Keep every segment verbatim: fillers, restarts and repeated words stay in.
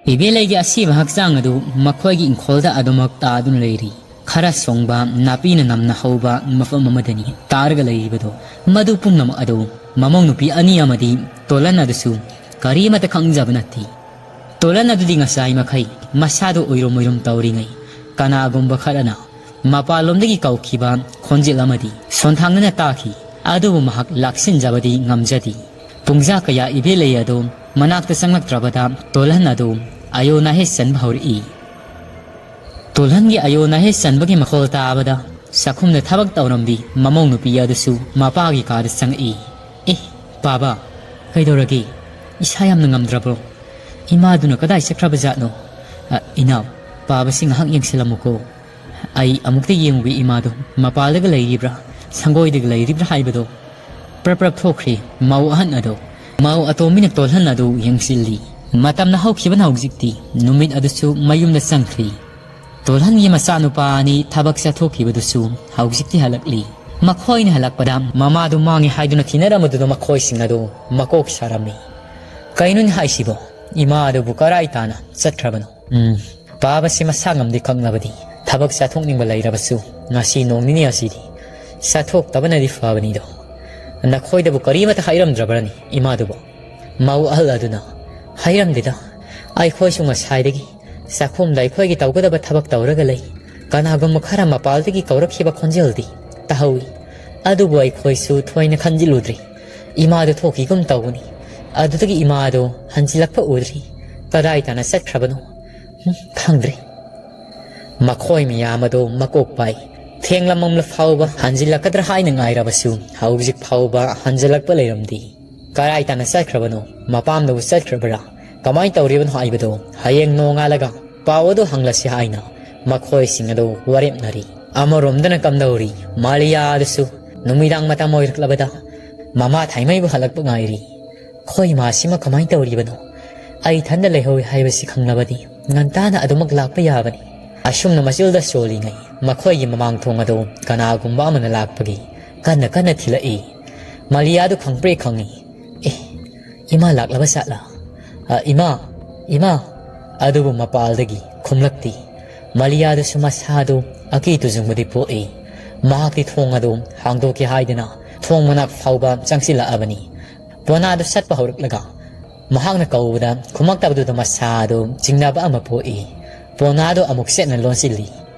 ꯏꯕꯦꯂꯩꯒꯤ ꯑꯁꯤꯕ ꯍꯛꯆꯥꯡ ꯑꯗꯨ ꯃꯈꯣꯏꯒꯤ ꯏꯪꯈꯣꯜꯗ ꯑꯗꯨꯃꯛ ꯇꯥꯗꯨꯅ ꯂꯩꯔꯤ꯫ ꯈꯔ ꯁꯣꯡꯕ, ꯅꯥꯄꯤꯅ ꯅꯝꯅ ꯍꯧꯕ ꯃꯐꯝ ꯑꯃꯗꯅꯤ ꯇꯥꯔꯒ ꯂꯩꯔꯤꯕꯗꯣ꯫ ꯃꯗꯨ ꯄꯨꯝꯅꯃꯛ ꯑꯗꯨ ꯃꯃꯧ ꯅꯨꯄꯤ ꯑꯅꯤ ꯑꯃꯗꯤ ꯇꯣꯂꯟ ꯑꯗꯨꯁꯨ ꯀꯔꯤꯃꯠꯇ ꯈꯪꯖꯕ ꯅꯠꯇꯦ꯫ ꯇꯣꯂꯟ ꯑꯗꯨꯗꯤ ꯉꯁꯥꯏ ꯃꯈꯩ ꯃꯁꯥꯗꯨ ꯑꯣꯏꯔꯨꯝ ꯑꯣꯏꯔꯨꯝ ꯇꯧꯔꯤꯉꯩ, ꯀꯅꯥꯒꯨꯝꯕ ꯈꯔꯅ ꯃꯄꯥꯟꯂꯣꯝꯗꯒꯤ ꯀꯧꯈꯤꯕ ꯈꯣꯟꯖꯦꯜ ꯑꯃꯗꯤ ꯁꯣꯟꯊꯥꯡꯅꯅ ꯇꯥꯈꯤ꯫ ꯑꯗꯨꯕꯨ ꯃꯍꯥꯛ ꯂꯥꯛꯁꯤꯟꯖꯕꯗꯤ ꯉꯝꯖꯗꯦ꯫ ꯄꯨꯡꯖꯥ ꯀꯌꯥ ꯏꯕꯦꯂꯩ ꯑꯗꯨ ꯃꯅꯥꯛꯇ ꯆꯪꯂꯛꯇ꯭ꯔꯕꯗ ꯇꯣꯜꯍꯟ ꯑꯗꯨ ꯑꯌꯣ ꯅꯥꯍꯦ ꯆꯟꯕ ꯍꯧꯔꯛꯏ꯫ ꯇꯣꯜꯍꯟꯒꯤ ꯑꯌꯣ ꯅꯥꯍꯦ ꯆꯟꯕꯒꯤ ꯃꯈꯣꯜ ꯇꯥꯕꯗ ꯆꯥꯛꯈꯨꯝꯗ ꯊꯕꯛ ꯇꯧꯔꯝꯕꯤ ꯃꯃꯧ ꯅꯨꯄꯤ ꯑꯗꯨꯁꯨ ꯃꯄꯥꯒꯤ ꯀꯥꯗ ꯆꯪꯉꯛꯏ꯫ "ꯑꯦ, ꯄꯥꯕ, ꯀꯩꯗꯧꯔꯒꯦ? ꯏꯁꯥ ꯌꯥꯝꯅ ꯉꯝꯗ꯭ꯔꯕ꯭ꯔꯣ? ꯏꯃꯥꯗꯨꯅ ꯀꯗꯥꯏ ꯆꯠꯈ꯭ꯔꯕ ꯖꯥꯠꯅꯣ? ꯑ, ꯏꯅꯥꯎ, ꯄꯥꯕꯁꯤ ꯉꯥꯏꯍꯥꯛ ꯌꯦꯡꯁꯤꯜꯂꯝꯃꯨꯀꯣ꯫ ꯑꯩ ꯑꯃꯨꯛꯇ ꯌꯦꯡꯉꯨꯒꯦ ꯏꯃꯥꯗꯣ ꯃꯄꯥꯜꯗꯒ ꯂꯩꯔꯤꯕ꯭ꯔꯥ, ꯁꯪꯒꯣꯏꯗꯒ ꯂꯩꯔꯤꯕ꯭ꯔꯥ ꯍꯥꯏꯕꯗꯣ꯫" ꯄ꯭ꯔꯞ ꯄ꯭ꯔꯞ ꯊꯣꯛꯈ꯭ꯔꯦ ꯃꯧ ꯑꯍꯟ ꯑꯗꯣ꯫ ꯃꯧ ꯑꯇꯣꯝꯕꯤꯅ ꯇꯣꯜꯍꯟ ꯑꯗꯨ ꯌꯦꯡꯁꯤꯜꯂꯤ꯫ ꯃꯇꯝꯅ ꯍꯧꯈꯤꯕꯅ ꯍꯧꯖꯤꯛꯇꯤ ꯅꯨꯃꯤꯠ ꯑꯗꯨꯁꯨ ꯃꯌꯨꯝꯗ ꯆꯪꯈ꯭ꯔꯤ꯫ ꯇꯣꯜꯍꯟꯒꯤ ꯃꯆꯥꯅꯨꯄꯥ ꯑꯅꯤ ꯊꯕꯛ ꯆꯠꯊꯣꯛꯈꯤꯕꯗꯨꯁꯨ ꯍꯧꯖꯤꯛꯇꯤ ꯍꯜꯂꯛꯂꯤ꯫ ꯃꯈꯣꯏꯅ ꯍꯜꯂꯛꯄꯗ ꯃꯃꯥꯗꯨ ꯃꯥꯡꯉꯤ ꯍꯥꯏꯗꯨꯅ ꯊꯤꯅꯔꯝꯕꯗꯨꯗ ꯃꯈꯣꯏꯁꯤꯡ ꯑꯗꯨ ꯃꯀꯣꯛ ꯁꯥꯔꯝꯃꯤ꯫ "ꯀꯩꯅꯣꯅꯦ ꯍꯥꯏꯁꯤꯕꯣ? ꯏꯃꯥ ꯑꯗꯨꯕꯨ ꯀꯔꯥꯏ ꯇꯥꯅ ꯆꯠꯈ꯭ꯔꯕꯅꯣ?" ꯎꯝ, ꯄꯥꯕꯁꯤ ꯃꯁꯥ ꯉꯝꯗꯦ ꯈꯪꯂꯕꯗꯤ ꯊꯕꯛ ꯆꯠꯊꯣꯛꯅꯤꯡꯕ ꯂꯩꯔꯕꯁꯨ ꯉꯁꯤ ꯅꯣꯡ ꯅꯤꯅꯤ ꯑꯁꯤꯗꯤ ꯆꯠꯊꯣꯛꯇꯕꯅꯗꯤ ꯐꯕꯅꯤꯗꯣ꯫ ꯅꯈꯣꯏꯗꯕꯨ ꯀꯔꯤꯃꯠꯇ ꯍꯥꯏꯔꯝꯗ꯭ꯔꯕ꯭ꯔꯅꯤ ꯏꯃꯥꯗꯨꯕꯨ? ꯃꯧ ꯑꯍꯜ ꯑꯗꯨꯅ, "ꯍꯥꯏꯔꯝꯗꯦꯗ, ꯑꯩꯈꯣꯏꯁꯨ ꯉꯁꯥꯏꯗꯒꯤ ꯆꯥꯛꯈꯨꯝꯗ ꯑꯩꯈꯣꯏꯒꯤ ꯇꯧꯒꯗꯕ ꯊꯕꯛ ꯇꯧꯔꯒ ꯂꯩ꯫ ꯀꯅꯥꯒꯨꯝꯕ ꯈꯔ ꯃꯄꯥꯜꯗꯒꯤ ꯀꯧꯔꯛꯈꯤꯕ ꯈꯣꯟꯖꯦꯜꯗꯤ ꯇꯥꯍꯧꯏ꯫ ꯑꯗꯨꯕꯨ ꯑꯩꯈꯣꯏꯁꯨ ꯊꯣꯏꯅ ꯈꯟꯖꯤꯜꯂꯨꯗ꯭ꯔꯤ꯫ ꯏꯃꯥꯗꯨ ꯊꯣꯛꯈꯤꯒꯨꯝ ꯇꯧꯕꯅꯤ꯫ ꯑꯗꯨꯗꯒꯤ ꯏꯃꯥꯗꯨ ꯍꯟꯖꯤꯜꯂꯛꯄ ꯎꯗ꯭ꯔꯤ꯫ ꯀꯗꯥꯏ ꯇꯥꯅ ꯆꯠꯈ꯭ꯔꯕꯅꯣ? ꯍꯨꯝ, ꯈꯪꯗ꯭ꯔꯦ꯫" ꯃꯈꯣꯏ ꯃꯌꯥꯝ ꯑꯗꯨ ꯃꯀꯣꯛ ꯄꯥꯏ꯫ ꯊꯦꯡꯂꯝꯂꯝꯂ ꯐꯥꯎꯕ ꯍꯟꯖꯤꯜꯂꯛꯀꯗ꯭ꯔꯥ ꯍꯥꯏꯅ ꯉꯥꯏꯔꯕꯁꯨ ꯍꯧꯖꯤꯛ ꯐꯥꯎꯕ ꯍꯟꯖꯤꯜꯂꯛꯄ ꯂꯩꯔꯝꯗꯦ꯫ ꯀꯔꯥꯏ ꯇꯥꯅ ꯆꯠꯈ꯭ꯔꯕꯅꯣ? ꯃꯄꯥꯝꯗꯕꯨ ꯆꯠꯈ꯭ꯔꯕ꯭ꯔꯥ? ꯀꯃꯥꯏ ꯇꯧꯔꯤꯕꯅꯣ ꯍꯥꯏꯕꯗꯣ ꯍꯌꯦꯡ ꯅꯣꯡꯉꯥꯜꯂꯒ ꯄꯥꯎ ꯑꯗꯨ ꯍꯪꯂꯁꯤ ꯍꯥꯏꯅ ꯃꯈꯣꯏꯁꯤꯡ ꯑꯗꯨ ꯋꯥꯔꯦꯞꯅꯔꯤ꯫ ꯑꯃꯔꯣꯝꯗꯅ ꯀꯝꯗꯧꯔꯤ, ꯃꯥꯂꯤꯌꯥ ꯑꯗꯨꯁꯨ ꯅꯨꯃꯤꯗꯥꯡ ꯃꯇꯝ ꯑꯣꯏꯔꯛꯂꯕꯗ ꯃꯃꯥ ꯊꯥꯏꯃꯩꯕꯨ ꯍꯜꯂꯛꯄ ꯉꯥꯏꯔꯤ꯫ ꯈꯣꯏ ꯏꯃꯥꯁꯤꯃ ꯀꯃꯥꯏ ꯇꯧꯔꯤꯕꯅꯣ? ꯑꯩ ꯏꯊꯟꯗ ꯂꯩꯍꯧꯏ ꯍꯥꯏꯕꯁꯤ ꯈꯪꯂꯕꯗꯤ ꯉꯟꯇꯥꯅ ꯑꯗꯨꯃꯛ ꯂꯥꯛꯄ ꯌꯥꯕꯅꯤ꯫ ꯑꯁꯨꯝꯅ ꯃꯆꯤꯜꯗ ꯆꯣꯜꯂꯤꯉꯩ ꯃꯈꯣꯏꯒꯤ ꯃꯃꯥꯡ ꯊꯣꯡ ꯑꯗꯨ ꯀꯅꯥꯒꯨꯝꯕ ꯑꯃꯅ ꯂꯥꯛꯄꯒꯤ ꯀꯟꯅ ꯀꯟꯅ ꯊꯤꯜꯂꯛꯏ꯫ ꯃꯥꯂꯤꯌꯥꯗꯨ ꯈꯪꯄ꯭ꯔꯦꯛ ꯈꯪꯏ꯫ "ꯑꯦ, ꯏꯃꯥ ꯂꯥꯛꯂꯕ ꯖꯥꯠꯂꯥ? ꯑ, ꯏꯃꯥ, ꯏꯃꯥ!" ꯑꯗꯨꯕꯨ ꯃꯄꯥꯜꯗꯒꯤ ꯈꯨꯝꯂꯛꯇꯦ꯫ ꯃꯥꯂꯤꯌꯥꯗꯨꯁꯨ ꯃꯁꯥꯗꯨ ꯑꯀꯤ ꯇꯨꯖꯨꯡꯕꯗꯤ ꯄꯣꯛꯏ꯫ ꯃꯍꯥꯛꯇꯤ ꯊꯣꯡ ꯑꯗꯨ ꯍꯥꯡꯗꯣꯛꯀꯦ ꯍꯥꯏꯗꯨꯅ ꯊꯣꯡ ꯃꯅꯥꯛ ꯐꯥꯎꯕ ꯆꯪꯁꯤꯜꯂꯛꯑꯕꯅꯤ꯫ ꯄꯣꯅꯥꯗꯨ ꯁꯠꯄ ꯍꯧꯔꯛꯂꯒ ꯃꯍꯥꯛꯅ ꯀꯧꯕꯗ ꯈꯨꯝꯃꯛꯇꯕꯗꯨꯗ ꯃꯁꯥꯗꯨ ꯆꯤꯡꯅꯕ ꯑꯃ ꯄꯣꯛꯏ꯫ ꯄꯣꯅꯥꯗꯨ ꯑꯃꯨꯛ ꯆꯦꯠꯅ ꯂꯣꯟꯁꯤꯜꯂꯤ꯫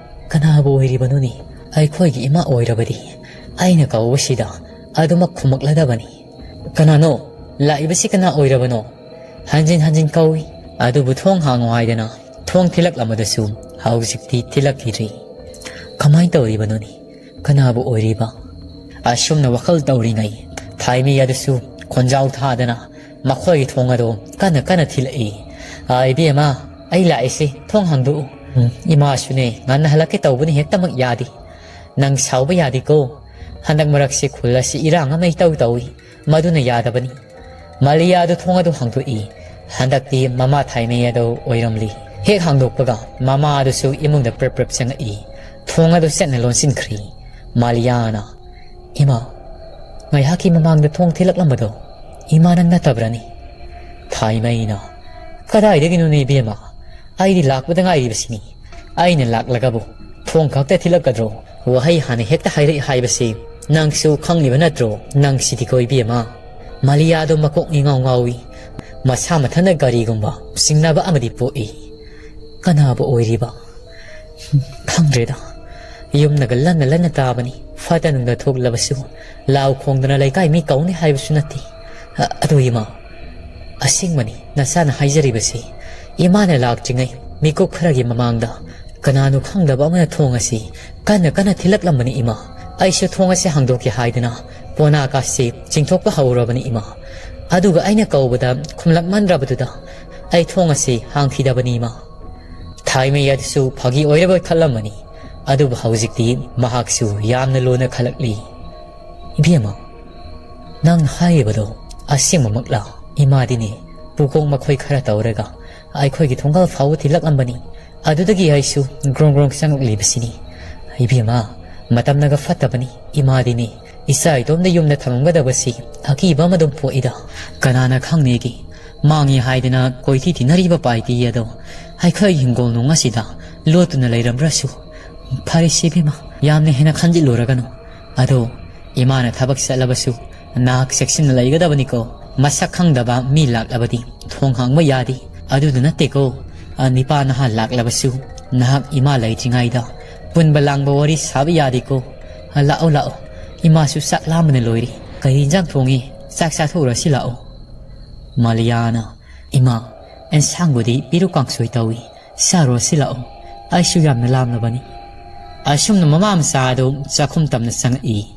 "ꯀꯅꯥꯕꯨ ꯑꯣꯏꯔꯤꯕꯅꯣꯅꯦ? ꯑꯩꯈꯣꯏꯒꯤ ꯏꯃꯥ ꯑꯣꯏꯔꯕꯗꯤ ꯑꯩꯅ ꯀꯧꯕꯁꯤꯗ ꯑꯗꯨꯃꯛ ꯈꯨꯝꯃꯛꯂꯗꯕꯅꯤ꯫ ꯀꯅꯥꯅꯣ? ꯂꯥꯛꯏꯕꯁꯤ ꯀꯅꯥ ꯑꯣꯏꯔꯕꯅꯣ?" ꯍꯟꯖꯤꯟ ꯍꯟꯖꯤꯟ ꯀꯧꯏ꯫ ꯑꯗꯨꯕꯨ ꯊꯣꯡ ꯍꯥꯡꯉꯨ ꯍꯥꯏꯗꯅ ꯊꯣꯡ ꯊꯤꯜꯂꯛꯂꯝꯕꯗꯁꯨ ꯍꯧꯖꯤꯛꯇꯤ ꯊꯤꯜꯂꯛꯈꯤꯗ꯭ꯔꯤ꯫ ꯀꯃꯥꯏꯅ ꯇꯧꯔꯤꯕꯅꯣꯅꯦ? ꯀꯅꯥꯕꯨ ꯑꯣꯏꯔꯤꯕ? ꯑꯁꯨꯝꯅ ꯋꯥꯈꯜ ꯇꯧꯔꯤꯉꯩ ꯊꯥꯏꯃꯤ ꯑꯗꯨꯁꯨ ꯈꯣꯟꯖꯥꯎ ꯊꯥꯗꯅ ꯃꯈꯣꯏꯒꯤ ꯊꯣꯡ ꯑꯗꯨ ꯀꯟꯅ ꯀꯟꯅ ꯊꯤꯜꯂꯛꯏ꯫ "ꯑꯥ, ꯏꯕꯦꯝꯃ, ꯑꯩ ꯂꯥꯛꯏꯁꯦ, ꯊꯣꯡ ꯍꯥꯡꯗꯣꯛꯎ꯫ ꯎꯝ, ꯏꯃꯥꯁꯨꯅꯦ, ꯉꯟꯅ ꯍꯜꯂꯛꯀꯦ ꯇꯧꯕꯅꯤ, ꯍꯦꯛꯇꯃꯛ ꯌꯥꯗꯦ꯫ ꯅꯪ ꯁꯥꯎꯕ ꯌꯥꯗꯦꯀꯣ꯫ ꯍꯟꯗꯛ ꯃꯔꯛꯁꯤ ꯈꯨꯜ ꯑꯁꯤ ꯏꯔꯥꯡ ꯑꯃ ꯏꯇꯧ ꯇꯧꯏ, ꯃꯗꯨꯅ ꯌꯥꯗꯕꯅꯤ꯫" ꯃꯥꯂꯤꯌꯥꯗꯨ ꯊꯣꯡ ꯑꯗꯨ ꯍꯥꯡꯗꯣꯛꯏ꯫ ꯍꯟꯗꯛꯇꯤ ꯃꯃꯥ ꯊꯥꯏꯃꯩ ꯑꯗꯨ ꯑꯣꯏꯔꯝꯂꯤ꯫ ꯍꯦꯛ ꯍꯥꯡꯗꯣꯛꯄꯒ ꯃꯃꯥ ꯑꯗꯨꯁꯨ ꯏꯃꯨꯡꯗ ꯄ꯭ꯔꯞ ꯄ꯭ꯔꯞ ꯆꯪꯉꯛꯏ꯫ ꯊꯣꯡ ꯑꯗꯨ ꯆꯠꯅ ꯂꯣꯟꯁꯤꯟꯈ꯭ꯔꯤ꯫ ꯃꯥꯂꯤꯌꯥꯅ, "ꯏꯃꯥ, ꯉꯥꯏꯍꯥꯛꯀꯤ ꯃꯃꯥꯡꯗ ꯊꯣꯡ ꯊꯤꯜꯂꯛꯂꯝꯕꯗꯣ ꯏꯃꯥ ꯅꯪ ꯅꯠꯇꯕ꯭ꯔꯅꯤ?" ꯊꯥꯏꯃꯩꯅ, "ꯀꯗꯥꯏꯗꯒꯤꯅꯣꯅꯦ ꯏꯕꯦꯝꯃ? ꯑꯩꯗꯤ ꯂꯥꯛꯄꯗ ꯉꯥꯏꯔꯤꯕꯁꯤꯅꯤ꯫ ꯑꯩꯅ ꯂꯥꯛꯂꯒꯕꯨ ꯊꯣꯡ ꯈꯛꯇ ꯊꯤꯜꯂꯛꯀꯗ꯭ꯔꯣ? ꯋꯥꯍꯩ ꯍꯥꯟꯅ ꯍꯦꯛꯇ ꯍꯥꯏꯔꯛꯏ ꯍꯥꯏꯕꯁꯤ ꯅꯪꯁꯨ ꯈꯪꯂꯤꯕ ꯅꯠꯇ꯭ꯔꯣ? ꯅꯪꯁꯤꯗꯤꯀꯣ ꯏꯕꯦꯝꯃ꯫" ꯃꯥꯂꯤꯌꯥꯗꯣ ꯃꯀꯣꯛ ꯏꯉꯥꯎ ꯉꯥꯎꯏ꯫ ꯃꯁꯥ ꯃꯊꯟꯇ ꯀꯔꯤꯒꯨꯝꯕ ꯆꯤꯡꯅꯕ ꯑꯃꯗꯤ ꯄꯣꯛꯏ꯫ "ꯀꯅꯥꯕꯨ ꯑꯣꯏꯔꯤꯕ? ꯈꯪꯗ꯭ꯔꯦꯗ꯫ ꯌꯨꯝꯅꯒ ꯂꯟꯅ ꯂꯟꯅ ꯇꯥꯕꯅꯤ꯫ ꯐꯠꯇ ꯅꯨꯡꯗ ꯊꯣꯛꯂꯕꯁꯨ ꯂꯥꯎ ꯈꯣꯡꯗꯅ ꯂꯩꯀꯥꯏ ꯃꯤ ꯀꯧꯅꯤ ꯍꯥꯏꯕꯁꯨ ꯅꯠꯇꯦ꯫ ꯑ-, ꯑꯗꯨ ꯏꯃꯥ, ꯑꯁꯦꯡꯕꯅꯤ ꯅꯆꯥꯅ ꯍꯥꯏꯖꯔꯤꯕꯁꯤ꯫ ꯏꯃꯥꯅ ꯂꯥꯛꯇ꯭ꯔꯤꯉꯩ ꯃꯤꯀꯨꯞ ꯈꯔꯒꯤ ꯃꯃꯥꯡꯗ ꯀꯅꯥꯅꯣ ꯈꯪꯗꯕ ꯑꯃꯅ ꯊꯣꯡ ꯑꯁꯤ ꯀꯟꯅ ꯀꯟꯅ ꯊꯤꯜꯂꯛꯂꯝꯕꯅꯤ ꯏꯃꯥ꯫ ꯑꯩꯁꯨ ꯊꯣꯡ ꯑꯁꯤ ꯍꯥꯡꯗꯣꯛꯀꯦ ꯍꯥꯏꯗꯨꯅ ꯄꯣꯅꯥꯀꯥꯁꯤ ꯆꯤꯡꯊꯣꯛꯄ ꯍꯧꯔꯕꯅꯤ ꯏꯃꯥ꯫ ꯑꯗꯨꯒ ꯑꯩꯅ ꯀꯧꯕꯗ ꯈꯨꯝꯂꯛꯃꯟꯗ꯭ꯔꯕꯗꯨꯗ ꯑꯩ ꯊꯣꯡ ꯑꯁꯤ ꯍꯥꯡꯈꯤꯗꯕꯅꯤ ꯏꯃꯥ꯫" ꯊꯥꯏꯃꯩ ꯑꯗꯨꯁꯨ ꯐꯥꯒꯤ ꯑꯣꯏꯔꯕꯣꯏ ꯈꯜꯂꯝꯕꯅꯤ꯫ ꯑꯗꯨꯕꯨ ꯍꯧꯖꯤꯛꯇꯤ ꯃꯍꯥꯛꯁꯨ ꯌꯥꯝꯅ ꯂꯨꯅ ꯈꯜꯂꯛꯂꯤ꯫ "ꯏꯕꯦꯝꯃ, ꯅꯪꯅ ꯍꯥꯏꯔꯤꯕꯗꯣ ꯑꯁꯦꯡꯕꯃꯛꯂꯥ?" "ꯏꯃꯥꯗꯤꯅꯦ, ꯄꯨꯀꯣꯛ ꯃꯈꯣꯏ ꯈꯔ ꯇꯧꯔꯒ ꯑꯩꯈꯣꯏꯒꯤ ꯊꯣꯡꯒꯥꯜ ꯐꯥꯎꯕ ꯊꯤꯜꯂꯛꯂꯝꯕꯅꯤ꯫ ꯑꯗꯨꯗꯒꯤ ꯑꯩꯁꯨ ꯒ꯭ꯔꯣꯡ ꯒ꯭ꯔꯣꯡ ꯆꯪꯂꯛꯂꯤꯕꯁꯤꯅꯤ꯫ ꯏꯕꯦꯝꯃ, ꯃꯇꯝꯅꯒ ꯐꯠꯇꯕꯅꯤ꯫ ꯏꯃꯥꯗꯤꯅꯦ, ꯏꯆꯥ ꯏꯇꯣꯝꯗ ꯌꯨꯝꯗ ꯊꯝꯃꯝꯒꯗꯕꯁꯤ ꯑꯀꯤꯕ ꯑꯃ ꯑꯗꯨꯝ ꯄꯣꯛꯏꯗ꯫ ꯀꯅꯥꯅ ꯈꯪꯅꯤꯒꯦ? ꯃꯥꯡꯉꯤ ꯍꯥꯏꯗꯅ ꯀꯣꯏꯊꯤ ꯊꯤꯅꯔꯤꯕ ꯄꯥꯏꯇꯤ ꯑꯗꯣ ꯑꯩꯈꯣꯏ ꯍꯤꯡꯒꯣꯜ ꯅꯨꯡ ꯑꯁꯤꯗ ꯂꯣꯠꯇꯨꯅ ꯂꯩꯔꯝꯗ꯭ꯔꯁꯨ ꯐꯔꯦꯁꯦ ꯏꯕꯦꯝꯃ, ꯌꯥꯝꯅ ꯍꯦꯟꯅ ꯈꯟꯖꯤꯜꯂꯨꯔꯒꯅꯨ꯫ ꯑꯗꯣ ꯏꯃꯥꯅ ꯊꯕꯛ ꯆꯠꯂꯕꯁꯨ ꯅꯍꯥꯛ ꯆꯦꯛꯁꯤꯟꯅ ꯂꯩꯒꯗꯕꯅꯤꯀꯣ꯫ ꯃꯁꯛ ꯈꯪꯗꯕ ꯃꯤ ꯂꯥꯛꯂꯕꯗꯤ ꯊꯣꯡ ꯍꯥꯡꯕ ꯌꯥꯗꯦ꯫ ꯑꯗꯨꯗ ꯅꯠꯇꯦꯀꯣ, ꯑ, ꯅꯤꯄꯥ ꯅꯍꯥ ꯂꯥꯛꯂꯕꯁꯨ ꯅꯍꯥꯛ ꯏꯃꯥ ꯂꯩꯇ꯭ꯔꯤꯉꯩꯗ ꯄꯨꯟꯕ ꯂꯥꯡꯕ ꯋꯥꯔꯤ ꯁꯥꯕ ꯌꯥꯗꯦꯀꯣ꯫ ꯑ, ꯂꯥꯛꯑꯣ, ꯂꯥꯛꯑꯣ, ꯏꯃꯥꯁꯨ ꯆꯥꯛ ꯂꯥꯝꯕꯅ ꯂꯣꯏꯔꯦ꯫ ꯀꯔꯤ ꯏꯟꯖꯥꯡ ꯊꯣꯡꯉꯤ? ꯆꯥꯛ ꯆꯥꯊꯣꯛꯎꯔꯁꯤ ꯂꯥꯛꯑꯣ꯫ ꯃꯥꯂꯤꯌꯥꯅ, ꯏꯃꯥ, ꯑꯦꯟꯁꯥꯡꯕꯨꯗꯤ ꯄꯤꯔꯨꯛ ꯀꯥꯡꯁꯣꯏ ꯇꯧꯏ, ꯆꯥꯔꯨꯔꯁꯤ ꯂꯥꯛꯑꯣ, ꯑꯩꯁꯨ ꯌꯥꯝꯅ ꯂꯥꯝꯂꯕꯅꯤ꯫ ꯑꯁꯨꯝꯅ ꯃꯃꯥ ꯃꯆꯥ ꯑꯗꯨ ꯆꯥꯛꯈꯨꯝ ꯇꯝꯅ ꯆꯪꯉꯛꯏ꯫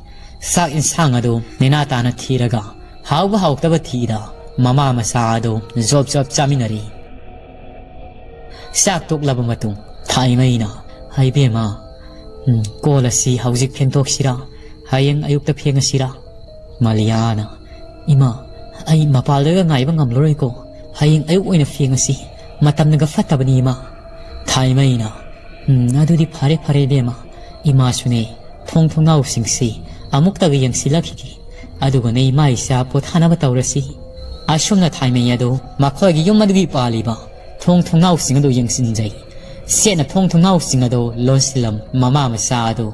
ꯆꯥꯛ ꯏꯟꯁꯥꯡ ꯑꯗꯨ ꯅꯦꯅꯥ ꯇꯥꯅ ꯊꯤꯔꯒ ꯍꯥꯎꯕ ꯍꯥꯎꯇꯕ ꯊꯤꯗ ꯃꯃꯥ ꯃꯆꯥ ꯑꯗꯨ ꯖꯣꯞ ꯖꯣꯞ ꯆꯥꯃꯤꯟꯅꯔꯤ꯫ ꯆꯥꯛ ꯇꯣꯛꯂꯕ ꯃꯇꯨꯡ ꯊꯥꯏꯃꯩꯅ, "ꯍꯩꯕꯦꯝꯃ, ꯎꯝ, ꯀꯣꯜ ꯑꯁꯤ ꯍꯧꯖꯤꯛ ꯐꯦꯡꯗꯣꯛꯁꯤꯔꯥ? ꯍꯌꯦꯡ ꯑꯌꯨꯛꯇ ꯐꯦꯡꯉꯁꯤꯔꯥ?" ꯃꯥꯂꯤꯌꯥꯅ, "ꯏꯃꯥ, ꯑꯩ ꯃꯄꯥꯜꯗꯒ ꯉꯥꯏꯕ ꯉꯝꯂꯔꯣꯏꯀꯣ꯫ ꯍꯌꯦꯡ ꯑꯌꯨꯛ ꯑꯣꯏꯅ ꯐꯦꯡꯉꯁꯤ꯫ ꯃꯇꯝꯅꯒ ꯐꯠꯇꯕꯅꯤ, ꯏꯃꯥ꯫" ꯊꯥꯏꯃꯩꯅ, "ꯎꯝ, ꯑꯗꯨꯗꯤ ꯐꯔꯦ, ꯐꯔꯦ, ꯏꯕꯦꯝꯃ꯫ ꯏꯃꯥꯁꯨꯅꯦ, ꯊꯣꯡ ꯊꯣꯡꯅꯥꯎꯁꯤꯡꯁꯤ ꯑꯃꯨꯛꯇꯒ ꯌꯦꯡꯁꯤꯜꯂꯛꯈꯤꯒꯦ꯫ ꯑꯗꯨꯒꯅꯦ ꯏꯃꯥ ꯏꯆꯥ ꯄꯣꯊꯥꯅꯕ ꯇꯧꯔꯁꯤ꯫" ꯑꯁꯨꯝꯅ ꯊꯥꯏꯃꯩ ꯑꯗꯨ ꯃꯈꯣꯏꯒꯤ ꯌꯨꯝ ꯑꯗꯨꯒꯤ ꯄꯥꯜꯂꯤꯕ ꯊꯣꯡ ꯊꯣꯡꯅꯥꯎꯁꯤꯡ ꯑꯗꯨ ꯌꯦꯡꯁꯤꯟꯖꯩ꯫ ꯆꯦꯠꯅ ꯊꯣꯡ ꯊꯣꯡꯅꯥꯎꯁꯤꯡ ꯑꯗꯨ ꯂꯣꯟꯁꯤꯜꯂꯝ ꯃꯃꯥ ꯃꯆꯥ ꯑꯗꯨ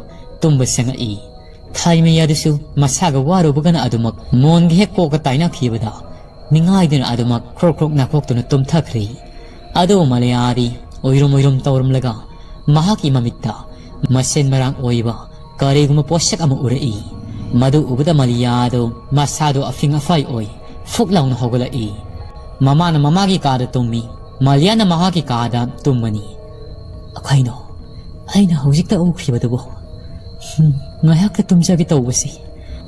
ꯇꯨꯝꯕ ꯆꯪꯉꯛꯏ꯫ ꯊꯥꯏꯃꯩ ꯑꯗꯨꯁꯨ ꯃꯁꯥꯒ ꯋꯥꯔꯨꯕꯒꯅ ꯑꯗꯨꯃꯛ ꯃꯣꯟꯒ ꯍꯦꯛ ꯀꯣꯛꯀ ꯇꯥꯏꯅꯈꯤꯕꯗ ꯅꯤꯡꯉꯥꯏꯗꯨꯅ ꯑꯗꯨꯃꯛ ꯈ꯭ꯔꯣꯛ ꯈ꯭ꯔꯣꯛ ꯅꯥꯈꯣꯛꯇꯨꯅ ꯇꯨꯝꯊꯈ꯭ꯔꯦ꯫ ꯑꯗꯨ ꯃꯥꯂꯤꯌꯥꯗꯤ ꯑꯣꯏꯔꯨꯝ ꯑꯣꯏꯔꯨꯝ ꯇꯧꯔꯝꯂꯒ ꯃꯍꯥꯛꯀꯤ ꯃꯃꯤꯠꯇ ꯃꯁꯦꯟ ꯃꯔꯥꯡ ꯑꯣꯏꯕ ꯀꯔꯤꯒꯨꯝꯕ ꯄꯣꯠꯁꯛ ꯑꯃ ꯎꯔꯛꯏ꯫ ꯃꯗꯨ ꯎꯕꯗ ꯃꯥꯂꯤꯌꯥꯗꯨ ꯃꯁꯥꯗꯨ ꯑꯐꯤꯡ ꯑꯐꯥꯏ ꯑꯣꯏ ꯐꯨꯛ ꯂꯥꯎꯅ ꯍꯧꯒꯠꯂꯛꯏ꯫ ꯃꯃꯥꯅ ꯃꯃꯥꯒꯤ ꯀꯥꯗ ꯇꯨꯝꯃꯤ, ꯃꯥꯂꯤꯌꯥꯅ ꯃꯍꯥꯛꯀꯤ ꯀꯥꯗ ꯇꯨꯝꯕꯅꯤ꯫ "ꯀꯩꯅꯣ ꯑꯩꯅ ꯍꯧꯖꯤꯛꯇ ꯎꯈꯤꯕꯗꯨꯕꯨ? ꯍꯝ, ꯉꯥꯏꯍꯥꯛꯇ ꯇꯨꯝꯖꯒꯦ ꯇꯧꯕꯁꯤ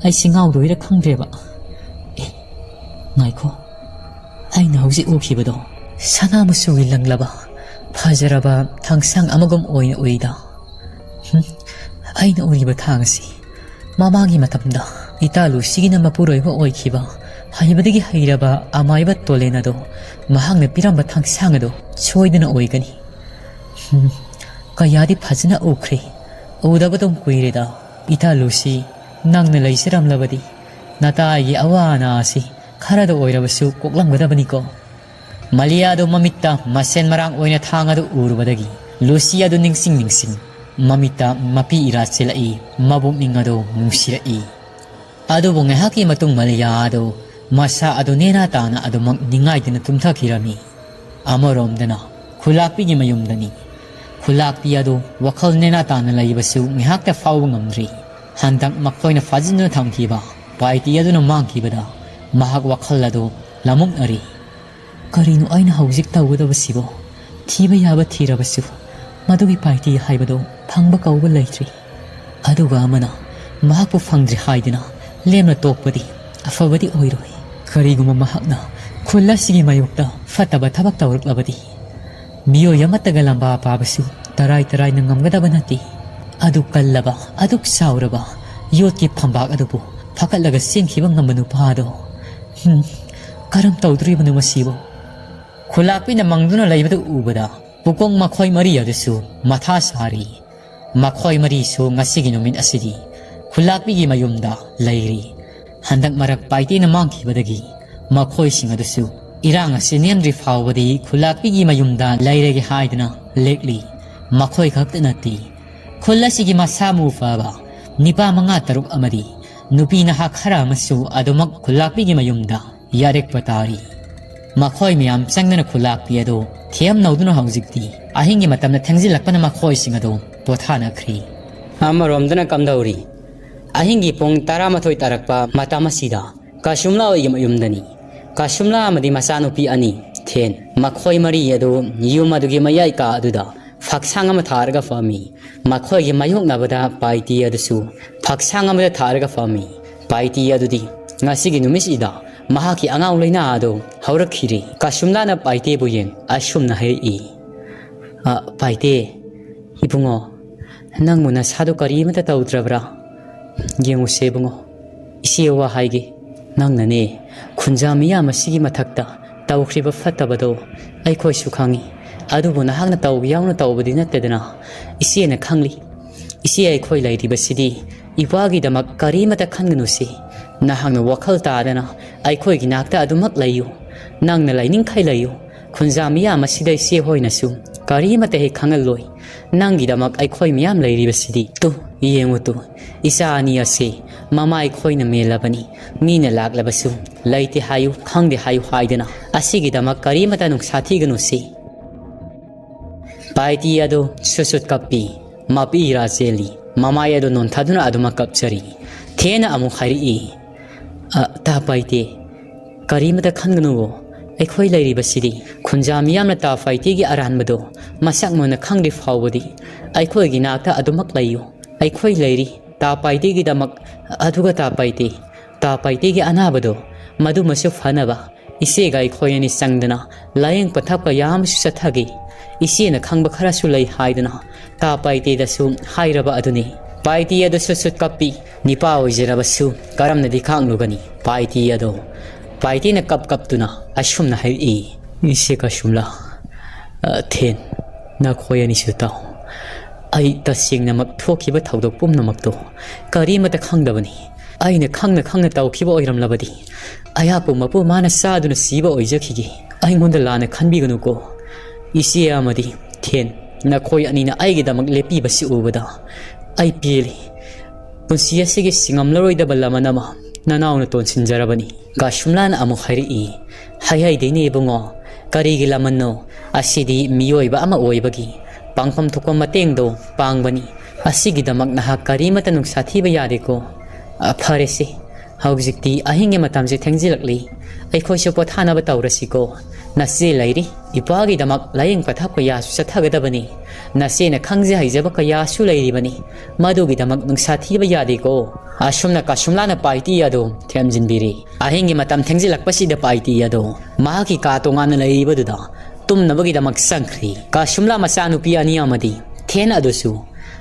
ꯑꯩꯁꯤ ꯉꯥꯎꯗꯣꯏꯔ ꯈꯪꯗ꯭ꯔꯦꯕ꯫ ꯑꯦ, ꯉꯥꯏꯈꯣ, ꯑꯩꯅ ꯍꯧꯖꯤꯛ ꯎꯈꯤꯕꯗꯣ ꯁꯅꯥ ꯃꯆꯨꯒꯤ ꯂꯪꯂꯕ ꯐꯖꯔꯕ ꯊꯥꯡꯁꯥꯡ ꯑꯃꯒꯨꯝ ꯑꯣꯏꯅ ꯎꯏꯗ꯫ ꯍꯝ, ꯑꯩꯅ ꯎꯔꯤꯕ ꯊꯥꯡ ꯑꯁꯤ ꯃꯃꯥꯡꯒꯤ ꯃꯇꯝꯗ ꯏꯇꯥ ꯂꯨꯁꯤꯒꯤꯅ ꯃꯄꯨꯔꯣꯏꯕ ꯑꯣꯏꯈꯤꯕ ꯍꯩꯕꯗꯒꯤ ꯍꯩꯔꯕ ꯑꯃꯥꯏꯕ ꯇꯣꯂꯦꯟ ꯑꯗꯣ ꯃꯍꯥꯛꯅ ꯄꯤꯔꯝꯕ ꯊꯥꯡꯁꯥꯡ ꯑꯗꯣ ꯁꯣꯏꯗꯅ ꯑꯣꯏꯒꯅꯤ꯫ ꯍꯝ, ꯀꯌꯥꯗꯤ ꯐꯖꯅ ꯎꯈ꯭ꯔꯦ꯫ ꯎꯗꯕꯗꯨꯝ ꯀꯨꯏꯔꯦꯗ꯫ ꯏꯇꯥ ꯂꯨꯁꯤ, ꯅꯪꯅ ꯂꯩꯖꯔꯝꯂꯕꯗꯤ ꯅꯇꯥꯒꯤ ꯑꯋꯥ ꯑꯅꯥ ꯑꯁꯤ ꯈꯔꯗ ꯑꯣꯏꯔꯕꯁꯨ ꯀꯣꯛꯂꯝꯒꯗꯕꯅꯤꯀꯣ꯫ ꯃꯥꯂꯤꯌꯥꯗꯨ ꯃꯃꯤꯠꯇ ꯃꯁꯦꯟ ꯃꯔꯥꯡ ꯑꯣꯏꯅ ꯊꯥꯡ ꯑꯗꯨ ꯎꯔꯨꯕꯗꯒꯤ ꯂꯨꯁꯤ ꯑꯗꯨ ꯅꯤꯡꯁꯤꯡ ꯅꯤꯡꯁꯤꯡ ꯃꯃꯤꯠꯇ ꯃꯄꯤ ꯏꯔꯥ ꯆꯦꯜꯂꯛꯏ, ꯃꯕꯨꯛꯅꯤꯡ ꯑꯗꯨ ꯅꯨꯡꯁꯤꯔꯛꯏ꯫ ꯑꯗꯨꯕꯨ ꯉꯥꯏꯍꯥꯛꯀꯤ ꯃꯇꯨꯡ ꯃꯥꯂꯤꯌꯥ ꯑꯗꯨ ꯃꯁꯥ ꯑꯗꯨ ꯅꯦꯅꯥ ꯇꯥꯅ ꯑꯗꯨꯃꯛ ꯅꯤꯡꯉꯥꯏꯗꯅ ꯇꯨꯝꯊꯈꯤꯔꯝꯃꯤ꯫ ꯑꯃꯔꯣꯝꯗꯅ ꯈꯨꯂꯥꯛꯄꯤꯒꯤ ꯃꯌꯨꯝꯗꯅꯤ꯫ ꯈꯨꯂꯥꯛꯄꯤ ꯑꯗꯨ ꯋꯥꯈꯜ ꯅꯦꯅꯥ ꯇꯥꯅ ꯂꯩꯕꯁꯨ ꯉꯥꯏꯍꯥꯛꯇ ꯐꯥꯎꯕ ꯉꯝꯗ꯭ꯔꯤ꯫ ꯍꯟꯗꯛ ꯃꯈꯣꯏꯅ ꯐꯥꯖꯤꯟꯗꯨꯅ ꯊꯝꯈꯤꯕ ꯄꯥꯏꯇꯤ ꯑꯗꯨꯅ ꯃꯥꯡꯈꯤꯕꯗ ꯃꯍꯥꯛ ꯋꯥꯈꯜ ꯑꯗꯨ ꯂꯥꯃꯨꯛꯅꯔꯤ꯫ ꯀꯔꯤꯅꯣ ꯑꯩꯅ ꯍꯧꯖꯤꯛ ꯇꯧꯒꯗꯕꯁꯤꯕꯣ? ꯊꯤꯕ ꯌꯥꯕ ꯊꯤꯔꯕꯁꯨ ꯃꯗꯨꯒꯤ ꯄꯥꯏꯇꯤ ꯍꯥꯏꯕꯗꯨ ꯐꯪꯕ ꯀꯧꯕ ꯂꯩꯇ꯭ꯔꯤ꯫ ꯑꯗꯨꯒ ꯑꯃꯅ ꯃꯍꯥꯛꯄꯨ ꯐꯪꯗ꯭ꯔꯦ ꯍꯥꯏꯗꯨꯅ ꯂꯦꯝꯅ ꯇꯣꯛꯄꯗꯤ ꯑꯐꯕꯗꯤ ꯑꯣꯏꯔꯣꯏ꯫ ꯀꯔꯤꯒꯨꯝꯕ ꯃꯍꯥꯛꯅ ꯈꯨꯜ ꯑꯁꯤꯒꯤ ꯃꯥꯌꯣꯛꯇ ꯐꯠꯇꯕ ꯊꯕꯛ ꯇꯧꯔꯛꯂꯕꯗꯤ, ꯃꯤꯑꯣꯏ ꯑꯃꯠꯇꯒ ꯂꯝꯕꯥ ꯄꯥꯕꯁꯨ ꯇꯔꯥꯏ ꯇꯔꯥꯏꯅ ꯉꯝꯒꯗꯕ ꯅꯠꯇꯦ꯫ ꯑꯗꯨ ꯀꯜꯂꯕ, ꯑꯗꯨꯛ ꯆꯥꯎꯔꯕ ꯌꯣꯠꯀꯤ ꯐꯝꯕꯥꯛ ꯑꯗꯨꯕꯨ ꯐꯒꯠꯂꯒ ꯆꯦꯟꯈꯤꯕ ꯉꯝꯕ ꯅꯨꯄꯥ ꯑꯗꯣ, ꯍꯝ, ꯀꯔꯝ ꯇꯧꯗꯣꯔꯤꯕꯅꯣ ꯃꯁꯤꯕꯨ? ꯈꯨꯂꯥꯛꯄꯤꯅ ꯃꯪꯗꯨꯅ ꯂꯩꯕꯗꯨ ꯎꯕꯗ ꯄꯨꯀꯣꯡ ꯃꯈꯣꯏ ꯃꯔꯤ ꯑꯗꯨꯁꯨ ꯃꯊꯥ ꯁꯥꯔꯤ꯫ ꯃꯈꯣꯏ ꯃꯔꯤꯁꯨ ꯉꯁꯤꯒꯤ ꯅꯨꯃꯤꯠ ꯑꯁꯤꯗꯤ ꯈꯨꯂꯥꯛꯄꯤꯒꯤ ꯃꯌꯨꯝꯗ ꯂꯩꯔꯤ꯫ ꯍꯟꯗꯛ ꯃꯔꯛ ꯄꯥꯏꯇꯦꯅ ꯃꯥꯡꯈꯤꯕꯗꯒꯤ ꯃꯈꯣꯏꯁꯤꯡ ꯑꯗꯨꯁꯨ ꯏꯔꯥꯡ ꯑꯁꯤ ꯅꯦꯝꯗ꯭ꯔꯤ ꯐꯥꯎꯕꯗꯤ ꯈꯨꯂꯥꯛꯄꯤꯒꯤ ꯃꯌꯨꯝꯗ ꯂꯩꯔꯒꯦ ꯍꯥꯏꯗꯨꯅ ꯂꯦꯛꯂꯤ꯫ ꯃꯈꯣꯏ ꯈꯛꯇ ꯅꯠꯇꯦ, ꯈꯨꯜ ꯑꯁꯤꯒꯤ ꯃꯁꯥ ꯃꯎ ꯐꯕ ꯅꯤꯄꯥ ꯃꯉꯥ ꯇꯔꯨꯛ ꯑꯃꯗꯤ ꯅꯨꯄꯤ ꯅꯍꯥ ꯈꯔ ꯑꯃꯁꯨ ꯑꯗꯨꯃꯛ ꯈꯨꯂꯥꯛꯄꯤꯒꯤ ꯃꯌꯨꯝꯗ ꯌꯥꯔꯦꯛꯄ ꯇꯥꯔꯤ꯫ ꯃꯈꯣꯏ ꯃꯌꯥꯝ ꯆꯪꯗꯨꯅ ꯈꯨꯂꯥꯛꯄꯤ ꯑꯗꯨ ꯊꯦꯝꯅꯧꯗꯨꯅ ꯍꯧꯖꯤꯛꯇꯤ ꯑꯍꯤꯡꯒꯤ ꯃꯇꯝꯗ ꯊꯦꯡꯖꯤꯜꯂꯛꯄꯅ ꯃꯈꯣꯏꯁꯤꯡ ꯑꯗꯨ ꯄꯣꯊꯥꯅꯈ꯭ꯔꯤ꯫ ꯑꯃꯔꯣꯝꯗꯅ ꯀꯝꯗꯧꯔꯤ? ꯑꯍꯤꯡꯒꯤ ꯄꯨꯡ ꯇꯔꯥꯃꯥꯊꯣꯏ ꯇꯥꯔꯛꯄ ꯃꯇꯝ ꯑꯁꯤꯗ ꯀꯁꯨꯝꯂꯥ ꯍꯣꯏꯒꯤ ꯃꯌꯨꯝꯗꯅꯤ꯫ ꯀꯁꯨꯝꯂꯥ ꯑꯃꯗꯤ ꯃꯆꯥꯅꯨꯄꯤ ꯑꯅꯤ, ꯊꯦꯟ, ꯃꯈꯣꯏ ꯃꯔꯤ ꯑꯗꯨ ꯌꯨꯝ ꯑꯗꯨꯒꯤ ꯃꯌꯥꯏ ꯀꯥ ꯑꯗꯨꯗ ꯐꯛꯁꯥꯡ ꯑꯃ ꯊꯥꯔꯒ ꯐꯝꯃꯤ꯫ ꯃꯈꯣꯏꯒꯤ ꯃꯥꯌꯣꯛꯅꯕꯗ ꯄꯥꯏꯇꯤ ꯑꯗꯨꯁꯨ ꯐꯛꯁꯥꯡ ꯑꯃꯗ ꯊꯥꯔꯒ ꯐꯝꯃꯤ꯫ ꯄꯥꯏꯇꯤ ꯑꯗꯨꯗꯤ ꯉꯁꯤꯒꯤ ꯅꯨꯃꯤꯠꯁꯤꯗ ꯃꯍꯥꯛꯀꯤ ꯑꯉꯥꯎ ꯂꯩꯅꯥ ꯑꯗꯨ ꯍꯧꯔꯛꯈꯤꯔꯦ꯫ ꯀꯁꯨꯝꯂꯥꯅ ꯄꯥꯏꯇꯦꯕꯨ ꯌꯦꯡ ꯑꯁꯨꯝꯅ ꯍꯥꯏꯔꯛꯏ, "ꯑ, ꯄꯥꯏꯇꯦ, ꯏꯕꯨꯡꯉꯣ, ꯅꯪꯕꯨ ꯅꯁꯥꯗꯣ ꯀꯔꯤꯃꯇ ꯇꯧꯗ꯭ꯔꯕ꯭ꯔꯥ? ꯌꯦꯡꯉꯨꯁꯦ ꯏꯕꯨꯡꯉꯣ, ꯏꯆꯦ ꯋꯥ ꯍꯥꯏꯒꯦ꯫ ꯅꯪꯅꯅꯦ, ꯈꯨꯟꯖꯥ ꯃꯤꯌꯥꯝ ꯑꯁꯤꯒꯤ ꯃꯊꯛꯇ ꯇꯧꯈ꯭ꯔꯤꯕ ꯐꯠꯇꯕꯗꯣ ꯑꯩꯈꯣꯏꯁꯨ ꯈꯪꯉꯤ꯫ ꯑꯗꯨꯕꯨ ꯅꯍꯥꯛꯅ ꯇꯧꯕ ꯌꯥꯎꯅ ꯇꯧꯕꯗꯤ ꯅꯠꯇꯦꯗꯅ꯫ ꯏꯆꯦꯅ ꯈꯪꯂꯤ꯫ ꯏꯆꯦ ꯑꯩꯈꯣꯏ ꯂꯩꯔꯤꯕꯁꯤꯗꯤ ꯏꯋꯥꯒꯤꯗꯃꯛ ꯀꯔꯤꯃꯇ ꯈꯟꯒꯅꯨꯁꯤ꯫ ꯅꯍꯥꯛꯅ ꯋꯥꯈꯜ ꯇꯥꯗꯅ ꯑꯩꯈꯣꯏꯒꯤ ꯅꯥꯛꯇ ꯑꯗꯨꯃꯛ ꯂꯩꯌꯨ꯫ ꯅꯪꯅ ꯂꯩꯅꯤꯡꯈꯩ ꯂꯩꯌꯨ꯫ ꯈꯨꯟꯖꯥ ꯃꯤꯌꯥꯝ ꯑꯁꯤꯗ ꯏꯆꯦ ꯍꯣꯏꯅꯁꯨ ꯀꯔꯤꯃꯠꯇ ꯍꯦꯛ ꯈꯪꯍꯜꯂꯣꯏ꯫ ꯅꯪꯒꯤꯗꯃꯛ ꯑꯩꯈꯣꯏ ꯃꯤꯌꯥꯝ ꯂꯩꯔꯤꯕꯁꯤꯗꯤ꯫ ꯇꯨ, ꯌꯦꯡꯉꯨ ꯇꯨ, ꯏꯆꯥ ꯑꯅꯤ ꯑꯁꯤ ꯃꯃꯥ ꯑꯩꯈꯣꯏꯅ ꯃꯦꯜꯂꯕꯅꯤ꯫ ꯃꯤꯅ ꯂꯥꯛꯂꯕꯁꯨ ꯂꯩꯇꯦ ꯍꯥꯏꯌꯨ, ꯈꯪꯗꯦ ꯍꯥꯏꯌꯨ ꯍꯥꯏꯗꯅ ꯑꯁꯤꯒꯤꯗꯃꯛ ꯀꯔꯤꯃꯠꯇ ꯅꯨꯡꯁꯥ ꯊꯤꯒꯅꯨꯁꯤ꯫ ꯄꯥꯏꯇꯤ ꯑꯗꯨ ꯁꯨꯠ ꯁꯨꯠ ꯀꯞꯄꯤ꯫ ꯃꯄꯤ ꯏꯔꯥ ꯆꯦꯜꯂꯤ꯫ ꯃꯃꯥꯏ ꯑꯗꯨ ꯅꯣꯟꯊꯗꯨꯅ ꯑꯗꯨꯃꯛ ꯀꯞꯆꯔꯤ꯫ ꯊꯦꯟꯅ ꯑꯃꯨꯛ ꯍꯥꯏꯔꯛꯏ, "ꯑ, ꯇꯥ ꯄꯥꯏꯇꯦ, ꯀꯔꯤꯃꯇ ꯈꯟꯒꯅꯨꯋꯣ꯫ ꯑꯩꯈꯣꯏ ꯂꯩꯔꯤꯕꯁꯤꯗꯤ ꯈꯨꯟꯖꯥ ꯃꯤꯌꯥꯝꯅ ꯇꯥ ꯄꯥꯏꯇꯦꯒꯤ ꯑꯔꯥꯟꯕꯗꯣ ꯃꯁꯛ ꯃꯨꯟꯅ ꯈꯪꯗ꯭ꯔꯤ ꯐꯥꯎꯕꯗꯤ ꯑꯩꯈꯣꯏꯒꯤ ꯅꯥꯛꯇ ꯑꯗꯨꯃꯛ ꯂꯩꯌꯨ꯫ ꯑꯩꯈꯣꯏ ꯂꯩꯔꯤ ꯇꯥ ꯄꯥꯏꯇꯦꯒꯤꯗꯃꯛ꯫ ꯑꯗꯨꯒ ꯇꯥ ꯄꯥꯏꯇꯦ, ꯇꯥ ꯄꯥꯏꯇꯦꯒꯤ ꯑꯅꯥꯕꯗꯣ ꯃꯗꯨꯃꯁꯨ ꯐꯅꯕ ꯏꯆꯦꯒ ꯑꯩꯈꯣꯏ ꯑꯅꯤ ꯆꯪꯗꯅ ꯂꯥꯌꯦꯡ ꯄꯊꯥꯞ ꯀꯌꯥ ꯑꯃꯁꯨ ꯆꯠꯊꯈꯤ꯫ ꯏꯆꯦꯅ ꯈꯪꯕ ꯈꯔꯁꯨ ꯂꯩ" ꯍꯥꯏꯗꯨꯅ ꯇꯥ ꯄꯥꯏꯇꯦꯗꯁꯨ ꯍꯥꯏꯔꯕ ꯑꯗꯨꯅꯤ꯫ ꯄꯥꯏꯇꯦ ꯑꯗꯨꯁꯨ ꯁꯨꯠ ꯀꯞꯄꯤ꯫ ꯅꯤꯄꯥ ꯑꯣꯏꯖꯔꯕꯁꯨ ꯀꯔꯝꯅꯗꯤ ꯈꯥꯡꯂꯨꯒꯅꯤ? ꯄꯥꯏꯇꯦ ꯑꯗꯣ, ꯄꯥꯏꯇꯦꯅ ꯀꯞ ꯀꯞꯇꯨꯅ ꯑꯁꯨꯝꯅ ꯍꯥꯏꯔꯛꯏ, "ꯏꯆꯦ ꯀꯁꯨꯝꯂꯥ, ꯑ, ꯊꯦꯟ, ꯅꯈꯣꯏ ꯑꯅꯤꯁꯨ ꯇꯥꯎ꯫ ꯑꯩ ꯇꯁꯦꯡꯅꯃꯛ ꯊꯣꯛꯈꯤꯕ ꯊꯧꯗꯣꯛ ꯄꯨꯝꯅꯃꯛꯇꯣ ꯀꯔꯤꯃꯠꯇ ꯈꯪꯗꯕꯅꯤ꯫ ꯑꯩꯅ ꯈꯪꯅ ꯈꯪꯅ ꯇꯧꯈꯤꯕ ꯑꯣꯏꯔꯝꯂꯕꯗꯤ ꯑꯩꯍꯥꯛꯄꯨ ꯃꯄꯨ ꯃꯥꯅ ꯆꯥꯗꯨꯅ ꯁꯤꯕ ꯑꯣꯏꯖꯈꯤꯒꯦ꯫ ꯑꯩꯉꯣꯟꯗ ꯂꯥꯟꯅ ꯈꯟꯕꯤꯒꯅꯨꯀꯣ꯫ ꯏꯆꯦ ꯑꯃꯗꯤ ꯊꯦꯟ, ꯅꯈꯣꯏ ꯑꯅꯤꯅ ꯑꯩꯒꯤꯗꯃꯛ ꯂꯦꯞꯄꯤꯕꯁꯤ ꯎꯕꯗ ꯑꯩ ꯄꯦꯜꯂꯤ꯫ ꯄꯨꯟꯁꯤ ꯑꯁꯤꯒꯤ ꯁꯤꯡꯉꯝꯂꯔꯣꯏꯗꯕ ꯂꯃꯟ ꯑꯃ ꯅꯅꯥꯎꯅ ꯇꯣꯟꯁꯤꯟꯖꯔꯕꯅꯤ"꯫ ꯀꯥꯁꯨꯝꯂꯥꯅ ꯑꯃꯨꯛ ꯍꯥꯏꯔꯛꯏ, "ꯍꯥꯏꯍꯩꯗꯦꯅꯦ ꯏꯕꯨꯡꯉꯣ, ꯀꯔꯤꯒꯤ ꯂꯃꯟꯅꯣ? ꯑꯁꯤꯗꯤ ꯃꯤꯑꯣꯏꯕ ꯑꯃ ꯑꯣꯏꯕꯒꯤ ꯄꯥꯡꯐꯝ ꯊꯣꯛꯄ ꯃꯇꯦꯡꯗꯣ ꯄꯥꯡꯕꯅꯤ꯫ ꯑꯁꯤꯒꯤꯗꯃꯛ ꯅꯍꯥꯛ ꯀꯔꯤꯃꯠꯇ ꯅꯨꯡꯁꯥ ꯊꯤꯕ ꯌꯥꯗꯦꯀꯣ꯫ ꯑ, ꯐꯔꯦꯁꯦ, ꯍꯧꯖꯤꯛꯇꯤ ꯑꯍꯤꯡꯒꯤ ꯃꯇꯝꯁꯦ ꯊꯦꯡꯖꯤꯜꯂꯛꯂꯤ꯫ ꯑꯩꯈꯣꯏꯁꯨ ꯄꯣꯊꯥꯅꯕ ꯇꯧꯔꯁꯤꯀꯣ꯫ ꯅꯆꯦ ꯂꯩꯔꯤ, ꯏꯄꯥꯒꯤꯗꯃꯛ ꯂꯥꯌꯦꯡ ꯄꯊꯥꯞ ꯀꯌꯥꯁꯨ ꯆꯠꯊꯒꯗꯕꯅꯤ꯫ ꯅꯆꯦꯅ ꯈꯪꯖ ꯍꯩꯖꯕ ꯀꯌꯥꯁꯨ ꯂꯩꯔꯤꯕꯅꯤ꯫ ꯃꯗꯨꯒꯤꯗꯃꯛ ꯅꯨꯡꯁꯥ ꯊꯤꯕ ꯌꯥꯗꯦꯀꯣ"꯫ ꯑꯁꯨꯝꯅ ꯀꯥꯁꯨꯝꯂꯥꯅ ꯄꯥꯏꯇꯤ ꯑꯗꯨ ꯊꯦꯝꯖꯤꯟꯕꯤꯔꯤ꯫ ꯑꯍꯤꯡꯒꯤ ꯃꯇꯝ ꯊꯦꯡꯖꯤꯜꯂꯛꯄꯁꯤꯗ ꯄꯥꯏꯇꯤ ꯑꯗꯨ ꯃꯍꯥꯛꯀꯤ ꯀꯥ ꯇꯣꯉꯥꯟꯅ ꯂꯩꯔꯤꯕꯗꯨꯗ ꯇꯨꯝꯅꯕꯒꯤꯗꯃꯛ ꯆꯪꯈ꯭ꯔꯤ꯫ ꯀꯥꯁꯨꯝꯂꯥ ꯃꯆꯥꯅꯨꯄꯤ ꯑꯅꯤ ꯑꯃꯗꯤ ꯊꯦꯟ ꯑꯗꯨꯁꯨ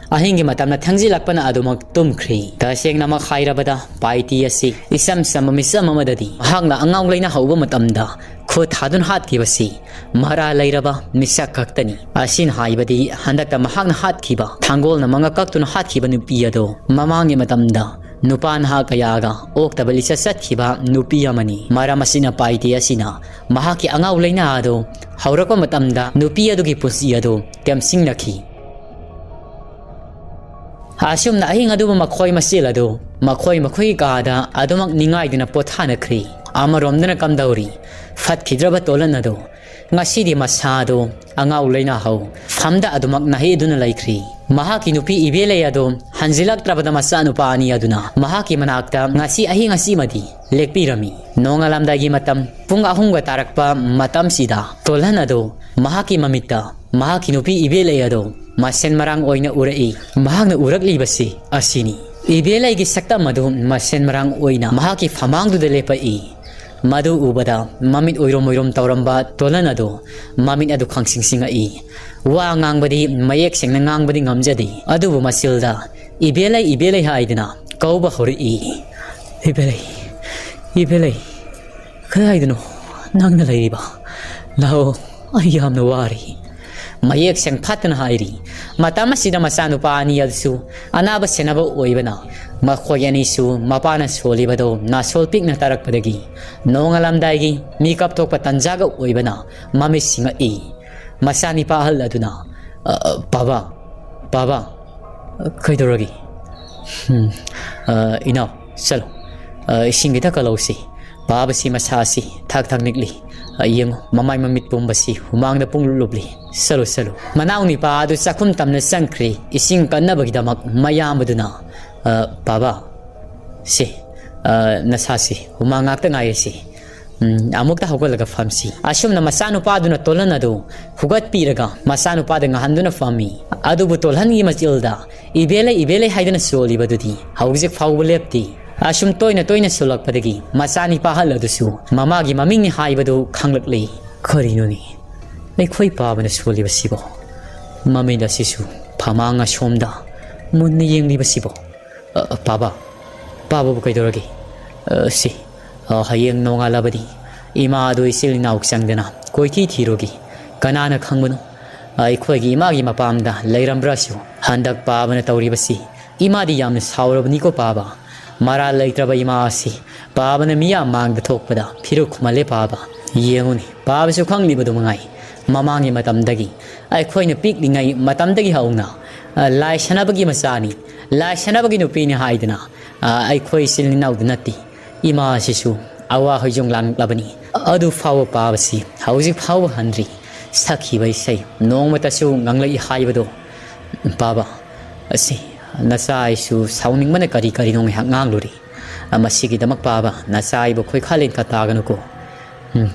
ꯑꯍꯤꯡꯒꯤ ꯃꯇꯝꯅ ꯊꯦꯡꯖꯤꯜꯂꯛꯄꯅ ꯑꯗꯨꯃꯛ ꯇꯨꯝꯈ꯭ꯔꯤ꯫ ꯇꯁꯦꯡꯅꯃꯛ ꯍꯥꯏꯔꯕꯗ, ꯄꯥꯏꯇꯤ ꯑꯁꯤ ꯏꯆꯝ ꯆꯝꯕ ꯃꯤꯆꯝ ꯑꯃꯗꯗꯤ ꯃꯍꯥꯛꯅ ꯑꯉꯥꯎ ꯂꯩꯅ ꯍꯧꯕ ꯃꯇꯝꯗ ꯈꯨꯠ ꯊꯥꯗꯨꯅ ꯍꯥꯠꯈꯤꯕꯁꯤ ꯃꯔꯥ ꯂꯩꯔꯕ ꯃꯤꯁꯛ ꯈꯛꯇꯅꯤ꯫ ꯑꯁꯤꯅ ꯍꯥꯏꯕꯗꯤ ꯍꯟꯗꯛꯇ ꯃꯍꯥꯛꯅ ꯍꯥꯠꯈꯤꯕ ꯊꯥꯡꯒꯣꯜꯅ ꯃꯉꯛ ꯀꯛꯇꯨꯅ ꯍꯥꯠꯈꯤꯕ ꯅꯨꯄꯤ ꯑꯗꯣ ꯃꯃꯥꯡꯒꯤ ꯃꯇꯝꯗ ꯅꯨꯄꯥ ꯅꯍꯥ ꯀꯌꯥꯒ ꯑꯣꯛꯇꯕ ꯂꯤꯆꯠ ꯆꯠꯈꯤꯕ ꯅꯨꯄꯤ ꯑꯃꯅꯤ꯫ ꯃꯔꯝ ꯑꯁꯤꯅ ꯄꯥꯏꯇꯦ ꯑꯁꯤꯅ ꯃꯍꯥꯛꯀꯤ ꯑꯉꯥꯎ ꯂꯩꯅꯥ ꯑꯗꯨ ꯍꯧꯔꯛꯄ ꯃꯇꯝꯗ ꯅꯨꯄꯤ ꯑꯗꯨꯒꯤ ꯄꯨꯟꯁꯤ ꯑꯗꯨ ꯇꯦꯝꯁꯤꯡꯅꯈꯤ꯫ ꯑꯁꯨꯝꯅ ꯑꯍꯤꯡ ꯑꯗꯨꯕꯨ ꯃꯈꯣꯏ ꯃꯁꯦꯜ ꯑꯗꯨ ꯃꯈꯣꯏ ꯃꯈꯣꯏꯒꯤ ꯀꯥꯗ ꯑꯗꯨꯃꯛ ꯅꯤꯡꯉꯥꯏꯗꯨꯅ ꯄꯣꯊꯥꯅꯈ꯭ꯔꯤ꯫ ꯑꯃꯔꯣꯝꯗꯅ ꯀꯝꯗꯧꯔꯤ? ꯐꯠꯈꯤꯗ꯭ꯔꯕ ꯇꯣꯂꯟ ꯑꯗꯨ ꯉꯁꯤꯗꯤ ꯃꯁꯥ ꯑꯗꯨ ꯑꯉꯥꯎ ꯂꯩꯅꯥ ꯍꯧ ꯐꯝꯗ ꯑꯗꯨꯃꯛ ꯅꯥꯍꯦꯗꯨꯅ ꯂꯩꯈ꯭ꯔꯤ꯫ ꯃꯍꯥꯛꯀꯤ ꯅꯨꯄꯤ ꯏꯕꯦꯂꯩ ꯑꯗꯨ ꯍꯟꯖꯤꯜꯂꯛꯇ꯭ꯔꯕꯗ ꯃꯆꯥꯅꯨꯄꯥ ꯑꯅꯤ ꯑꯗꯨꯅ ꯃꯍꯥꯛꯀꯤ ꯃꯅꯥꯛꯇ ꯉꯁꯤ ꯑꯍꯤꯡ ꯑꯁꯤꯃꯗꯤ ꯂꯦꯛꯄꯤꯔꯝꯃꯤ꯫ ꯅꯣꯡꯉꯥꯜꯂꯝꯗꯥꯏꯒꯤ ꯃꯇꯝ ꯄꯨꯡ ꯑꯍꯨꯝꯒ ꯇꯥꯔꯛꯄ ꯃꯇꯝꯁꯤꯗ ꯇꯣꯜꯍꯟ ꯑꯗꯨ ꯃꯍꯥꯛꯀꯤ ꯃꯃꯤꯠꯇ ꯃꯍꯥꯛꯀꯤ ꯅꯨꯄꯤ ꯏꯕꯦꯂꯩ ꯑꯗꯨ ꯃꯁꯦꯟ ꯃꯔꯥꯡ ꯑꯣꯏꯅ ꯎꯔꯛꯏ꯫ ꯃꯍꯥꯛꯅ ꯎꯔꯛꯂꯤꯕꯁꯤ ꯑꯁꯤꯅꯤ꯫ ꯏꯕꯦꯂꯩꯒꯤ ꯁꯛꯇꯝ ꯑꯗꯨ ꯃꯁꯦꯟ ꯃꯔꯥꯡ ꯑꯣꯏꯅ ꯃꯍꯥꯛꯀꯤ ꯐꯃꯥꯡꯗꯨꯗ ꯂꯦꯞꯄꯛꯏ꯫ ꯃꯗꯨ ꯎꯕꯗ ꯃꯃꯤꯠ ꯎꯏꯔꯨꯝ ꯎꯏꯔꯨꯝ ꯇꯧꯔꯝꯕ ꯇꯣꯂꯟ ꯑꯗꯨ ꯃꯃꯤꯠ ꯑꯗꯨ ꯈꯪꯁꯤꯡ ꯁꯤꯡꯉꯛꯏ꯫ ꯋꯥ ꯉꯥꯡꯕꯗꯤ ꯃꯌꯦꯛ ꯁꯦꯡꯅ ꯉꯥꯡꯕꯗꯤ ꯉꯝꯖꯗꯦ, ꯑꯗꯨꯕꯨ ꯃꯆꯤꯜꯗ "ꯏꯕꯦꯂꯩ, ꯏꯕꯦꯂꯩ" ꯍꯥꯏꯗꯨꯅ ꯀꯧꯕ ꯍꯧꯔꯛꯏ꯫ "ꯏꯕꯦꯂꯩ, ꯏꯕꯦꯂꯩ, ꯀꯗꯥꯏꯗꯅꯣ ꯅꯪꯅ ꯂꯩꯔꯤꯕ? ꯂꯥꯛꯑꯣ, ꯑꯩ ꯌꯥꯝꯅ ꯋꯥꯔꯦ", ꯃꯌꯦꯛ ꯁꯦꯡꯐꯥꯠꯇꯅ ꯍꯥꯏꯔꯤ꯫ ꯃꯇꯝ ꯑꯁꯤꯗ ꯃꯆꯥꯅꯨꯄꯥ ꯑꯅꯤ ꯑꯗꯨꯁꯨ ꯑꯅꯥꯕ ꯁꯦꯟꯅꯕ ꯑꯣꯏꯕꯅ ꯃꯈꯣꯏ ꯑꯅꯤꯁꯨ ꯃꯄꯥꯅ ꯁꯣꯜꯂꯤꯕꯗꯣ ꯅꯥꯁꯣꯜ ꯄꯤꯛꯅ ꯇꯥꯔꯛꯄꯗꯒꯤ ꯅꯣꯡꯉꯥꯜꯂꯝꯗꯥꯏꯒꯤ ꯃꯤꯀꯞ ꯊꯣꯛꯄ ꯇꯟꯖꯥꯒ ꯑꯣꯏꯕꯅ ꯃꯃꯤꯠ ꯁꯤꯡꯉꯛꯏ꯫ ꯃꯆꯥꯅꯤꯄꯥ ꯑꯍꯜ ꯑꯗꯨꯅ, "ꯑ, ꯑ, ꯄꯥꯕ, ꯄꯥꯕ, ꯑ, ꯀꯩꯗꯧꯔꯒꯦ?" "ꯎꯝ, ꯑ, ꯏꯅꯥꯎ, ꯆꯠꯂꯣ, ꯑ, ꯏꯁꯤꯡ ꯈꯤꯇ ꯀꯜꯂꯧꯁꯤ꯫ ꯄꯥꯕꯁꯤ ꯃꯁꯥꯁꯤ ꯊꯥꯛ ꯊꯥꯛ ꯅꯤꯛꯂꯤ꯫ ꯑ, ꯌꯦꯡꯉꯨ, ꯃꯃꯥꯏ ꯃꯃꯤꯠ ꯄꯨꯝꯕꯁꯤ ꯍꯨꯃꯥꯡꯗ ꯄꯨꯡ ꯂꯨꯞ ꯂꯨꯞꯂꯤ꯫ ꯆꯠꯂꯨ, ꯆꯠꯂꯨ꯫" ꯃꯅꯥꯎ ꯅꯤꯄꯥ ꯑꯗꯨ ꯆꯥꯛꯈꯨꯝ ꯇꯝꯅ ꯆꯪꯈ꯭ꯔꯦ꯫ ꯏꯁꯤꯡ ꯀꯟꯅꯕꯒꯤꯗꯃꯛ ꯃꯌꯥꯝꯕꯗꯨꯅ, "ꯑ, ꯄꯥꯕ, ꯁꯤ, ꯑ, ꯅꯁꯥꯁꯤ ꯍꯨꯃꯥꯡ ꯉꯥꯛꯇ ꯉꯥꯏꯔꯦ ꯁꯤ꯫ ꯎꯝ, ꯑꯃꯨꯛꯇ ꯍꯧꯒꯠꯂꯒ ꯐꯝꯁꯤ꯫" ꯑꯁꯨꯝꯅ ꯃꯆꯥꯅꯨꯄꯥꯗꯨꯅ ꯇꯣꯜꯍꯟ ꯑꯗꯨ ꯍꯨꯒꯠꯄꯤꯔꯒ ꯃꯆꯥꯅꯨꯄꯥꯗ ꯉꯥꯍꯟꯗꯨꯅ ꯐꯝꯃꯤ꯫ ꯑꯗꯨꯕꯨ ꯇꯣꯜꯍꯟꯒꯤ ꯃꯆꯤꯜꯗ "ꯏꯕꯦꯂꯩ, ꯏꯕꯦꯂꯩ" ꯍꯥꯏꯗꯨꯅ ꯁꯣꯜꯂꯤꯕꯗꯨꯗꯤ ꯍꯧꯖꯤꯛ ꯐꯥꯎꯕ ꯂꯦꯞꯇꯦ꯫ ꯑꯁꯨꯝ ꯇꯣꯏꯅ ꯇꯣꯏꯅ ꯁꯣꯜꯂꯛꯄꯗꯒꯤ ꯃꯆꯥꯅꯤꯄꯥ ꯑꯍꯜ ꯑꯗꯨꯁꯨ ꯃꯃꯥꯒꯤ ꯃꯃꯤꯡꯅꯤ ꯍꯥꯏꯕꯗꯨ ꯈꯪꯂꯛꯂꯦ꯫ "ꯀꯔꯤꯅꯣꯅꯦ ꯑꯩꯈꯣꯏ ꯄꯥꯕꯅ ꯁꯣꯜꯂꯤꯕꯁꯤꯕꯣ? ꯃꯃꯤꯠ ꯑꯁꯤꯁꯨ ꯐꯃꯥꯡ ꯑꯁꯣꯝꯗ ꯃꯨꯟꯅ ꯌꯦꯡꯂꯤꯕꯁꯤꯕꯣ?" "ꯑ, ꯄꯥꯕ, ꯄꯥꯕꯕꯨ ꯀꯩꯗꯧꯔꯒꯦ?" "ꯑ, ꯁꯤ, ꯑ, ꯍꯌꯦꯡ ꯅꯣꯡꯉꯥꯜꯂꯕꯗꯤ ꯏꯃꯥ ꯑꯗꯨ ꯏꯆꯤꯜ ꯏꯅꯥꯎ ꯆꯪꯗꯅ ꯀꯣꯏꯊꯤ ꯊꯤꯔꯨꯒꯦ꯫ ꯀꯅꯥꯅ ꯈꯪꯕꯅꯣ, ꯑꯩꯈꯣꯏꯒꯤ ꯏꯃꯥꯒꯤ ꯃꯄꯥꯝꯗ ꯂꯩꯔꯝꯕ꯭ꯔꯥꯁꯨ꯫ ꯍꯟꯗꯛ ꯄꯥꯕꯅ ꯇꯧꯔꯤꯕꯁꯤ ꯏꯃꯥꯗꯤ ꯌꯥꯝꯅ ꯁꯥꯎꯔꯕꯅꯤꯀꯣ ꯄꯥꯕ꯫ ꯃꯔꯥꯜ ꯂꯩꯇ꯭ꯔꯕ ꯏꯃꯥ ꯑꯁꯤ ꯄꯥꯕꯅ ꯃꯤꯌꯥꯝ ꯃꯥꯡꯗ ꯊꯣꯛꯄꯗ ꯐꯤꯔꯨꯛ ꯈꯨꯝꯍꯜꯂꯦ ꯄꯥꯕ꯫ ꯌꯦꯡꯉꯨꯅꯦ, ꯄꯥꯕꯁꯨ ꯈꯪꯂꯤꯕꯗꯨ ꯃꯉꯥꯏ꯫ ꯃꯃꯥꯡꯒꯤ ꯃꯇꯝꯗꯒꯤ, ꯑꯩꯈꯣꯏꯅ ꯄꯤꯛꯂꯤꯉꯩ ꯃꯇꯝꯗꯒꯤ ꯍꯧꯅ, ꯑ, ꯂꯥꯏ ꯁꯥꯟꯅꯕꯒꯤ ꯃꯆꯥꯅꯤ, ꯂꯥꯏ ꯁꯥꯟꯅꯕꯒꯤ ꯅꯨꯄꯤꯅꯤ ꯍꯥꯏꯗꯅ, ꯑ, ꯑꯩꯈꯣꯏ ꯏꯆꯤꯜ ꯏꯅꯥꯎꯗ ꯅꯠꯇꯦ, ꯏꯃꯥ ꯑꯁꯤꯁꯨ ꯑꯋꯥ ꯍꯣꯏꯖꯣꯡ ꯂꯥꯡꯂꯛꯂꯕꯅꯤ꯫ ꯑꯗꯨ ꯐꯥꯎꯕ ꯄꯥꯕꯁꯤ ꯍꯧꯖꯤꯛ ꯐꯥꯎꯕ ꯍꯟꯗ꯭ꯔꯤ꯫ ꯁꯛꯈꯤꯕ ꯏꯁꯩ ꯅꯣꯡꯃꯇꯁꯨ ꯉꯪꯂꯛꯏ ꯍꯥꯏꯕꯗꯣ꯫ ꯄꯥꯕ, ꯑꯁꯤ, ꯅꯆꯥ ꯑꯩꯁꯨ ꯁꯥꯎꯅꯤꯡꯕꯅ ꯀꯔꯤ ꯀꯔꯤꯅꯣ ꯉꯥꯏꯍꯥꯛ ꯉꯥꯡꯂꯨꯔꯤ꯫ ꯃꯁꯤꯒꯤꯗꯃꯛ ꯄꯥꯕ, ꯅꯆꯥ ꯑꯩꯕꯨ ꯈꯣꯏꯈꯥ ꯂꯦꯟꯈꯥ ꯇꯥꯒꯅꯨꯀꯣ꯫ ꯎꯝ꯫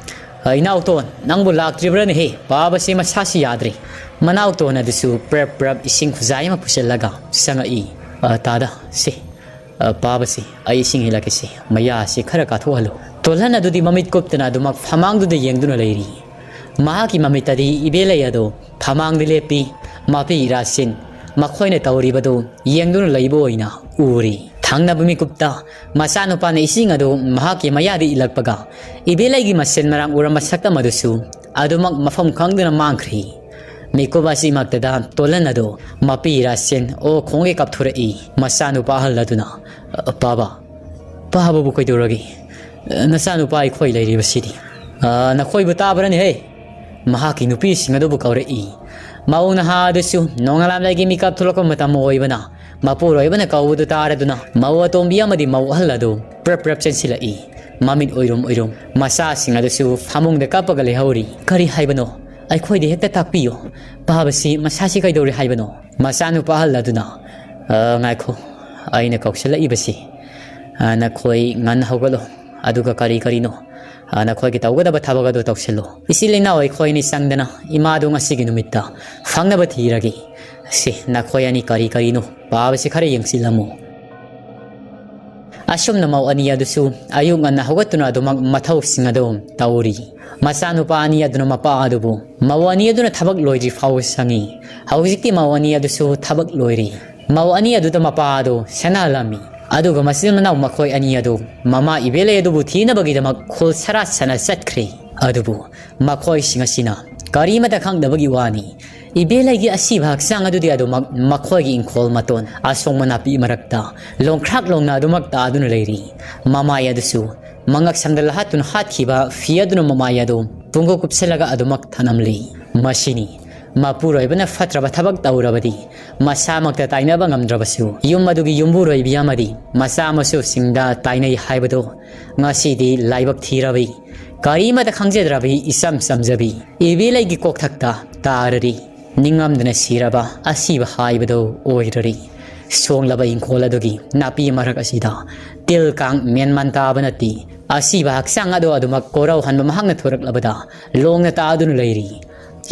ꯑ, ꯏꯅꯥꯎꯇꯣꯟ, ꯅꯪꯕꯨ ꯂꯥꯛꯇ꯭ꯔꯤꯕ꯭ꯔꯥꯅꯦꯍꯦ? ꯄꯥꯕꯁꯤ ꯃꯁꯥꯁꯤ ꯌꯥꯗ꯭ꯔꯤ꯫ ꯃꯅꯥꯎꯇꯣꯟ ꯑꯗꯨꯁꯨ ꯄ꯭ꯔꯞ ꯄ꯭ꯔꯞ ꯏꯁꯤꯡ ꯈꯨꯖꯥꯏ ꯑꯃ ꯄꯨꯁꯤꯜꯂꯒ ꯆꯪꯉꯛꯏ꯫ ꯑ, ꯇꯥꯗ, ꯁꯤ, ꯑ, ꯄꯥꯕꯁꯤ, ꯑꯩ ꯏꯁꯤꯡ ꯏꯜꯂꯛꯀꯦꯁꯤ, ꯃꯌꯥꯁꯤ ꯈꯔ ꯀꯥꯊꯣꯛꯍꯜꯂꯨ꯫ ꯇꯣꯜꯍꯟ ꯑꯗꯨꯗꯤ ꯃꯃꯤꯠ ꯀꯨꯞꯇꯅ ꯑꯗꯨꯃꯛ ꯐꯃꯥꯡꯗꯨꯗ ꯌꯦꯡꯗꯨꯅ ꯂꯩꯔꯤ꯫ ꯃꯍꯥꯛꯀꯤ ꯃꯃꯤꯠꯇꯗꯤ ꯏꯕꯦꯂꯩ ꯑꯗꯨ ꯐꯃꯥꯡꯗ ꯂꯦꯞꯄꯤ, ꯃꯄꯤ ꯏꯔꯥꯁꯤꯟ ꯃꯈꯣꯏꯅ ꯇꯧꯔꯤꯕꯗꯨ ꯌꯦꯡꯗꯨꯅ ꯂꯩꯕ ꯑꯣꯏꯅ ꯎꯔꯤ꯫ ꯊꯪꯅꯕ ꯃꯤꯀꯨꯞꯇ ꯃꯆꯥꯅꯨꯄꯥꯅ ꯏꯁꯤꯡ ꯑꯗꯨ ꯃꯍꯥꯛꯀꯤ ꯃꯌꯥꯗ ꯏꯜꯂꯛꯄꯒ, ꯏꯕꯦꯂꯩꯒꯤ ꯃꯁꯦꯟ ꯃꯔꯥꯡ ꯎꯔꯝꯕ ꯁꯛꯇꯝ ꯑꯗꯨꯁꯨ ꯑꯗꯨꯃꯛ ꯃꯐꯝ ꯈꯪꯗꯅ ꯃꯥꯡꯈ꯭ꯔꯤ꯫ ꯃꯤꯀꯨꯞ ꯑꯁꯤꯃꯛꯇꯗ ꯇꯣꯂꯟ ꯑꯗꯨ ꯃꯄꯤ ꯏꯔꯥꯁꯦꯟ ꯑꯣ ꯈꯣꯡꯒꯩ ꯀꯥꯞꯊꯣꯔꯛꯏ꯫ ꯃꯆꯥꯅꯨꯄꯥ ꯑꯍꯜ ꯑꯗꯨꯅ, "ꯄꯥꯕ, ꯄꯥꯕꯕꯨ ꯀꯩꯗꯧꯔꯒꯦ? ꯅꯆꯥꯅꯨꯄꯥ ꯑꯩꯈꯣꯏ ꯂꯩꯔꯤꯕꯁꯤꯗꯤ?" "ꯑ, ꯅꯈꯣꯏꯕꯨ ꯇꯥꯕ꯭ꯔꯅꯦꯍꯦ?" ꯃꯍꯥꯛꯀꯤ ꯅꯨꯄꯤꯁꯤꯡ ꯑꯗꯨꯕꯨ ꯀꯧꯔꯛꯏ꯫ ꯃꯧ ꯅꯍꯥ ꯑꯗꯨꯁꯨ ꯅꯣꯡꯉꯥꯜꯂꯝꯗꯥꯏꯒꯤ ꯃꯤꯀꯞ ꯊꯣꯛꯂꯛꯄ ꯃꯇꯝ ꯑꯣꯏꯕꯅ, ꯃꯄꯨꯔꯣꯏꯕꯅ ꯀꯧꯕꯗꯨ ꯇꯥꯔꯗꯨꯅ ꯃꯧ ꯑꯇꯣꯝꯕꯤ ꯑꯃꯗꯤ ꯃꯧ ꯑꯍꯜ ꯑꯗꯨ ꯄ꯭ꯔꯞ ꯄ꯭ꯔꯞ ꯆꯦꯟꯁꯤꯜꯂꯛꯏ꯫ ꯃꯃꯤꯠ ꯑꯣꯏꯔꯨꯝ ꯑꯣꯏꯔꯨꯝ ꯃꯆꯥꯁꯤꯡ ꯑꯗꯨꯁꯨ ꯐꯃꯨꯡꯗ ꯀꯞꯄꯒ ꯂꯩꯍꯧꯔꯤ꯫ "ꯀꯔꯤ ꯍꯥꯏꯕꯅꯣ? ꯑꯩꯈꯣꯏꯗ ꯍꯦꯛꯇ ꯇꯥꯛꯄꯤꯌꯨ꯫ ꯄꯥꯕꯁꯤ ꯃꯁꯥꯁꯤ ꯀꯩꯗꯧꯔꯦ ꯍꯥꯏꯕꯅꯣ?" ꯃꯆꯥꯅꯨꯄꯥ ꯑꯍꯜ ꯑꯗꯨꯅ, "ꯑ, ꯉꯥꯏꯈꯣ, ꯑꯩꯅ ꯀꯧꯁꯤꯜꯂꯛꯏꯕꯁꯤ, ꯑ, ꯅꯈꯣꯏ ꯉꯟꯅ ꯍꯧꯒꯠꯂꯣ, ꯑꯗꯨꯒ ꯀꯔꯤ ꯀꯔꯤꯅꯣ, ꯑ, ꯅꯈꯣꯏꯒꯤ ꯇꯧꯒꯗꯕ ꯊꯕꯛ ꯑꯗꯨ ꯇꯧꯁꯤꯜꯂꯨ꯫ ꯏꯆꯤꯜ ꯏꯅꯥꯎ ꯑꯩꯈꯣꯏ ꯑꯅꯤ ꯆꯪꯗꯅ ꯏꯃꯥꯗꯨ ꯉꯁꯤꯒꯤ ꯅꯨꯃꯤꯠꯇ ꯐꯪꯅꯕ ꯊꯤꯔꯒꯦ꯫ ꯁꯤ, ꯅꯈꯣꯏ ꯑꯅꯤ ꯀꯔꯤ ꯀꯔꯤꯅꯣ, ꯄꯥꯕꯁꯤ ꯈꯔ ꯌꯦꯡꯁꯤꯜꯂꯝꯃꯨ꯫" ꯑꯁꯨꯝꯅ ꯃꯧ ꯑꯅꯤ ꯑꯗꯨꯁꯨ ꯑꯌꯨꯛ ꯉꯟꯅ ꯍꯧꯒꯠꯇꯨꯅ ꯑꯗꯨꯃꯛ ꯃꯊꯧꯁꯤꯡ ꯑꯗꯨ ꯇꯧꯔꯤ꯫ ꯃꯆꯥꯅꯨꯄꯥ ꯑꯅꯤ ꯑꯗꯨꯅ ꯃꯄꯥ ꯑꯗꯨꯕꯨ ꯃꯧ ꯑꯅꯤ ꯑꯗꯨꯅ ꯊꯕꯛ ꯂꯣꯏꯗ꯭ꯔꯤ ꯐꯥꯎꯕ ꯁꯪꯉꯤ꯫ ꯍꯧꯖꯤꯛꯇꯤ ꯃꯧ ꯑꯅꯤ ꯑꯗꯨꯁꯨ ꯊꯕꯛ ꯂꯣꯏꯔꯤ꯫ ꯃꯧ ꯑꯅꯤ ꯑꯗꯨꯗ ꯃꯄꯥ ꯑꯗꯨ ꯁꯦꯟꯅꯍꯜꯂꯝꯃꯤ꯫ ꯑꯗꯨꯒ ꯃꯆꯤꯟ ꯃꯅꯥꯎ ꯃꯈꯣꯏ ꯑꯅꯤ ꯑꯗꯨ ꯃꯃꯥ ꯏꯕꯦꯂꯩ ꯑꯗꯨꯕꯨ ꯊꯤꯅꯕꯒꯤꯗꯃꯛ ꯈꯨꯜ ꯁꯔꯥ ꯁꯅ ꯆꯠꯈ꯭ꯔꯦ꯫ ꯑꯗꯨꯕꯨ ꯃꯈꯣꯏꯁꯤꯡ ꯑꯁꯤꯅ ꯀꯔꯤꯃꯇ ꯈꯪꯗꯕꯒꯤ ꯋꯥꯅꯤ꯫ ꯏꯕꯦꯂꯩꯒꯤ ꯑꯁꯤꯕ ꯍꯛꯆꯥꯡ ꯑꯗꯨꯗꯤ ꯑꯗꯨꯃꯛ ꯃꯈꯣꯏꯒꯤ ꯏꯪꯈꯣꯜ ꯃꯇꯣꯟ ꯑꯁꯣꯡꯕ ꯅꯥꯄꯤ ꯃꯔꯛꯇ ꯂꯣꯡꯈ꯭ꯔꯥꯛ ꯂꯣꯡꯅ ꯑꯗꯨꯃꯛ ꯇꯥꯗꯨꯅ ꯂꯩꯔꯤ꯫ ꯃꯃꯥꯏ ꯑꯗꯨꯁꯨ ꯃꯉꯛ ꯁꯝꯗ ꯂꯍꯥꯠꯇꯨꯅ ꯍꯥꯠꯈꯤꯕ ꯐꯤ ꯑꯗꯨꯅ ꯃꯃꯥꯏ ꯑꯗꯨ ꯄꯨꯡꯀꯨꯞ ꯀꯨꯞꯁꯤꯜꯂꯒ ꯑꯗꯨꯃꯛ ꯊꯅꯝꯂꯤ꯫ ꯃꯁꯤꯅꯤ ꯃꯄꯨꯔꯣꯏꯕꯅ ꯐꯠꯇ꯭ꯔꯕ ꯊꯕꯛ ꯇꯧꯔꯕꯗꯤ ꯃꯁꯥꯃꯛꯇ ꯇꯥꯏꯅꯕ ꯉꯝꯗ꯭ꯔꯕꯁꯨ ꯌꯨꯝ ꯑꯗꯨꯒꯤ ꯌꯨꯝꯕꯨꯔꯣꯏꯕꯤ ꯑꯃꯗꯤ ꯃꯆꯥ ꯃꯁꯨꯁꯤꯡꯗ ꯇꯥꯏꯅꯩ ꯍꯥꯏꯕꯗꯨ ꯉꯁꯤꯗꯤ ꯂꯥꯏꯕꯛ ꯊꯤꯔꯕꯤ, ꯀꯔꯤꯃꯇ ꯈꯪꯖꯗ꯭ꯔꯕꯤ, ꯏꯆꯝ ꯆꯝꯖꯕꯤ ꯏꯕꯦꯂꯩꯒꯤ ꯀꯣꯛꯊꯛꯇ ꯇꯥꯔꯔꯤ꯫ ꯅꯤꯡꯉꯝꯗꯅ ꯁꯤꯔꯕ ꯑꯁꯤꯕ ꯍꯥꯏꯕꯗꯨ ꯑꯣꯏꯔꯔꯤ꯫ ꯁꯣꯡꯂꯕ ꯏꯪꯈꯣꯜ ꯑꯗꯨꯒꯤ ꯅꯥꯄꯤ ꯃꯔꯛ ꯑꯁꯤꯗ ꯇꯤꯜ ꯀꯥꯡ ꯃꯦꯟꯃꯥꯟ ꯇꯥꯕ ꯅꯠꯇꯦ꯫ ꯑꯁꯤꯕ ꯍꯛꯆꯥꯡ ꯑꯗꯨ ꯑꯗꯨꯃꯛ ꯀꯣꯔꯧꯍꯟꯕ ꯃꯍꯥꯛꯅ ꯊꯣꯔꯛꯂꯕꯗ ꯂꯣꯡꯅ ꯇꯥꯗꯨꯅ ꯂꯩꯔꯤ꯫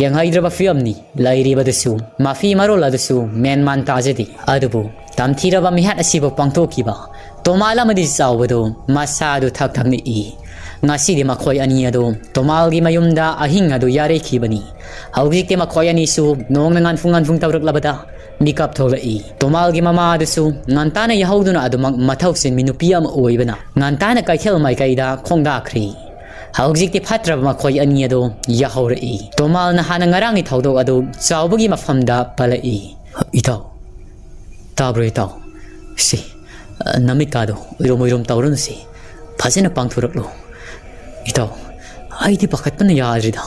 ꯌꯦꯡꯍꯩꯗ꯭ꯔꯕ ꯐꯤꯕꯝꯅꯤ ꯂꯩꯔꯤꯕꯗꯨꯁꯨ꯫ ꯃꯐꯤ ꯃꯔꯣꯜ ꯑꯗꯨꯁꯨ ꯃꯦꯟꯃꯥꯟ ꯇꯥꯖꯗꯦ꯫ ꯑꯗꯨꯕꯨ ꯇꯝꯊꯤꯔꯕ ꯃꯤꯍꯥꯠ ꯑꯁꯤꯕꯨ ꯄꯥꯡꯊꯣꯛꯈꯤꯕ ꯇꯣꯃꯥꯜ ꯑꯃꯗꯤ ꯆꯥꯎꯕꯗꯨ ꯃꯁꯥꯗꯨ ꯊꯛ ꯊꯛ ꯅꯤꯛꯏ꯫ ꯉꯁꯤꯗꯤ ꯃꯈꯣꯏ ꯑꯅꯤ ꯑꯗꯨ ꯇꯣꯃꯥꯜꯒꯤ ꯃꯌꯨꯝꯗ ꯑꯍꯤꯡ ꯑꯗꯨ ꯌꯥꯔꯩꯈꯤꯕꯅꯤ꯫ ꯍꯧꯖꯤꯛꯇꯤ ꯃꯈꯣꯏ ꯑꯅꯤꯁꯨ ꯅꯣꯡꯅ ꯉꯥꯟꯐꯨꯡ ꯉꯥꯟꯐꯨꯡ ꯇꯧꯔꯛꯂꯕꯗ ꯃꯤꯀꯞ ꯊꯣꯛꯂꯛꯏ꯫ ꯇꯣꯃꯥꯜꯒꯤ ꯃꯃꯥ ꯑꯗꯨꯁꯨ ꯉꯟꯇꯥꯅ ꯌꯥꯍꯧꯗꯨꯅ ꯑꯗꯨꯃꯛ ꯃꯊꯧ ꯆꯤꯟꯕꯤ ꯅꯨꯄꯤ ꯑꯃ ꯑꯣꯏꯕꯅ ꯉꯟꯇꯥꯅ ꯀꯩꯊꯦꯜ ꯃꯥꯏꯀꯩꯗ ꯈꯣꯡꯗꯥꯈ꯭ꯔꯦ꯫ ꯍꯧꯖꯤꯛꯇꯤ ꯐꯠꯇ꯭ꯔꯕ ꯃꯈꯣꯏ ꯑꯅꯤ ꯑꯗꯨ ꯌꯥꯍꯧꯔꯛꯏ꯫ ꯇꯣꯃꯥꯜꯅ ꯍꯥꯟꯅ ꯉꯔꯥꯡꯒꯤ ꯊꯧꯗꯣꯛ ꯑꯗꯨ ꯆꯥꯎꯕꯒꯤ ꯃꯐꯝꯗ ꯄꯜꯂꯛꯏ꯫ "ꯏꯇꯥꯎ, ꯇꯥꯕ꯭ꯔꯣ ꯏꯇꯥꯎ? ꯁꯤ, ꯅꯃꯤꯠꯀꯥꯗꯣ ꯎꯏꯔꯨꯝ ꯎꯏꯔꯨꯝ ꯇꯧꯔꯅꯨꯁꯤ꯫ ꯐꯖꯅ ꯄꯥꯡꯊꯣꯔꯛꯂꯣ꯫ ꯏꯇꯥꯎ, ꯑꯩꯗꯤ ꯄꯥꯈꯠꯄꯅ ꯌꯥꯗ꯭ꯔꯤꯗ꯫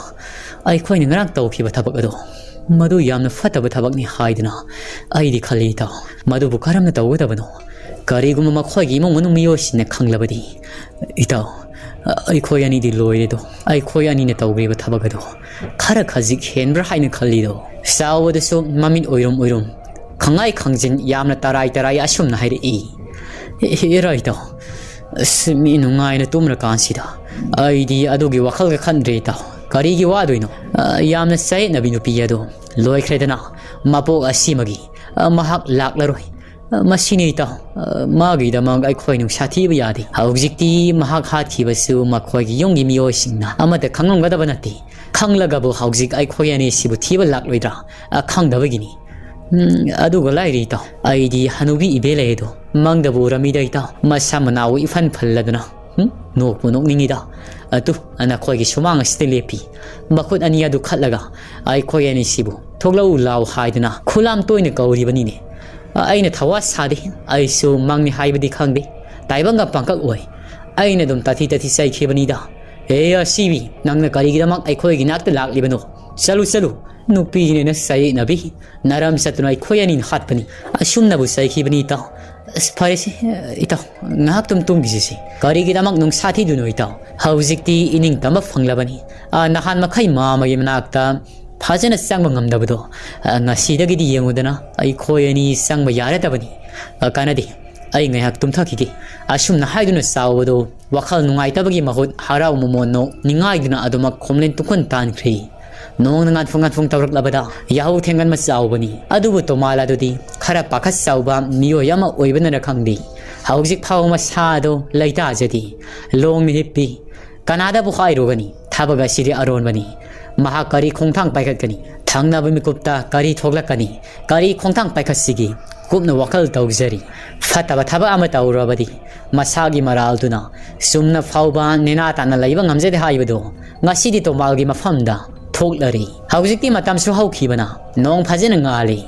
ꯑꯩꯈꯣꯏꯅ ꯉꯔꯥꯡ ꯇꯧꯈꯤꯕ ꯊꯕꯛ ꯑꯗꯣ, ꯃꯗꯨ ꯌꯥꯝꯅ ꯐꯠꯇꯕ ꯊꯕꯛꯅꯤ ꯍꯥꯏꯗꯨꯅ ꯑꯩꯗꯤ ꯈꯜꯂꯤ ꯏꯇꯥꯎ꯫ ꯃꯗꯨꯕꯨ ꯀꯔꯝꯅ ꯇꯧꯒꯗꯕꯅꯣ? ꯀꯔꯤꯒꯨꯝꯕ ꯃꯈꯣꯏꯒꯤ ꯏꯃꯨꯡ ꯃꯅꯨꯡ ꯃꯤꯑꯣꯏꯁꯤꯡꯅ ꯈꯪꯂꯕꯗꯤ?" "ꯏꯇꯥꯎ, ꯑꯩꯈꯣꯏ ꯑꯅꯤꯗꯤ ꯂꯣꯏꯔꯦꯗꯣ꯫ ꯑꯩꯈꯣꯏ ꯑꯅꯤꯅ ꯇꯧꯈ꯭ꯔꯤꯕ ꯊꯕꯛ ꯑꯗꯣ ꯈꯔ ꯈꯖꯤꯛ ꯍꯦꯟꯕ꯭ꯔꯥ ꯍꯥꯏꯅ ꯈꯜꯂꯤꯗꯣ?" ꯆꯥꯎꯕꯗꯁꯨ ꯃꯃꯤꯠ ꯑꯣꯏꯔꯨꯝ ꯑꯣꯏꯔꯨꯝ, ꯈꯪꯉꯥꯏ ꯈꯪꯖꯤꯟ ꯌꯥꯝꯅ ꯇꯔꯥꯏ ꯇꯔꯥꯏ ꯑꯁꯨꯝꯅ ꯍꯥꯏꯔꯛꯏ꯫ "ꯑꯦ, ꯑꯦꯔꯥ ꯏꯇꯥꯎ, ꯑꯁ, ꯃꯤ ꯅꯨꯡꯉꯥꯏꯅ ꯇꯨꯝꯔꯀꯥꯟꯁꯤꯗ ꯑꯩꯗꯤ ꯑꯗꯨꯒꯤ ꯋꯥꯈꯜꯒ ꯈꯟꯗ꯭ꯔꯦ ꯏꯇꯥꯎ꯫ ꯀꯔꯤꯒꯤ ꯋꯥꯗꯣꯏꯅꯣ? ꯑ, ꯌꯥꯝꯅ ꯆꯌꯦꯠꯅꯕꯤ ꯅꯨꯄꯤ ꯑꯗꯣ ꯂꯣꯏꯈ꯭ꯔꯦꯗꯅ, ꯃꯄꯣꯛ ꯑꯁꯤꯃꯒꯤ, ꯑ, ꯃꯍꯥꯛ ꯂꯥꯛꯂꯔꯣꯏ꯫ ꯑ, ꯃꯁꯤꯅꯤ ꯏꯇꯥꯎ, ꯑ, ꯃꯥꯒꯤꯗꯃꯛ ꯑꯩꯈꯣꯏ ꯅꯨꯡꯁꯥ ꯊꯤꯕ ꯌꯥꯗꯦ꯫ ꯍꯧꯖꯤꯛꯇꯤ ꯃꯍꯥꯛ ꯍꯥꯠꯈꯤꯕꯁꯨ ꯃꯈꯣꯏꯒꯤ ꯌꯨꯝꯒꯤ ꯃꯤꯑꯣꯏꯁꯤꯡꯅ ꯑꯃꯠꯇ ꯈꯪꯂꯝꯒꯗꯕ ꯅꯠꯇꯦ꯫ ꯈꯪꯂꯒꯕꯨ ꯍꯧꯖꯤꯛ ꯑꯩꯈꯣꯏ ꯑꯅꯤ ꯁꯤꯕꯨ ꯊꯤꯕ ꯂꯥꯛꯂꯣꯏꯗ꯭ꯔꯥ? ꯑ, ꯈꯪꯗꯕꯒꯤꯅꯤ꯫ ꯎꯝ, ꯑꯗꯨꯒ ꯂꯥꯏꯔꯤ ꯏꯇꯥꯎ, ꯑꯩꯗꯤ ꯍꯅꯨꯕꯤ ꯏꯕꯦꯂꯩ ꯑꯗꯣ ꯃꯪꯗꯕꯨ ꯎꯔꯝꯃꯤꯗ ꯏꯇꯥꯎ, ꯃꯁꯥ ꯃꯅꯥꯎ ꯏꯐꯟ ꯐꯜꯂꯗꯅ꯫ ꯎꯝ, ꯅꯣꯛꯄꯨ ꯅꯣꯛꯅꯤꯡꯉꯤꯗ꯫ ꯑꯗꯨ ꯅꯈꯣꯏꯒꯤ ꯁꯨꯃꯥꯡ ꯑꯁꯤꯗ ꯂꯦꯞꯄꯤ, ꯃꯈꯨꯠ ꯑꯅꯤ ꯑꯗꯨ ꯈꯠꯂꯒ ꯑꯩꯈꯣꯏ ꯑꯅꯤꯁꯤꯕꯨ ꯊꯣꯛꯂꯛꯎ ꯂꯥꯎ ꯍꯥꯏꯗꯨꯅ ꯈꯨꯂꯥꯝ ꯇꯣꯏꯅ ꯀꯧꯔꯤꯕꯅꯤꯅꯦ꯫ ꯑ, ꯑꯩꯅ ꯊꯋꯥ ꯁꯥꯗꯦ, ꯑꯩꯁꯨ ꯃꯪꯅꯤ ꯍꯥꯏꯕꯗꯤ ꯈꯪꯗꯦ, ꯇꯥꯏꯕꯪꯒ ꯄꯥꯡꯀꯛ ꯑꯣꯏ꯫ ꯑꯩꯅ ꯑꯗꯨꯝ ꯇꯥꯊꯤ ꯇꯥꯊꯤ ꯆꯩꯈꯤꯕꯅꯤꯗ꯫ "ꯑꯦ ꯑꯁꯤꯕꯤ, ꯅꯪꯅ ꯀꯔꯤꯒꯤꯗꯃꯛ ꯑꯩꯈꯣꯏꯒꯤ ꯅꯥꯛꯇ ꯂꯥꯛꯂꯤꯕꯅꯣ? ꯆꯠꯂꯨ ꯆꯠꯂꯨ, ꯅꯨꯄꯤꯅꯤꯅ ꯆꯌꯦꯠꯅꯕꯤ, ꯅꯔꯝ ꯆꯠꯇꯨꯅ ꯑꯩꯈꯣꯏ ꯑꯅꯤꯅ ꯍꯥꯠꯄꯅꯤ꯫ ꯑꯁꯨꯝꯅꯕꯨ ꯆꯩꯈꯤꯕꯅꯤ ꯏꯇꯥꯎ꯫ ꯑꯁ, ꯐꯔꯦꯁꯦ, ꯏꯇꯥꯎ, ꯉꯥꯏꯍꯥꯛꯇꯨꯝ ꯇꯨꯝꯈꯤꯁꯤꯁꯦ꯫ ꯀꯔꯤꯒꯤꯗꯃꯛ ꯅꯨꯡꯁꯥ ꯊꯤꯗꯣꯏꯅꯣ ꯏꯇꯥꯎ? ꯍꯧꯖꯤꯛꯇꯤ ꯏꯅꯤꯡꯇꯝꯕ ꯐꯪꯂꯕꯅꯤ꯫ ꯑ, ꯅꯍꯥꯟ ꯃꯈꯩ ꯃꯥꯃꯒꯤ ꯃꯅꯥꯛꯇ ꯐꯖꯅ ꯆꯪꯕ ꯉꯝꯗꯕꯗꯣ, ꯑ, ꯉꯁꯤꯗꯒꯤꯗꯤ ꯌꯦꯡꯉꯨꯗꯅ, ꯑꯩꯈꯣꯏ ꯑꯅꯤ ꯆꯪꯕ ꯌꯥꯔꯗꯕꯅꯤ꯫ ꯑ, ꯀꯥꯟꯅꯗꯦ, ꯑꯩ ꯉꯥꯏꯍꯥꯛ ꯇꯨꯝꯊꯈꯤꯒꯦ꯫" ꯑꯁꯨꯝꯅ ꯍꯥꯏꯗꯨꯅ ꯆꯥꯎꯕꯗꯣ ꯋꯥꯈꯜ ꯅꯨꯡꯉꯥꯏꯇꯕꯒꯤ ꯃꯍꯨꯠ ꯍꯔꯥꯎ ꯃꯃꯣꯟ ꯅꯣꯛ ꯅꯤꯡꯉꯥꯏꯗꯨꯅ ꯑꯗꯨꯃꯛ ꯈꯣꯝꯂꯦꯟ ꯇꯨꯡꯈꯨꯟ ꯇꯥꯟꯈ꯭ꯔꯦ꯫ ꯅꯣꯡꯅ ꯉꯥꯟꯐꯨ ꯉꯥꯟꯐꯨ ꯇꯧꯔꯛꯂꯕꯗ ꯌꯥꯍꯧ ꯊꯦꯡꯒꯟꯕ ꯆꯥꯎꯕꯅꯤ꯫ ꯑꯗꯨꯕꯨ ꯇꯣꯃꯥꯜ ꯑꯗꯨꯗꯤ ꯈꯔ ꯄꯥꯈꯠ ꯆꯥꯎꯕ ꯃꯤꯑꯣꯏ ꯑꯃ ꯑꯣꯏꯕꯅꯔ ꯈꯪꯗꯦ, ꯍꯧꯖꯤꯛ ꯐꯥꯎꯕ ꯃꯁꯥꯗꯣ ꯂꯩꯇꯥꯖꯗꯦ꯫ ꯂꯣꯡꯅ ꯍꯤꯞꯄꯤ꯫ ꯀꯅꯥꯗꯕꯨ ꯍꯥꯏꯔꯨꯒꯅꯤ? ꯊꯕꯛ ꯑꯁꯤꯗꯤ ꯑꯔꯣꯟꯕꯅꯤ꯫ ꯃꯍꯥꯛ ꯀꯔꯤ ꯈꯣꯡꯊꯥꯡ ꯄꯥꯏꯈꯠꯀꯅꯤ? ꯊꯪꯅꯕ ꯃꯤꯀꯨꯞꯇ ꯀꯔꯤ ꯊꯣꯛꯂꯛꯀꯅꯤ? ꯀꯔꯤ ꯈꯣꯡꯊꯥꯡ ꯄꯥꯏꯈꯠꯁꯤꯒꯦ? ꯀꯨꯞꯅ ꯋꯥꯈꯜ ꯇꯧꯖꯔꯤ꯫ ꯐꯠꯇꯕ ꯊꯕꯛ ꯑꯃ ꯇꯧꯔꯨꯔꯕꯗꯤ ꯃꯁꯥꯒꯤ ꯃꯔꯥꯜꯗꯨꯅ ꯆꯨꯝꯅ ꯐꯥꯎꯕ ꯅꯦꯅꯥ ꯇꯥꯅ ꯂꯩꯕ ꯉꯝꯖꯗꯦ ꯍꯥꯏꯕꯗꯨ ꯉꯁꯤꯗꯤ ꯇꯣꯃꯥꯜꯒꯤ ꯃꯐꯝꯗ ꯊꯣꯛꯂꯔꯤ꯫ ꯍꯧꯖꯤꯛꯇꯤ ꯃꯇꯝꯁꯨ ꯍꯧꯈꯤꯕꯅ ꯅꯣꯡ ꯐꯖꯅ ꯉꯥꯜꯂꯤ꯫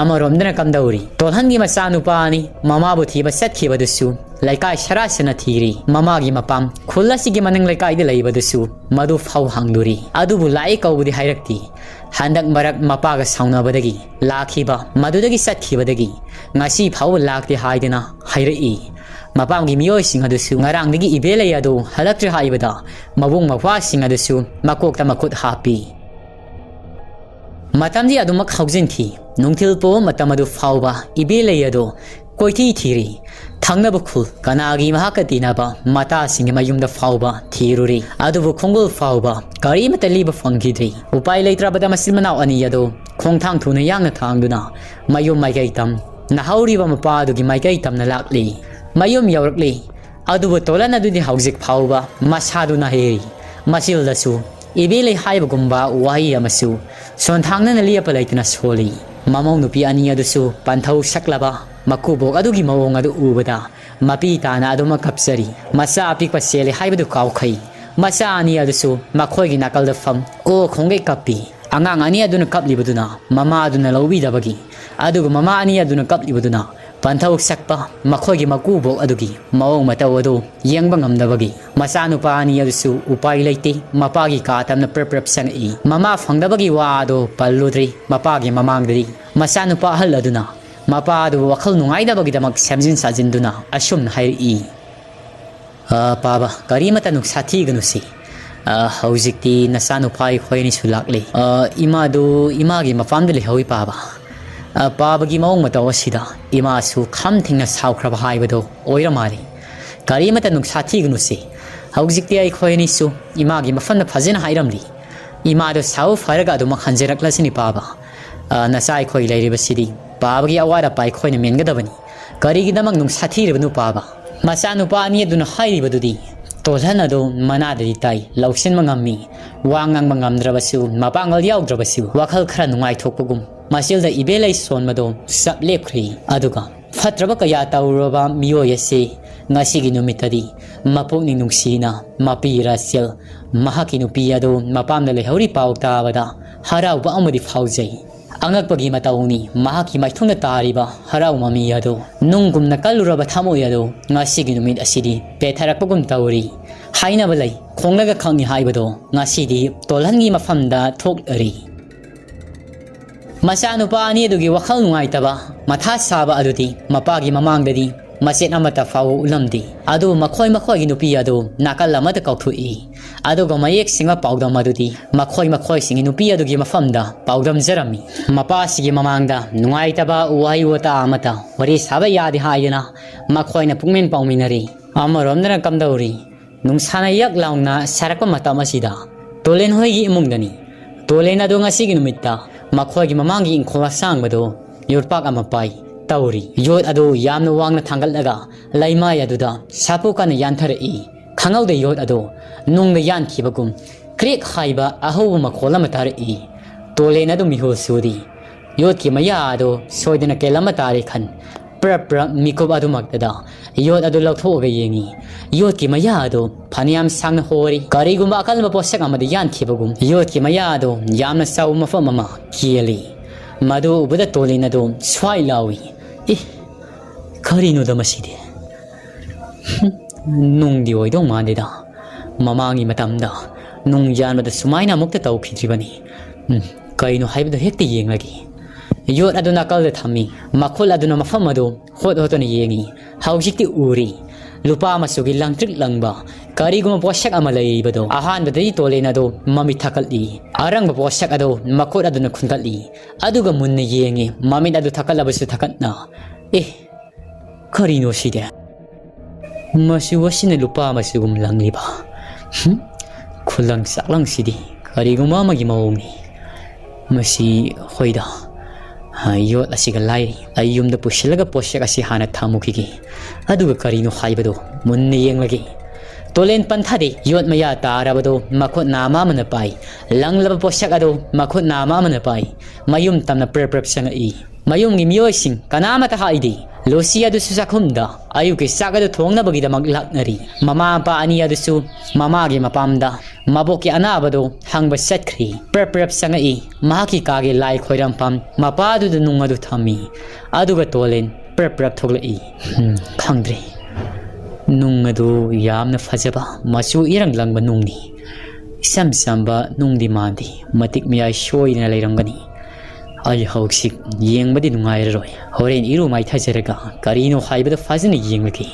ꯑꯃꯔꯣꯝꯗꯅ ꯀꯝꯗꯧꯔꯤ? ꯇꯣꯜꯍꯟꯒꯤ ꯃꯆꯥꯅꯨꯄꯥꯅꯤ, ꯃꯃꯥꯕꯨ ꯊꯤꯕ ꯆꯠꯈꯤꯕꯗꯨꯁꯨ ꯂꯩꯀꯥꯏ ꯁꯔꯥꯁꯅ ꯊꯤꯔꯤ꯫ ꯃꯃꯥꯒꯤ ꯃꯄꯥꯝ ꯈꯨꯜ ꯑꯁꯤꯒꯤ ꯃꯅꯤꯡ ꯂꯩꯀꯥꯏꯗ ꯂꯩꯕꯗꯨꯁꯨ ꯃꯗꯨ ꯐꯥꯎ ꯍꯪꯂꯨꯔꯤ꯫ ꯑꯗꯨꯕꯨ ꯂꯥꯛꯏ ꯀꯧꯕꯗꯤ ꯍꯥꯏꯔꯛꯇꯦ꯫ ꯍꯟꯗꯛ ꯃꯔꯛ ꯃꯄꯥꯒ ꯁꯥꯎꯅꯕꯗꯒꯤ ꯂꯥꯛꯈꯤꯕ, ꯃꯗꯨꯗꯒꯤ ꯆꯠꯈꯤꯕꯗꯒꯤ ꯉꯁꯤ ꯐꯥꯎꯕ ꯂꯥꯛꯇꯦ ꯍꯥꯏꯗꯅ ꯍꯥꯏꯔꯛꯏ꯫ ꯃꯄꯥꯝꯒꯤ ꯃꯤꯑꯣꯏꯁꯤꯡ ꯑꯗꯨꯁꯨ ꯉꯔꯥꯡꯗꯒꯤ ꯏꯕꯦ ꯂꯩ ꯑꯗꯨ ꯍꯜꯂꯛꯇ꯭ꯔꯦ ꯍꯥꯏꯕꯗ ꯃꯕꯨꯡ ꯃꯧꯄ꯭ꯋꯥꯁꯤꯡ ꯑꯗꯨꯁꯨ ꯃꯀꯣꯛꯇ ꯃꯈꯨꯠ ꯍꯥꯞꯄꯤ꯫ ꯃꯇꯝꯗꯤ ꯑꯗꯨꯃꯛ ꯍꯧꯖꯤꯟꯈꯤ꯫ ꯅꯨꯡꯊꯤꯜ ꯄꯣꯕ ꯃꯇꯝ ꯑꯗꯨ ꯐꯥꯎꯕ ꯏꯕꯦ ꯂꯩ ꯑꯗꯨ ꯀꯣꯏꯊꯤ ꯊꯤꯔꯤ꯫ ꯊꯪꯅꯕ ꯈꯨꯜ, ꯀꯅꯥꯒꯤ ꯃꯍꯥꯛꯀ ꯇꯤꯟꯅꯕ ꯃꯇꯥꯁꯤꯡꯒꯤ ꯃꯌꯨꯝꯗ ꯐꯥꯎꯕ ꯊꯤꯔꯨꯔꯤ꯫ ꯑꯗꯨꯕꯨ ꯈꯣꯡꯒꯨꯜ ꯐꯥꯎꯕ ꯀꯔꯤꯃꯠꯇ ꯂꯤꯕ ꯐꯪꯈꯤꯗ꯭ꯔꯤ꯫ ꯎꯄꯥꯏ ꯂꯩꯇ꯭ꯔꯕꯗ ꯃꯆꯤꯟ ꯃꯅꯥꯎ ꯑꯅꯤ ꯑꯗꯨ ꯈꯣꯡꯊꯥꯡ ꯊꯨꯅ ꯌꯥꯡꯅ ꯊꯥꯡꯗꯨꯅ ꯃꯌꯨꯝ ꯃꯥꯏꯀꯩ ꯇꯝ, ꯅꯥꯍꯧꯔꯤꯕ ꯃꯄꯥ ꯑꯗꯨꯒꯤ ꯃꯥꯏꯀꯩ ꯇꯝꯅ ꯂꯥꯛꯂꯤ꯫ ꯃꯌꯨꯝ ꯌꯧꯔꯛꯂꯤ꯫ ꯑꯗꯨꯕꯨ ꯇꯣꯂꯟ ꯑꯗꯨꯗꯤ ꯍꯧꯖꯤꯛ ꯐꯥꯎꯕ ꯃꯁꯥꯗꯨ ꯅꯥꯍꯩꯔꯤ꯫ ꯃꯆꯤꯜꯗꯁꯨ ꯏꯕꯦ ꯂꯩ ꯍꯥꯏꯕꯒꯨꯝꯕ ꯋꯥꯍꯩ ꯑꯃꯁꯨ ꯁꯣꯟꯊꯥꯡꯅꯅ ꯂꯦꯞꯄ ꯂꯩꯇꯅ ꯁꯣꯜꯂꯤ꯫ ꯃꯃꯧ ꯅꯨꯄꯤ ꯑꯅꯤ ꯑꯗꯨꯁꯨ ꯄꯟꯊꯧ ꯁꯛꯂꯕ ꯃꯀꯨꯕꯣꯛ ꯑꯗꯨꯒꯤ ꯃꯑꯣꯡ ꯑꯗꯨ ꯎꯕꯗ ꯃꯄꯤ ꯇꯥꯅ ꯑꯗꯨꯃꯛ ꯀꯞꯆꯔꯤ꯫ ꯃꯆꯥ ꯑꯄꯤꯛꯄ ꯆꯦꯜꯂꯤ ꯍꯥꯏꯕꯗꯨ ꯀꯥꯎꯈꯩ꯫ ꯃꯆꯥ ꯑꯅꯤ ꯑꯗꯨꯁꯨ ꯃꯈꯣꯏꯒꯤ ꯅꯥꯀꯜꯗ ꯐꯝ ꯑꯣ ꯈꯣꯡꯒꯩ ꯀꯞꯄꯤ꯫ ꯑꯉꯥꯡ ꯑꯅꯤ ꯑꯗꯨꯅ ꯀꯞꯂꯤꯕꯗꯨꯅ ꯃꯃꯥ ꯑꯗꯨꯅ ꯂꯧꯕꯤꯗꯕꯒꯤ, ꯑꯗꯨꯒ ꯃꯃꯥ ꯑꯅꯤ ꯑꯗꯨꯅ ꯀꯞꯂꯤꯕꯗꯨꯅ ꯄꯟꯊꯧ ꯁꯛꯄ ꯃꯈꯣꯏꯒꯤ ꯃꯀꯨꯕꯣꯛ ꯑꯗꯨꯒꯤ ꯃꯑꯣꯡ ꯃꯇꯧ ꯑꯗꯨ ꯌꯦꯡꯕ ꯉꯝꯗꯕꯒꯤ, ꯃꯆꯥꯅꯨꯄꯥ ꯑꯅꯤ ꯑꯗꯨꯁꯨ ꯎꯄꯥꯏ ꯂꯩꯇꯦ, ꯃꯄꯥꯒꯤ ꯀꯥ ꯇꯝꯅ ꯄ꯭ꯔꯞ ꯄ꯭ꯔꯞ ꯆꯪꯉꯛꯏ꯫ ꯃꯃꯥ ꯐꯪꯗꯕꯒꯤ ꯋꯥ ꯑꯗꯨ ꯄꯜꯂꯨꯗ꯭ꯔꯤ꯫ ꯃꯄꯥꯒꯤ ꯃꯃꯥꯡꯗꯗꯤ ꯃꯆꯥꯅꯨꯄꯥ ꯑꯍꯜ ꯑꯗꯨꯅ ꯃꯄꯥ ꯑꯗꯨꯕꯨ ꯋꯥꯈꯜ ꯅꯨꯡꯉꯥꯏꯅꯕꯒꯤꯗꯃꯛ ꯁꯦꯝꯖꯤꯟ ꯁꯥꯖꯤꯟꯗꯨꯅ ꯑꯁꯨꯝꯅ ꯍꯥꯏꯔꯛꯏ, "ꯑ, ꯄꯥꯕ, ꯀꯔꯤꯃꯇ ꯅꯨꯡꯁꯥ ꯊꯤꯒꯅꯨꯁꯤ꯫ ꯑ, ꯍꯧꯖꯤꯛꯇꯤ ꯅꯆꯥꯅꯨꯄꯥ ꯑꯩꯈꯣꯏ ꯑꯅꯤꯁꯨ ꯂꯥꯛꯂꯦ꯫ ꯑ, ꯏꯃꯥꯗꯨ ꯏꯃꯥꯒꯤ ꯃꯄꯥꯝꯗ ꯂꯩꯍꯧꯏ, ꯄꯥꯕ꯫" ꯑ, ꯄꯥꯕꯒꯤ ꯃꯑꯣꯡ ꯃꯇꯧ ꯑꯁꯤꯗ ꯏꯃꯥꯁꯨ ꯈꯝ ꯊꯦꯡꯅ ꯁꯥꯎꯈ꯭ꯔꯕ ꯍꯥꯏꯕꯗꯣ ꯑꯣꯏꯔ ꯃꯥꯜꯂꯦ꯫ "ꯀꯔꯤꯃꯇ ꯅꯨꯡꯁꯥ ꯊꯤꯒꯅꯨꯁꯤ꯫ ꯍꯧꯖꯤꯛꯇꯤ ꯑꯩꯈꯣꯏ ꯑꯅꯤꯁꯨ ꯏꯃꯥꯒꯤ ꯃꯐꯝꯗ ꯐꯖꯅ ꯍꯥꯏꯔꯝꯂꯤ꯫ ꯏꯃꯥꯗꯣ ꯁꯥꯎ ꯐꯔꯒ ꯑꯗꯨꯃꯛ ꯍꯟꯖꯔꯛꯂꯁꯤꯅꯤ, ꯄꯥꯕ꯫ ꯑ, ꯅꯆꯥ ꯑꯩꯈꯣꯏ ꯂꯩꯔꯤꯕꯁꯤꯗꯤ ꯄꯥꯕꯒꯤ ꯑꯋꯥꯠ ꯑꯄꯥ ꯑꯩꯈꯣꯏꯅ ꯃꯦꯟꯒꯗꯕꯅꯤ꯫ ꯀꯔꯤꯒꯤꯗꯃꯛ ꯅꯨꯡꯁꯥ ꯊꯤꯔꯤꯕꯅꯣ, ꯄꯥꯕ?" ꯃꯆꯥꯅꯨꯄꯥ ꯑꯅꯤ ꯑꯗꯨꯅ ꯍꯥꯏꯔꯤꯕꯗꯨꯗꯤ ꯇꯣꯜꯍꯟ ꯑꯗꯨ ꯃꯅꯥꯗꯗꯤ ꯇꯥꯏ, ꯂꯧꯁꯤꯟꯕ ꯉꯝꯃꯤ꯫ ꯋꯥ ꯉꯥꯡꯕ ꯉꯝꯗ꯭ꯔꯕꯁꯨ, ꯃꯄꯥꯡꯒꯜ ꯌꯥꯎꯗ꯭ꯔꯕꯁꯨ, ꯋꯥꯈꯜ ꯈꯔ ꯅꯨꯡꯉꯥꯏꯊꯣꯛꯄꯒꯨꯝ ꯃꯆꯤꯜꯗ ꯏꯕꯦ ꯂꯩ ꯁꯣꯟꯕꯗꯣ ꯆꯞ ꯂꯦꯞꯈ꯭ꯔꯦ꯫ ꯑꯗꯨꯒ ꯐꯠꯇ꯭ꯔꯕ ꯀꯌꯥ ꯇꯧꯔꯨꯔꯕ ꯃꯤꯑꯣꯏ ꯑꯁꯤ ꯉꯁꯤꯒꯤ ꯅꯨꯃꯤꯠꯇꯗꯤ ꯃꯄꯨꯛꯅꯤꯡ ꯅꯨꯡꯁꯤꯅ ꯃꯄꯤ ꯔꯥꯆꯦꯜ ꯃꯍꯥꯛꯀꯤ ꯅꯨꯄꯤ ꯑꯗꯨ ꯃꯄꯥꯝꯗ ꯂꯩꯍꯧꯔꯤ ꯄꯥꯎ ꯇꯥꯕꯗ ꯍꯔꯥꯎꯕ ꯑꯃꯗꯤ ꯐꯥꯎꯖꯩ꯫ ꯑꯉꯛꯄꯒꯤ ꯃꯇꯧꯅꯤ, ꯃꯍꯥꯛꯀꯤ ꯃꯥꯏꯊꯣꯡꯗ ꯇꯥꯔꯤꯕ ꯍꯔꯥꯎ ꯃꯃꯤ ꯑꯗꯨ꯫ ꯅꯨꯡꯒꯨꯝꯅ ꯀꯜꯂꯨꯔꯕ ꯊꯃꯣꯏ ꯑꯗꯨ ꯉꯁꯤꯒꯤ ꯅꯨꯃꯤꯠ ꯑꯁꯤꯗꯤ ꯄꯦꯊꯔꯛꯄꯒꯨꯝ ꯇꯧꯔꯤ꯫ ꯍꯥꯏꯅꯕ ꯂꯩ, ꯈꯣꯡꯂꯒ ꯈꯪꯉꯤ ꯍꯥꯏꯕꯗꯣ ꯉꯁꯤꯗꯤ ꯇꯣꯜꯍꯟꯒꯤ ꯃꯐꯝꯗ ꯊꯣꯛꯂꯔꯤ꯫ ꯃꯆꯥꯅꯨꯄꯥ ꯑꯅꯤ ꯑꯗꯨꯒꯤ ꯋꯥꯈꯜ ꯅꯨꯡꯉꯥꯏꯇꯕ, ꯃꯊꯥ ꯁꯥꯕ ꯑꯗꯨꯗꯤ ꯃꯄꯥꯒꯤ ꯃꯃꯥꯡꯗꯗꯤ ꯃꯆꯦꯠ ꯑꯃꯠꯇ ꯐꯥꯎꯕ ꯎꯠꯂꯝꯗꯦ꯫ ꯑꯗꯨꯕꯨ ꯃꯈꯣꯏ ꯃꯈꯣꯏꯒꯤ ꯅꯨꯄꯤ ꯑꯗꯨ ꯅꯥꯀꯜ ꯑꯃꯗ ꯀꯧꯊꯣꯛꯏ꯫ ꯑꯗꯨꯒ ꯃꯌꯦꯛ ꯁꯦꯡꯕ ꯄꯥꯎꯗꯝ ꯑꯗꯨꯗꯤ ꯃꯈꯣꯏ ꯃꯈꯣꯏꯁꯤꯡꯒꯤ ꯅꯨꯄꯤ ꯑꯗꯨꯒꯤ ꯃꯐꯝꯗ ꯄꯥꯎꯗꯝꯖꯔꯝꯃꯤ꯫ ꯃꯄꯥꯁꯤꯒꯤ ꯃꯃꯥꯡꯗ ꯅꯨꯡꯉꯥꯏꯇꯕ ꯋꯥꯍꯩ ꯋꯥꯇꯥ ꯑꯃꯠꯇ ꯋꯥꯔꯤ ꯁꯥꯕ ꯌꯥꯗꯦ ꯍꯥꯏꯗꯨꯅ ꯃꯈꯣꯏꯅ ꯄꯨꯛꯃꯦꯟ ꯄꯥꯎꯃꯤꯟꯅꯔꯤ꯫ ꯑꯃꯔꯣꯝꯗꯅ ꯀꯝꯗꯧꯔꯤ? ꯅꯨꯡꯁꯥꯅ ꯌꯛ ꯂꯥꯎꯅ ꯁꯥꯔꯛꯄ ꯃꯇꯝ ꯑꯁꯤꯗ ꯇꯣꯂꯦꯟ ꯍꯣꯏꯒꯤ ꯏꯃꯨꯡꯗꯅꯤ꯫ ꯇꯣꯂꯦꯟ ꯑꯗꯨ ꯉꯁꯤꯒꯤ ꯅꯨꯃꯤꯠꯇ ꯃꯈꯣꯏꯒꯤ ꯃꯃꯥꯡꯒꯤ ꯏꯪꯈꯣꯜ ꯑꯁꯥꯡꯕꯗꯨ ꯌꯣꯠꯄꯥꯛ ꯑꯃ ꯄꯥꯏ ꯇꯧꯔꯤ꯫ ꯌꯣꯠ ꯑꯗꯨ ꯌꯥꯝꯅ ꯋꯥꯡꯅ ꯊꯥꯡꯒꯠꯂꯒ ꯂꯩꯃꯥꯏ ꯑꯗꯨꯗ ꯁꯥꯐꯨ ꯀꯟꯅ ꯌꯥꯟꯊꯔꯛꯏ꯫ ꯈꯪꯍꯧꯗ ꯌꯣꯠ ꯑꯗꯨ ꯅꯨꯡꯗ ꯌꯥꯟꯈꯤꯕꯒꯨꯝ ꯀ꯭ꯔꯦꯛ ꯍꯥꯏꯕ ꯑꯍꯧꯕ ꯃꯈꯣꯜ ꯑꯃ ꯇꯥꯔꯛꯏ꯫ ꯇꯣꯂꯦꯟ ꯑꯗꯨ ꯃꯤꯍꯨꯜ ꯁꯨꯔꯤ꯫ ꯌꯣꯠꯀꯤ ꯃꯌꯥ ꯑꯗꯨ ꯁꯣꯏꯗꯅ ꯀꯦꯜꯂꯝꯕ ꯇꯥꯔꯦ ꯈꯟ ꯄ꯭ꯔꯞ ꯄ꯭ꯔꯞ ꯃꯤꯀꯨꯞ ꯑꯗꯨꯃꯛꯇꯗ ꯌꯣꯠ ꯑꯗꯨ ꯂꯧꯊꯣꯛꯑꯒ ꯌꯦꯡꯉꯤ꯫ ꯌꯣꯠꯀꯤ ꯃꯌꯥ ꯑꯗꯨ ꯐꯅꯌꯥꯝ ꯁꯥꯡꯅ ꯍꯣꯔꯤ꯫ ꯀꯔꯤꯒꯨꯝꯕ ꯑꯀꯟꯕ ꯄꯣꯠꯁꯛ ꯑꯃꯗ ꯌꯥꯟꯈꯤꯕꯒꯨꯝ ꯌꯣꯠꯀꯤ ꯃꯌꯥ ꯑꯗꯨ ꯌꯥꯝꯅ ꯆꯥꯎꯕ ꯃꯐꯝ ꯑꯃ ꯀꯦꯜꯂꯤ꯫ ꯃꯗꯨ ꯎꯕꯗ ꯇꯣꯂꯤꯟ ꯑꯗꯨ ꯁ꯭ꯋꯥꯏ ꯂꯥꯎꯏ꯫ "ꯏ, ꯀꯔꯤꯅꯣꯗ ꯃꯁꯤꯗꯤ? ꯍꯨꯝ, ꯅꯨꯡꯗꯤ ꯑꯣꯏꯗꯧ ꯃꯥꯟꯗꯦꯗ꯫ ꯃꯃꯥꯡꯒꯤ ꯃꯇꯝꯗ ꯅꯨꯡ ꯌꯥꯟꯕꯗ ꯁꯨꯃꯥꯏꯅ ꯑꯃꯨꯛꯇ ꯇꯧꯈꯤꯗ꯭ꯔꯤꯕꯅꯤ꯫ ꯎꯝ, ꯀꯩꯅꯣ ꯍꯥꯏꯕꯗꯨ ꯍꯦꯛꯇ ꯌꯦꯡꯂꯒꯦ꯫" ꯌꯣꯠ ꯑꯗꯨ ꯅꯥꯀꯜꯗ ꯊꯝꯃꯤ꯫ ꯃꯈꯨꯠ ꯑꯗꯨꯅ ꯃꯐꯝ ꯑꯗꯨ ꯍꯣꯠ ꯍꯣꯠꯇꯨꯅ ꯌꯦꯡꯉꯤ꯫ ꯍꯧꯖꯤꯛꯇꯤ ꯎꯔꯤ꯫ ꯂꯨꯄꯥ ꯃꯆꯨꯒꯤ ꯂꯪꯇ꯭ꯔꯤꯛ ꯂꯪꯕ ꯀꯔꯤꯒꯨꯝꯕ ꯄꯣꯠꯁꯛ ꯑꯃ ꯂꯩꯔꯤꯕꯗꯨ꯫ ꯑꯍꯥꯟꯕꯗꯗꯤ ꯇꯣꯂꯦꯟ ꯑꯗꯨ ꯃꯃꯤꯠ ꯊꯛꯀꯠꯂꯤ꯫ ꯑꯔꯪꯕ ꯄꯣꯠꯁꯛ ꯑꯗꯨ ꯃꯈꯨꯠ ꯑꯗꯨꯅ ꯈꯨꯟꯒꯠꯂꯤ꯫ ꯑꯗꯨꯒ ꯃꯨꯟꯅ ꯌꯦꯡꯉꯤ꯫ ꯃꯃꯤꯠ ꯑꯗꯨ ꯊꯛꯀꯠꯂꯕꯁꯨ ꯊꯛꯀꯠꯅ꯫ "ꯑꯦ, ꯀꯔꯤꯅꯣ ꯁꯤꯗꯤ? ꯃꯆꯨ ꯑꯁꯤꯅ ꯂꯨꯄꯥ ꯃꯆꯨꯒꯨꯝ ꯂꯪꯂꯤꯕ꯫ ꯍꯨꯝ? ꯈꯨꯂꯪ ꯆꯥꯛꯂꯪꯁꯤꯗꯤ ꯀꯔꯤꯒꯨꯝꯕ ꯑꯃꯒꯤ ꯃꯑꯣꯡꯅꯤ꯫ ꯃꯁꯤ, ꯍꯣꯏꯗ, ꯍꯥ, ꯌꯣꯠ ꯑꯁꯤꯒ ꯂꯥꯏꯔꯤ꯫ ꯑꯩ ꯌꯨꯝꯗ ꯄꯨꯁꯤꯜꯂꯒ ꯄꯣꯠꯁꯛ ꯑꯁꯤ ꯍꯥꯟꯅ ꯊꯝꯃꯨꯈꯤꯒꯦ꯫ ꯑꯗꯨꯒ ꯀꯔꯤꯅꯣ ꯍꯥꯏꯕꯗꯨ ꯃꯨꯟꯅ ꯌꯦꯡꯂꯒꯦ꯫" ꯇꯣꯂꯦꯟ ꯄꯟꯊꯥꯗꯦ꯫ ꯌꯣꯠ ꯃꯌꯥ ꯇꯥꯔꯕꯗꯨ ꯃꯈꯨꯠ ꯅꯥꯝꯃ ꯑꯃꯅ ꯄꯥꯏ꯫ ꯂꯪꯂꯕ ꯄꯣꯠꯁꯛ ꯑꯗꯨ ꯃꯈꯨꯠ ꯅꯥꯝꯃ ꯑꯃꯅ ꯄꯥꯏ꯫ ꯃꯌꯨꯝ ꯇꯝꯅ ꯄ꯭ꯔꯞ ꯄ꯭ꯔꯞ ꯆꯪꯉꯛꯏ꯫ ꯃꯌꯨꯝꯒꯤ ꯃꯤꯑꯣꯏꯁꯤꯡ ꯀꯅꯥꯃꯠꯇ ꯍꯥꯏꯗꯦ꯫ ꯂꯨꯁꯤ ꯑꯗꯨꯁꯨ ꯆꯥꯛꯈꯨꯝꯗ ꯑꯌꯨꯛꯀꯤ ꯆꯥꯛ ꯑꯗꯨ ꯊꯣꯡꯅꯕꯒꯤꯗꯃꯛ ꯂꯥꯛꯅꯔꯤ꯫ ꯃꯃꯥ ꯃꯄꯥ ꯑꯅꯤ ꯑꯗꯨꯁꯨ ꯃꯃꯥꯒꯤ ꯃꯄꯥꯝꯗ ꯃꯕꯣꯛꯀꯤ ꯑꯅꯥꯕꯗꯨ ꯍꯪꯕ ꯆꯠꯈ꯭ꯔꯤ꯫ ꯄ꯭ꯔꯞ ꯄ꯭ꯔꯞ ꯆꯪꯉꯛꯏ꯫ ꯃꯍꯥꯛꯀꯤ ꯀꯥꯒꯤ ꯂꯥꯏ ꯈꯣꯏꯔꯝꯐꯝ ꯃꯄꯥꯗꯨꯗ ꯅꯨꯡ ꯑꯗꯨ ꯊꯝꯃꯤ꯫ ꯑꯗꯨꯒ ꯇꯣꯂꯦꯟ ꯄ꯭ꯔꯞ ꯄ꯭ꯔꯞ ꯊꯣꯛꯂꯛꯏ꯫ "ꯍꯨꯝ, ꯈꯪꯗ꯭ꯔꯦ꯫ ꯅꯨꯡ ꯑꯗꯨ ꯌꯥꯝꯅ ꯐꯖꯕ, ꯃꯆꯨ ꯏꯔꯪ ꯂꯪꯕ ꯅꯨꯡꯅꯤ꯫ ꯏꯆꯝ ꯆꯝꯕ ꯅꯨꯡꯗꯤ ꯃꯥꯟꯗꯦ꯫ ꯃꯇꯤꯛ ꯃꯌꯥꯏ ꯁꯣꯏꯗꯅ ꯂꯩꯔꯝꯒꯅꯤ꯫ ꯑꯩ ꯍꯧꯖꯤꯛ ꯌꯦꯡꯕꯗꯤ ꯅꯨꯡꯉꯥꯏꯔꯔꯣꯏ꯫ ꯍꯣꯔꯦꯟ ꯏꯔꯨ ꯃꯥꯏꯊꯖꯔꯒ ꯀꯔꯤꯅꯣ ꯍꯥꯏꯕꯗꯨ ꯐꯖꯅ ꯌꯦꯡꯂꯒꯦ꯫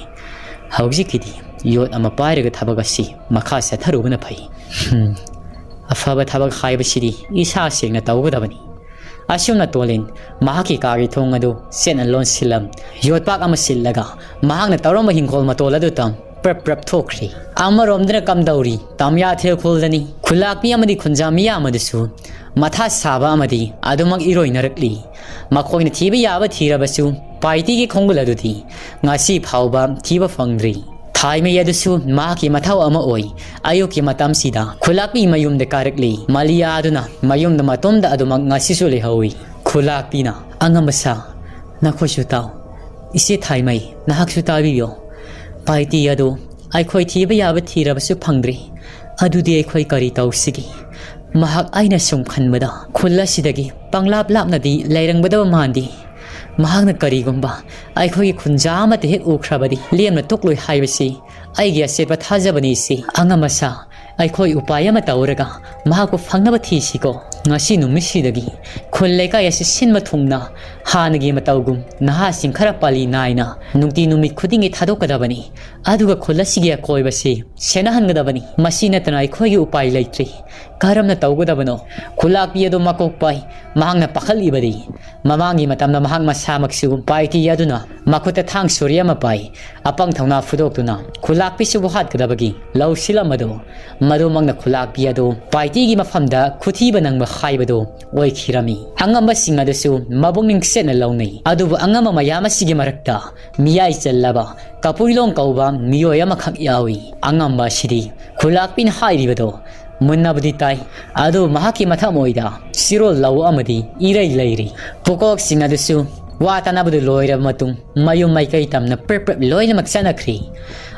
ꯍꯧꯖꯤꯛꯀꯤꯗꯤ ꯌꯣꯠ ꯑꯃ ꯄꯥꯏꯔꯒ ꯊꯕꯛ ꯑꯁꯤ ꯃꯈꯥ ꯆꯠꯊꯔꯨꯕꯅ ꯐꯩ꯫ ꯍꯨꯝ, ꯑꯐꯕ ꯊꯕꯛ ꯍꯥꯏꯕꯁꯤꯗꯤ ꯏꯁꯥ ꯁꯦꯡꯅ ꯇꯧꯒꯗꯕꯅꯤ꯫" ꯑꯁꯨꯝꯅ ꯇꯣꯂꯤꯟ ꯃꯍꯥꯛꯀꯤ ꯀꯥꯒꯤ ꯊꯣꯡ ꯑꯗꯨ ꯆꯦꯠꯅ ꯂꯣꯟꯁꯤꯜꯂꯝ꯫ ꯌꯣꯠꯄꯥꯛ ꯑꯃ ꯁꯤꯜꯂꯒ ꯃꯍꯥꯛꯅ ꯇꯧꯔꯝꯕ ꯍꯤꯡꯈꯣꯜ ꯃꯇꯣꯜ ꯑꯗꯨ ꯇꯝ ꯄ꯭ꯔꯞ ꯄ꯭ꯔꯞ ꯊꯣꯛꯈ꯭ꯔꯤ꯫ ꯑꯃꯔꯣꯝꯗꯅ ꯀꯝꯗꯧꯔꯤ? ꯇꯝꯌꯥꯊꯦꯜ ꯈꯨꯜꯗꯅꯤ꯫ ꯈꯨꯜꯂꯥꯛꯄꯤ ꯑꯃꯗꯤ ꯈꯨꯟꯖꯥ ꯃꯤꯌꯥꯝ ꯑꯗꯨꯁꯨ ꯃꯊꯥ ꯁꯥꯕ ꯑꯃꯗꯤ ꯑꯗꯨꯃꯛ ꯏꯔꯣꯏꯅꯔꯛꯂꯤ꯫ ꯃꯈꯣꯏꯅ ꯊꯤꯕ ꯌꯥꯕ ꯊꯤꯔꯕꯁꯨ ꯄꯥꯏꯇꯤꯒꯤ ꯈꯣꯡꯒꯨꯜ ꯑꯗꯨꯗꯤ ꯉꯁꯤ ꯐꯥꯎꯕ ꯊꯤꯕ ꯐꯪꯗ꯭ꯔꯤ꯫ ꯊꯥꯏꯃꯩ ꯑꯗꯨꯁꯨ ꯃꯍꯥꯛꯀꯤ ꯃꯊꯧ ꯑꯃ ꯑꯣꯏ꯫ ꯑꯌꯨꯛꯀꯤ ꯃꯇꯝꯁꯤꯗ ꯈꯨꯂꯥꯛꯄꯤ ꯃꯌꯨꯝꯗ ꯀꯥꯔꯛꯂꯤ꯫ ꯃꯂꯤꯌꯥ ꯑꯗꯨꯅ ꯃꯌꯨꯝꯗ ꯃꯇꯣꯝꯗ ꯑꯗꯨꯃꯛ ꯉꯁꯤꯁꯨ ꯂꯩꯍꯧꯏ꯫ ꯈꯨꯂꯥꯛꯄꯤꯅ, "ꯑꯉꯝꯕ ꯁꯥ, ꯅꯈꯣꯏꯁꯨ ꯇꯥꯎ꯫ ꯏꯆꯦ ꯊꯥꯏꯃꯩ, ꯅꯍꯥꯛꯁꯨ ꯇꯥꯕꯤꯌꯣ꯫ ꯄꯥꯏꯇꯤ ꯑꯗꯨ ꯑꯩꯈꯣꯏ ꯊꯤꯕ ꯌꯥꯕ ꯊꯤꯔꯕꯁꯨ ꯐꯪꯗ꯭ꯔꯤ꯫ ꯑꯗꯨꯗꯤ ꯑꯩꯈꯣꯏ ꯀꯔꯤ ꯇꯧꯁꯤꯒꯦ? ꯃꯍꯥꯛ, ꯑꯩꯅ ꯁꯨꯝ ꯈꯟꯕꯗ, ꯈꯨꯜ ꯑꯁꯤꯗꯒꯤ ꯄꯪꯂꯥꯞ ꯂꯥꯞꯅꯗꯤ ꯂꯩꯔꯝꯒꯗꯕ ꯃꯥꯟꯗꯦ꯫ ꯃꯍꯥꯛꯅ ꯀꯔꯤꯒꯨꯝꯕ ꯑꯩꯈꯣꯏꯒꯤ ꯈꯨꯟꯖꯥ ꯑꯃꯠꯇ ꯍꯦꯛ ꯎꯈ꯭ꯔꯕꯗꯤ ꯂꯦꯝꯅ ꯇꯣꯛꯂꯣꯏ ꯍꯥꯏꯕꯁꯤ ꯑꯩꯒꯤ ꯑꯆꯦꯠꯄ ꯊꯥꯖꯕꯅꯤ ꯏꯆꯦ꯫ ꯑꯉꯝ ꯑꯁꯥ ꯑꯩꯈꯣꯏ ꯎꯄꯥꯏ ꯑꯃ ꯇꯧꯔꯒ ꯃꯍꯥꯛꯄꯨ ꯐꯪꯅꯕ ꯊꯤꯁꯤꯀꯣ꯫ ꯉꯁꯤ ꯅꯨꯃꯤꯠꯁꯤꯗꯒꯤ ꯈꯨꯜ ꯂꯩꯀꯥꯏ ꯑꯁꯤ ꯁꯤꯟꯕ ꯊꯨꯡꯅ ꯍꯥꯟꯅꯒꯤ ꯃꯇꯧꯒꯨꯝ ꯅꯍꯥꯁꯤꯡ ꯈꯔ ꯄꯥꯜꯂꯤ ꯅꯥꯏꯅ ꯅꯨꯡꯇꯤ ꯅꯨꯃꯤꯠ ꯈꯨꯗꯤꯡꯒꯤ ꯊꯥꯗꯣꯛꯀꯗꯕꯅꯤ꯫ ꯑꯗꯨꯒ ꯈꯨꯜ ꯑꯁꯤꯒꯤ ꯑꯀꯣꯏꯕꯁꯤ ꯁꯦꯟꯅꯍꯟꯒꯗꯕꯅꯤ꯫ ꯃꯁꯤ ꯅꯠꯇꯅ ꯑꯩꯈꯣꯏꯒꯤ ꯎꯄꯥꯏ ꯂꯩꯇ꯭ꯔꯤ꯫ ꯀꯔꯝꯅ ꯇꯧꯒꯗꯕꯅꯣ? ꯈꯨꯜꯂꯥꯛꯄꯤ ꯑꯗꯨ ꯃꯀꯣꯛ ꯄꯥꯏ꯫ ꯃꯍꯥꯛꯅ ꯄꯥꯈꯠꯂꯤꯕꯗꯤ ꯃꯃꯥꯡꯒꯤ ꯃꯇꯝꯗ ꯃꯍꯥꯛ ꯃꯁꯥꯃꯛꯁꯨ ꯄꯥꯏꯇꯤ ꯑꯗꯨꯅ ꯃꯈꯨꯠꯇ ꯊꯥꯡ ꯁꯣꯔꯤ ꯑꯃ ꯄꯥꯏ꯫ ꯑꯄꯪ ꯊꯧꯅꯥ ꯐꯨꯗꯣꯛꯇꯨꯅ ꯈꯨꯜꯂꯥꯛꯄꯤꯁꯤꯕꯨ ꯍꯥꯠꯀꯗꯕꯒꯤ ꯂꯧꯁꯤꯜ ꯑꯃꯗꯨ, ꯃꯗꯨꯃꯛꯅ ꯈꯨꯜꯂꯥꯛꯄꯤ ꯑꯗꯨ ꯄꯥꯏꯇꯤꯒꯤ ꯃꯐꯝꯗ ꯈꯨꯊꯤꯕ ꯅꯪꯕ ꯍꯥꯏꯕꯗꯨ ꯑꯣꯏꯈꯤꯔꯝꯃꯤ꯫ ꯑꯉꯝꯕꯁꯤꯡ ꯑꯗꯨꯁꯨ ꯃꯕꯨꯛꯅꯤꯡ ꯆꯦꯠꯅ ꯂꯧꯅꯩ꯫ ꯑꯗꯨꯕꯨ ꯑꯉꯝꯕ ꯃꯌꯥꯝ ꯑꯁꯤꯒꯤ ꯃꯔꯛꯇ ꯃꯤꯌꯥꯏ ꯆꯜꯂꯕ ꯀꯄꯨꯏꯂꯣꯡ ꯀꯧꯕ ꯃꯤꯑꯣꯏ ꯑꯃꯈꯛ ꯌꯥꯎꯏ꯫ ꯑꯉꯝꯕ ꯑꯁꯤꯗꯤ ꯈꯨꯜꯂꯥꯛꯄꯤꯅ ꯍꯥꯏꯔꯤꯕꯗꯣ ꯃꯨꯟꯅꯕꯨꯗꯤ ꯇꯥꯏ, ꯑꯗꯨꯕꯨ ꯃꯍꯥꯛꯀꯤ ꯃꯊꯃꯣꯏꯗ ꯆꯤꯔꯣꯜ ꯂꯧ ꯑꯃꯗꯤ ꯏꯔꯩ ꯂꯩꯔꯤ꯫ ꯄꯨꯀꯣꯛꯁꯤꯡ ꯑꯗꯨꯁꯨ ꯋꯥ ꯇꯥꯅꯕꯗꯨ ꯂꯣꯏꯔꯕ ꯃꯇꯨꯡ ꯃꯌꯨꯝ ꯃꯥꯏꯀꯩ ꯇꯝꯅ ꯄ꯭ꯔꯦꯞ ꯄ꯭ꯔꯦꯞ ꯂꯣꯏꯅꯃꯛ ꯆꯠꯅꯈ꯭ꯔꯤ꯫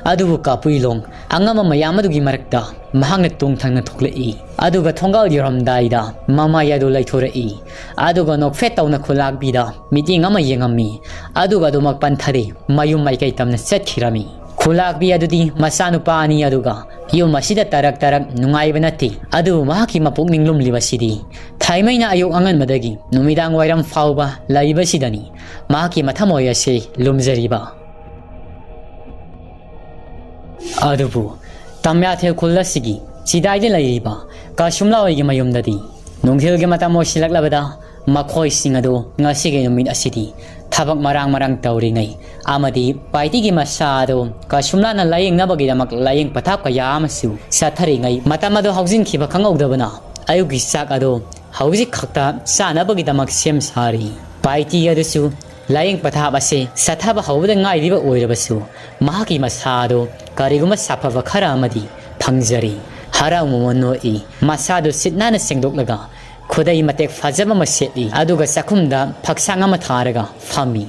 ꯑꯗꯨꯕꯨ ꯀꯥꯄꯨꯏꯂꯣꯡ ꯑꯉꯝꯕ ꯃꯌꯥꯝ ꯑꯗꯨꯒꯤ ꯃꯔꯛꯇ ꯃꯍꯥꯛꯅ ꯇꯨꯡ ꯊꯪꯅ ꯊꯣꯛꯂꯛꯏ꯫ ꯑꯗꯨꯒ ꯊꯣꯡꯒꯥꯜ ꯌꯧꯔꯝꯗꯥꯏꯗ ꯃꯃꯥꯏ ꯑꯗꯨ ꯂꯩꯊꯣꯔꯛꯏ꯫ ꯑꯗꯨꯒ ꯅꯣꯛꯐꯦꯠ ꯇꯧꯅ ꯈꯨꯂꯥꯛꯄꯤꯗ ꯃꯤꯠꯌꯦꯡ ꯑꯃ ꯌꯦꯡꯉꯝꯃꯤ꯫ ꯑꯗꯨꯒ ꯑꯗꯨꯃꯛ ꯄꯟꯊꯔꯦ꯫ ꯃꯌꯨꯝ ꯃꯥꯏꯀꯩ ꯇꯝꯅ ꯆꯠꯈꯤꯔꯝꯃꯤ꯫ ꯈꯨꯂꯥꯛꯄꯤ ꯑꯗꯨꯗꯤ ꯃꯆꯥꯅꯨꯄꯥ ꯑꯅꯤ ꯑꯗꯨꯒ ꯌꯨꯝ ꯑꯁꯤꯗ ꯇꯔꯛ ꯇꯔꯛ ꯅꯨꯡꯉꯥꯏꯕ ꯅꯠꯇꯦ꯫ ꯑꯗꯨꯕꯨ ꯃꯍꯥꯛꯀꯤ ꯃꯄꯨꯛꯅꯤꯡ ꯂꯨꯝꯂꯤꯕꯁꯤꯗꯤ ꯊꯥꯏꯃꯩꯅ ꯑꯌꯨꯛ ꯑꯉꯟꯕꯗꯒꯤ ꯅꯨꯃꯤꯗꯥꯡ ꯋꯥꯏꯔꯝ ꯐꯥꯎꯕ ꯂꯩꯕꯁꯤꯗꯅꯤ ꯃꯍꯥꯛꯀꯤ ꯃꯊꯃꯣꯏ ꯑꯁꯤ ꯂꯨꯝꯖꯔꯤꯕ꯫ ꯑꯗꯨꯕꯨ ꯇꯝꯌꯥꯊꯦꯜ ꯈꯨꯜ ꯑꯁꯤꯒꯤ ꯆꯤꯗꯥꯏꯗ ꯂꯩꯔꯤꯕ ꯀꯥꯁꯨꯝꯂꯥ ꯍꯣꯏꯒꯤ ꯃꯌꯨꯝꯗꯗꯤ ꯅꯨꯡꯊꯤꯜꯒꯤ ꯃꯇꯝ ꯑꯣꯏꯁꯤꯜꯂꯛꯂꯕꯗ ꯃꯈꯣꯏꯁꯤꯡ ꯑꯗꯨ ꯉꯁꯤꯒꯤ ꯅꯨꯃꯤꯠ ꯑꯁꯤꯗꯤ ꯊꯕꯛ ꯃꯔꯥꯡ ꯃꯔꯥꯡ ꯇꯧꯔꯤꯉꯩ ꯑꯃꯗꯤ ꯄꯥꯏꯇꯤꯒꯤ ꯃꯁꯥ ꯑꯗꯨ ꯀꯁꯨꯝꯂꯥꯅ ꯂꯥꯌꯦꯡꯅꯕꯒꯤꯗꯃꯛ ꯂꯥꯌꯦꯡ ꯄꯊꯥꯞ ꯀꯌꯥ ꯑꯃꯁꯨ ꯆꯠꯊꯔꯤꯉꯩ ꯃꯇꯝ ꯑꯗꯨ ꯍꯧꯖꯤꯟꯈꯤꯕ ꯈꯪꯍꯧꯗꯕꯅ ꯑꯌꯨꯛꯀꯤ ꯆꯥꯛ ꯑꯗꯨ ꯍꯧꯖꯤꯛ ꯈꯛꯇ ꯆꯥꯅꯕꯒꯤꯗꯃꯛ ꯁꯦꯝ ꯁꯥꯔꯤ꯫ ꯄꯥꯏꯇꯤ ꯑꯗꯨꯁꯨ ꯂꯥꯌꯦꯡ ꯄꯊꯥꯞ ꯑꯁꯤ ꯆꯠꯊꯕ ꯍꯧꯕꯗ ꯉꯥꯏꯔꯤꯕ ꯑꯣꯏꯔꯕꯁꯨ ꯃꯍꯥꯛꯀꯤ ꯃꯁꯥ ꯑꯗꯨ ꯀꯔꯤꯒꯨꯝꯕ ꯁꯥꯐꯕ ꯈꯔ ꯑꯃꯗꯤ ꯐꯪꯖꯔꯤ꯫ ꯍꯔꯥꯎ ꯃꯃꯣꯟ ꯅꯣꯛꯏ꯫ ꯃꯁꯥꯗꯨ ꯁꯤꯠ ꯅꯥꯟꯅ ꯁꯦꯡꯗꯣꯛꯂꯒ ꯈꯨꯗꯩ ꯃꯇꯦꯛ ꯐꯖꯕ ꯑꯃ ꯁꯦꯠꯂꯤ꯫ ꯑꯗꯨꯒ ꯆꯥꯛꯈꯨꯝꯗ ꯐꯛꯁꯥꯡ ꯑꯃ ꯊꯥꯔꯒ ꯐꯝꯃꯤ꯫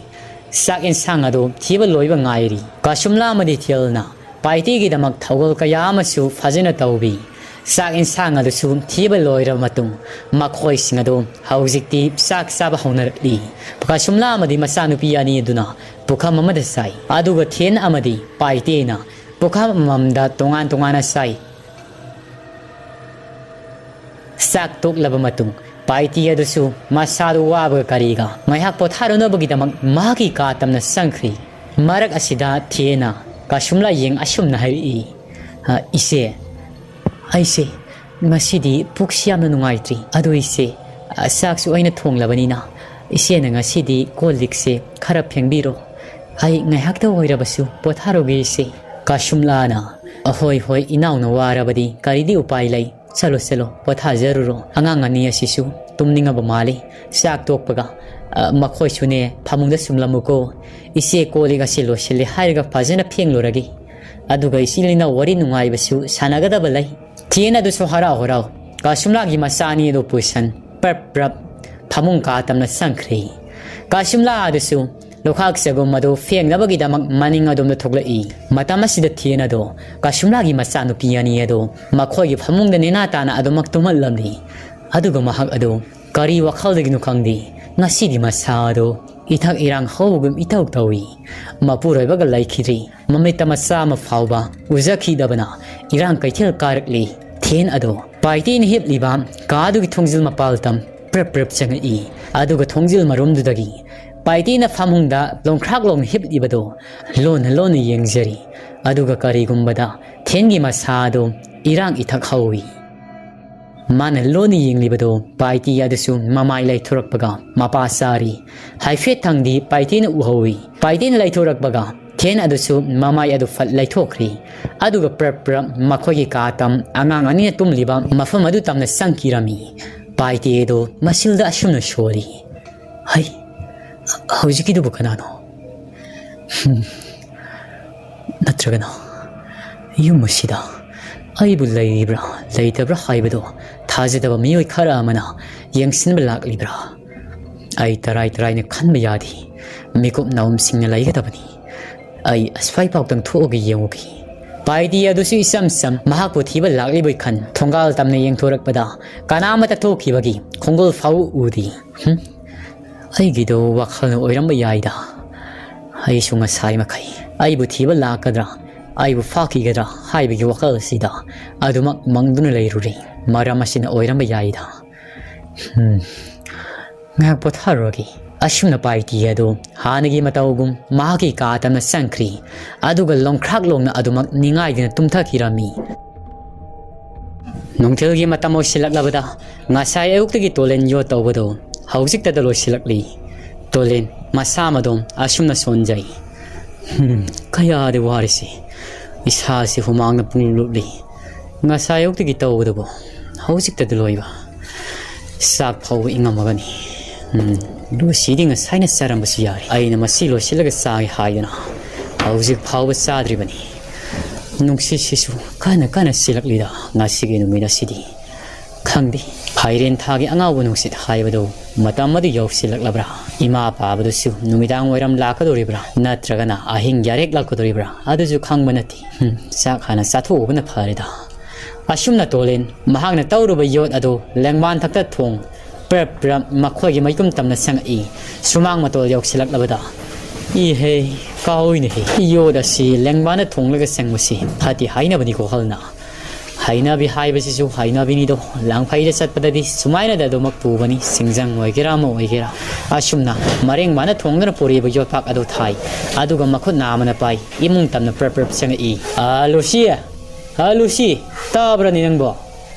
ꯆꯥꯛ ꯏꯟꯁꯥꯡ ꯑꯗꯨ ꯊꯤꯕ ꯂꯣꯏꯕ ꯉꯥꯏꯔꯤ꯫ ꯀꯥꯁꯨꯝꯂꯥ ꯑꯃꯗꯤ ꯊꯤꯌꯜꯅ ꯄꯥꯏꯇꯤꯒꯤꯗꯃꯛ ꯊꯧꯒꯜ ꯀꯌꯥ ꯑꯃꯁꯨ ꯐꯖꯅ ꯇꯧꯕꯤ꯫ ꯆꯥꯛ ꯏꯟꯁꯥꯡ ꯑꯗꯨꯁꯨ ꯊꯤꯕ ꯂꯣꯏꯔꯕ ꯃꯇꯨꯡ ꯃꯈꯣꯏꯁꯤꯡ ꯑꯗꯨ ꯍꯧꯖꯤꯛꯇꯤ ꯆꯥꯛ ꯆꯥꯕ ꯍꯧꯅꯔꯛꯂꯤ꯫ ꯀꯥꯁꯨꯝꯂꯥ ꯑꯃꯗꯤ ꯃꯆꯥꯅꯨꯄꯤ ꯑꯅꯤ ꯑꯗꯨꯅ ꯄꯨꯈꯝ ꯑꯃꯗ ꯆꯥꯏ, ꯑꯗꯨꯒ ꯊꯤꯌꯟ ꯑꯃꯗꯤ ꯄꯥꯏꯇꯤꯅ ꯄꯨꯈꯝ ꯑꯃꯃꯝꯗ ꯇꯣꯉꯥꯟ ꯇꯣꯉꯥꯟꯅ ꯆꯥꯏ꯫ ꯆꯥꯛ ꯇꯣꯛꯂꯕ ꯃꯇꯨꯡ ꯄꯥꯏꯇꯤ ꯑꯗꯨꯁꯨ ꯃꯁꯥꯗꯨ ꯋꯥꯕꯒ ꯀꯔꯤꯒ ꯉꯥꯏꯍꯥꯛ ꯄꯣꯊꯥꯔꯨꯅꯕꯒꯤꯗꯃꯛ ꯃꯍꯥꯛꯀꯤ ꯀꯥ ꯇꯝꯅ ꯆꯪꯈ꯭ꯔꯤ꯫ ꯃꯔꯛ ꯑꯁꯤꯗ ꯊꯤꯌꯟꯅ ꯀꯥꯁꯨꯝꯂꯥ ꯌꯦꯡ ꯑꯁꯨꯝꯅ ꯍꯥꯏꯔꯛꯏ, "ꯑ, ꯏꯆꯦ, ꯑꯩꯁꯦ ꯉꯁꯤꯗꯤ ꯄꯨꯛꯁꯤ ꯌꯥꯝꯅ ꯅꯨꯡꯉꯥꯏꯇ꯭ꯔꯤ꯫ ꯑꯗꯨ ꯏꯆꯦ, ꯑ, ꯆꯥꯛꯁꯨ ꯑꯩꯅ ꯊꯣꯡꯂꯕꯅꯤꯅ ꯏꯆꯦꯅ ꯉꯁꯤꯗꯤ ꯀꯣꯜ ꯂꯤꯛꯁꯦ ꯈꯔ ꯐꯦꯡꯕꯤꯔꯣ꯫ ꯑꯩ ꯉꯥꯏꯍꯥꯛꯇ ꯑꯣꯏꯔꯕꯁꯨ ꯄꯣꯊꯥꯔꯨꯒꯦ ꯏꯆꯦ꯫" ꯀꯥꯁꯨꯝꯂꯥꯅ, "ꯑꯍꯣꯏ ꯍꯣꯏ, ꯏꯅꯥꯎꯅ ꯋꯥꯔꯕꯗꯤ ꯀꯔꯤꯗꯤ ꯎꯄꯥꯏ ꯂꯩ? ꯆꯠꯂꯣ ꯆꯠꯂꯣ, ꯄꯣꯊꯥꯖꯔꯨꯔꯣ꯫ ꯑꯉꯥꯡ ꯑꯅꯤ ꯑꯁꯤꯁꯨ ꯇꯨꯝꯅꯤꯡꯉꯕ ꯃꯥꯜꯂꯤ꯫ ꯆꯥꯛ ꯇꯣꯛꯄꯒ, ꯑ, ꯃꯈꯣꯏꯁꯨꯅꯦ ꯐꯃꯨꯡꯗ ꯆꯨꯝꯂꯝꯃꯨꯀꯣ꯫ ꯏꯆꯦ ꯀꯣꯜ ꯂꯤꯛ ꯑꯁꯤ ꯂꯣꯏꯁꯤꯜꯂꯦ ꯍꯥꯏꯔꯒ ꯐꯖꯅ ꯐꯦꯡꯂꯨꯔꯒꯦ꯫ ꯑꯗꯨꯒ ꯏꯆꯤꯜ ꯏꯅꯥꯎ ꯋꯥꯔꯤ ꯅꯨꯡꯉꯥꯏꯕꯁꯨ ꯁꯥꯟꯅꯒꯗꯕ ꯂꯩ꯫" ꯊꯤꯌꯟ ꯑꯗꯨꯁꯨ ꯍꯔꯥꯎ ꯍꯔꯥꯎ ꯀꯥꯁꯨꯝꯂꯥꯒꯤ ꯃꯆꯥ ꯑꯅꯤ ꯑꯗꯨ ꯄꯨꯁꯟ ꯄ꯭ꯔꯞ ꯄ꯭ꯔꯞ ꯐꯃꯨꯡ ꯀꯥ ꯇꯝꯅ ꯆꯪꯈ꯭ꯔꯦ꯫ ꯀꯥꯁꯨꯝꯂꯥ ꯑꯗꯨꯁꯨ ꯂꯨꯈꯥꯛ ꯆꯒꯨꯝ ꯑꯗꯨ ꯐꯦꯡꯅꯕꯒꯤꯗꯃꯛ ꯃꯅꯤꯡ ꯑꯗꯣꯝꯗ ꯊꯣꯛꯂꯛꯏ꯫ ꯃꯇꯝ ꯑꯁꯤꯗ ꯊꯤꯌꯟ ꯑꯗꯣ ꯀꯥꯁꯨꯝꯂꯥꯒꯤ ꯃꯆꯥꯅꯨꯄꯤ ꯑꯅꯤ ꯑꯗꯣ ꯃꯈꯣꯏꯒꯤ ꯐꯃꯨꯡꯗ ꯅꯦꯅꯥ ꯇꯥꯅ ꯑꯗꯨꯃꯛ ꯇꯨꯝꯍꯜꯂꯝꯂꯤ꯫ ꯑꯗꯨꯒ ꯃꯍꯥꯛ ꯑꯗꯨ ꯀꯔꯤ ꯋꯥꯈꯜꯗꯒꯤꯅꯣ ꯈꯪꯗꯦ, ꯉꯁꯤꯗꯤ ꯃꯁꯥ ꯑꯗꯣ ꯏꯊꯛ ꯏꯔꯥꯡ ꯍꯧꯕꯒꯨꯝ ꯏꯇꯧ ꯇꯧꯏ꯫ ꯃꯄꯨꯔꯣꯏꯕꯒ ꯂꯩꯈꯤꯗ꯭ꯔꯤ꯫ ꯃꯃꯤꯠꯇ ꯃꯆꯥ ꯑꯃ ꯐꯥꯎꯕ ꯎꯖꯈꯤꯗꯕꯅ ꯏꯔꯥꯡ ꯀꯩꯊꯦꯜ ꯀꯥꯔꯛꯂꯤ꯫ ꯊꯤꯌꯟ ꯑꯗꯣ ꯄꯥꯏꯇꯤꯅ ꯍꯤꯞꯂꯤꯕ ꯀꯥꯗꯨꯒꯤ ꯊꯣꯡꯖꯤꯜ ꯃꯄꯥꯜ ꯇꯝ ꯄ꯭ꯔꯞ ꯄ꯭ꯔꯞ ꯆꯪꯉꯛꯏ꯫ ꯑꯗꯨꯒ ꯊꯣꯡꯖꯤꯜ ꯃꯔꯨꯝꯗꯨꯗꯒꯤ ꯄꯥꯏꯇꯤꯅ ꯐꯃꯨꯡꯗ ꯂꯣꯡꯈ꯭ꯔꯥꯛ ꯂꯣꯡꯅ ꯍꯤꯞꯂꯤꯕꯗꯣ ꯂꯣꯟꯅ ꯂꯣꯟꯅ ꯌꯦꯡꯖꯔꯤ꯫ ꯑꯗꯨꯒ ꯀꯔꯤꯒꯨꯝꯕꯗ ꯊꯤꯌꯟꯒꯤ ꯃꯁꯥ ꯑꯗꯨ ꯏꯔꯥꯡ ꯏꯊꯛ ꯍꯧꯏ꯫ ꯃꯥꯅ ꯂꯣꯟꯅ ꯌꯦꯡꯂꯤꯕꯗꯨ ꯄꯥꯏꯇꯤ ꯑꯗꯨꯁꯨ ꯃꯃꯥꯏ ꯂꯩꯊꯣꯔꯛꯄꯒ ꯃꯄꯥ ꯆꯥꯔꯤ꯫ ꯍꯥꯏꯐꯦꯠ ꯊꯪꯗꯤ ꯄꯥꯏꯇꯤꯅ ꯎꯍꯧꯏ꯫ ꯄꯥꯏꯇꯤꯅ ꯂꯩꯊꯣꯔꯛꯄꯒ ꯊꯤꯌꯟ ꯑꯗꯨꯁꯨ ꯃꯃꯥꯏ ꯑꯗꯨ ꯐꯠ ꯂꯩꯊꯣꯛꯈ꯭ꯔꯤ꯫ ꯑꯗꯨꯒ ꯄ꯭ꯔꯞ ꯄ꯭ꯔꯞ ꯃꯈꯣꯏꯒꯤ ꯀꯥ ꯇꯝ ꯑꯉꯥꯡ ꯑꯅꯤꯅ ꯇꯨꯝꯂꯤꯕ ꯃꯐꯝ ꯑꯗꯨ ꯇꯝꯅ ꯆꯪꯈꯤꯔꯝꯃꯤ꯫ ꯄꯥꯏꯇꯤ ꯑꯗꯨ ꯃꯁꯤꯜꯗ ꯑꯁꯨꯝꯅ ꯁꯣꯜꯂꯤ, "ꯍꯩ, ꯍꯧꯖꯤꯛꯀꯤꯗꯨꯕꯨ ꯀꯅꯥꯅꯣ? ꯍꯝ, ꯅꯠꯇ꯭ꯔꯒꯅ ꯌꯨꯝ ꯑꯁꯤꯗ ꯑꯩꯕꯨ ꯂꯩꯔꯤꯕ꯭ꯔꯥ ꯂꯩꯇꯕ꯭ꯔꯥ ꯍꯥꯏꯕꯗꯨ ꯊꯥꯖꯗꯕ ꯃꯤꯑꯣꯏ ꯈꯔ ꯑꯃꯅ ꯌꯦꯡꯁꯤꯟꯕ ꯂꯥꯛꯂꯤꯕ꯭ꯔꯥ? ꯑꯩ ꯇꯔꯥꯏ ꯇꯔꯥꯏꯅ ꯈꯟꯕ ꯌꯥꯗꯦ꯫ ꯃꯤꯀꯨꯞ ꯅꯥꯎꯝꯁꯤꯡꯅ ꯂꯩꯒꯗꯕꯅꯤ꯫ ꯑꯩ ꯑꯁ꯭ꯋꯥꯏꯐꯥꯎꯇꯪ ꯊꯣꯛꯑꯒ ꯌꯦꯡꯉꯨꯈꯤ꯫ ꯄꯥꯏꯇꯤ ꯑꯗꯨꯁꯨ ꯏꯆꯝ ꯆꯝ ꯃꯍꯥꯛꯄꯨ ꯊꯤꯕ ꯂꯥꯛꯂꯤꯕꯣꯏ ꯈꯟ ꯊꯣꯡꯒꯥꯜ ꯇꯝꯅ ꯌꯦꯡꯊꯣꯔꯛꯄꯗ ꯀꯅꯥꯃꯠꯇ ꯊꯣꯛꯈꯤꯕꯒꯤ ꯈꯣꯡꯒꯨꯜ ꯐꯥꯎ ꯎꯗꯦ꯫ ꯍꯨꯝ? ꯑꯩꯒꯤꯗꯣ ꯋꯥꯈꯜꯅ ꯑꯣꯏꯔꯝꯕ ꯌꯥꯏꯗ꯫ ꯑꯩꯁꯨ ꯉꯁꯥꯏ ꯃꯈꯩ ꯑꯩꯕꯨ ꯊꯤꯕ ꯂꯥꯛꯀꯗ꯭ꯔꯥ, ꯑꯩꯕꯨ ꯐꯥꯈꯤꯒꯗ꯭ꯔꯥ ꯍꯥꯏꯕꯒꯤ ꯋꯥꯈꯜ ꯑꯁꯤꯗ ꯑꯗꯨꯃꯛ ꯃꯪꯗꯨꯅ ꯂꯩꯔꯨꯔꯦ꯫ ꯃꯔꯝ ꯑꯁꯤꯅ ꯑꯣꯏꯔꯝꯕ ꯌꯥꯏꯗ꯫ ꯍꯨꯝ꯫ ꯉꯥꯏꯍꯥꯛ ꯄꯣꯊꯥꯔꯨꯔꯒꯦ꯫ ꯑꯁꯨꯝꯅ ꯄꯥꯏꯇꯤ ꯑꯗꯨ ꯍꯥꯟꯅꯒꯤ ꯃꯇꯧꯒꯨꯝ ꯃꯍꯥꯛꯀꯤ ꯀꯥ ꯇꯝꯅ ꯆꯪꯈ꯭ꯔꯤ꯫ ꯑꯗꯨꯒ ꯂꯣꯡꯈ꯭ꯔꯥꯛ ꯂꯣꯡꯅ ꯑꯗꯨꯃꯛ ꯅꯤꯡꯉꯥꯏꯗꯅ ꯇꯨꯝꯊꯈꯤꯔꯝꯃꯤ꯫ ꯅꯨꯡꯊꯤꯜꯒꯤ ꯃꯇꯝ ꯑꯣꯏꯁꯤꯜꯂꯛꯂꯕꯗ ꯉꯁꯥꯏ ꯑꯌꯨꯛꯇꯒꯤ ꯇꯣꯂꯦꯟ ꯌꯣꯠ ꯇꯧꯕꯗꯨ ꯍꯧꯖꯤꯛꯇꯗ ꯂꯣꯏꯁꯤꯜꯂꯛꯂꯤ꯫ ꯇꯣꯂꯦꯟ ꯃꯁꯥ ꯃꯗꯣꯝ ꯑꯁꯨꯝꯅ ꯁꯣꯟꯖꯩ꯫ "ꯍꯨꯝ, ꯀꯌꯥꯗꯤ ꯋꯥꯔꯤꯁꯤ꯫ ꯏꯁꯥꯁꯤ ꯍꯨꯃꯥꯡꯅ ꯄꯨꯡꯂꯨꯞ ꯂꯨꯞꯂꯤ꯫ ꯉꯁꯥꯏ ꯑꯌꯨꯛꯇꯒꯤ ꯇꯧꯕꯗꯨꯕꯨ ꯍꯧꯖꯤꯛꯇꯗ ꯂꯣꯏꯕ꯫ ꯆꯥꯛ ꯐꯥꯎꯕ ꯏꯪꯉꯝꯃꯒꯅꯤ꯫ ꯎꯝ, ꯂꯨꯁꯤꯗꯤ ꯉꯁꯥꯏꯅ ꯆꯥꯔꯝꯕꯁꯨ ꯌꯥꯔꯦ꯫ ꯑꯩꯅ ꯃꯁꯤ ꯂꯣꯏꯁꯤꯜꯂꯒ ꯆꯥꯒꯦ ꯍꯥꯏꯗꯅ ꯍꯧꯖꯤꯛ ꯐꯥꯎꯕ ꯆꯥꯗ꯭ꯔꯤꯕꯅꯤ꯫ ꯅꯨꯡꯁꯤꯠꯁꯤꯁꯨ ꯀꯟꯅ ꯀꯟꯅ ꯁꯤꯜꯂꯛꯂꯤꯗ ꯉꯁꯤꯒꯤ ꯅꯨꯃꯤꯠ ꯑꯁꯤꯗꯤ꯫ ꯈꯪꯗꯦ, ꯐꯥꯏꯔꯦꯟ ꯊꯥꯒꯤ ꯑꯉꯥꯎꯕ ꯅꯨꯡꯁꯤꯠ ꯍꯥꯏꯕꯗꯨ ꯃꯇꯝ ꯑꯗꯨ ꯌꯧꯁꯤꯜꯂꯛꯂꯕ꯭ꯔꯥ? ꯏꯃꯥ ꯄꯥꯕꯗꯨꯁꯨ ꯅꯨꯃꯤꯗꯥꯡ ꯋꯥꯏꯔꯝ ꯂꯥꯛꯀꯗꯧꯔꯤꯕ꯭ꯔꯥ? ꯅꯠꯇ꯭ꯔꯒꯅ ꯑꯍꯤꯡ ꯌꯥꯔꯦꯛ ꯂꯥꯛꯀꯗꯧꯔꯤꯕ꯭ꯔꯥ? ꯑꯗꯨꯁꯨ ꯈꯪꯕ ꯅꯠꯇꯦ꯫ ꯍꯨꯝ, ꯆꯥꯛ ꯍꯥꯟꯅ ꯆꯥꯊꯣꯛꯎꯕꯅ ꯐꯔꯦꯗ꯫ ꯑꯁꯨꯝꯅ ꯇꯣꯂꯦꯟ ꯃꯍꯥꯛꯅ ꯇꯧꯔꯨꯕ ꯌꯣꯠ ꯑꯗꯨ ꯂꯦꯡꯕꯥꯟ ꯊꯛꯇ ꯊꯣꯡ ꯄ꯭ꯔꯞ ꯄ꯭ꯔꯞ ꯃꯈꯣꯏꯒꯤ ꯃꯩꯀꯨꯝ ꯇꯝꯅ ꯁꯪꯉꯛꯏ꯫ ꯁꯨꯃꯥꯡ ꯃꯇꯣꯜ ꯌꯧꯁꯤꯜꯂꯛꯂꯕꯗ, "ꯏꯍꯦ, ꯀꯥꯎꯏꯅꯦꯍꯦ, ꯌꯣꯠ ꯑꯁꯤ ꯂꯦꯡꯕꯥꯟꯗ ꯊꯣꯡꯂꯒ ꯁꯪꯕꯁꯤ ꯐꯠꯇꯦ ꯍꯥꯏꯅꯕꯅꯤꯀꯣ ꯑꯍꯜꯅ꯫ ꯍꯩꯅꯕꯤ ꯍꯥꯏꯕꯁꯤꯁꯨ ꯍꯩꯅꯕꯤꯅꯤꯗꯣ, ꯂꯥꯡꯐꯩꯗ ꯆꯠꯄꯗꯗꯤ ꯁꯨꯃꯥꯏꯅꯗ ꯑꯗꯨꯃꯛ ꯄꯨꯕꯅꯤ, ꯁꯤꯡꯖꯪ ꯑꯣꯏꯒꯦꯔꯥ ꯑꯃ ꯑꯣꯏꯒꯦꯔꯥ꯫" ꯑꯁꯨꯝꯅ ꯃꯔꯦꯡ ꯃꯥꯅ ꯊꯣꯡꯗꯨꯅ ꯄꯨꯔꯤꯕ ꯌꯣꯠꯄꯥꯛ ꯑꯗꯨ ꯊꯥꯏ꯫ ꯑꯗꯨꯒ ꯃꯈꯨꯠ ꯅꯥꯝꯃꯅ ꯄꯥꯏ꯫ ꯏꯃꯨꯡ ꯇꯝꯅ ꯄ꯭ꯔꯞ ꯄ꯭ꯔꯞ ꯆꯪꯉꯛꯏ꯫ "ꯑ, ꯂꯨꯁꯤ! ꯑ, ꯂꯨꯁꯤ! ꯇꯥꯕ꯭ꯔꯅꯦ ꯅꯪꯕꯣ?"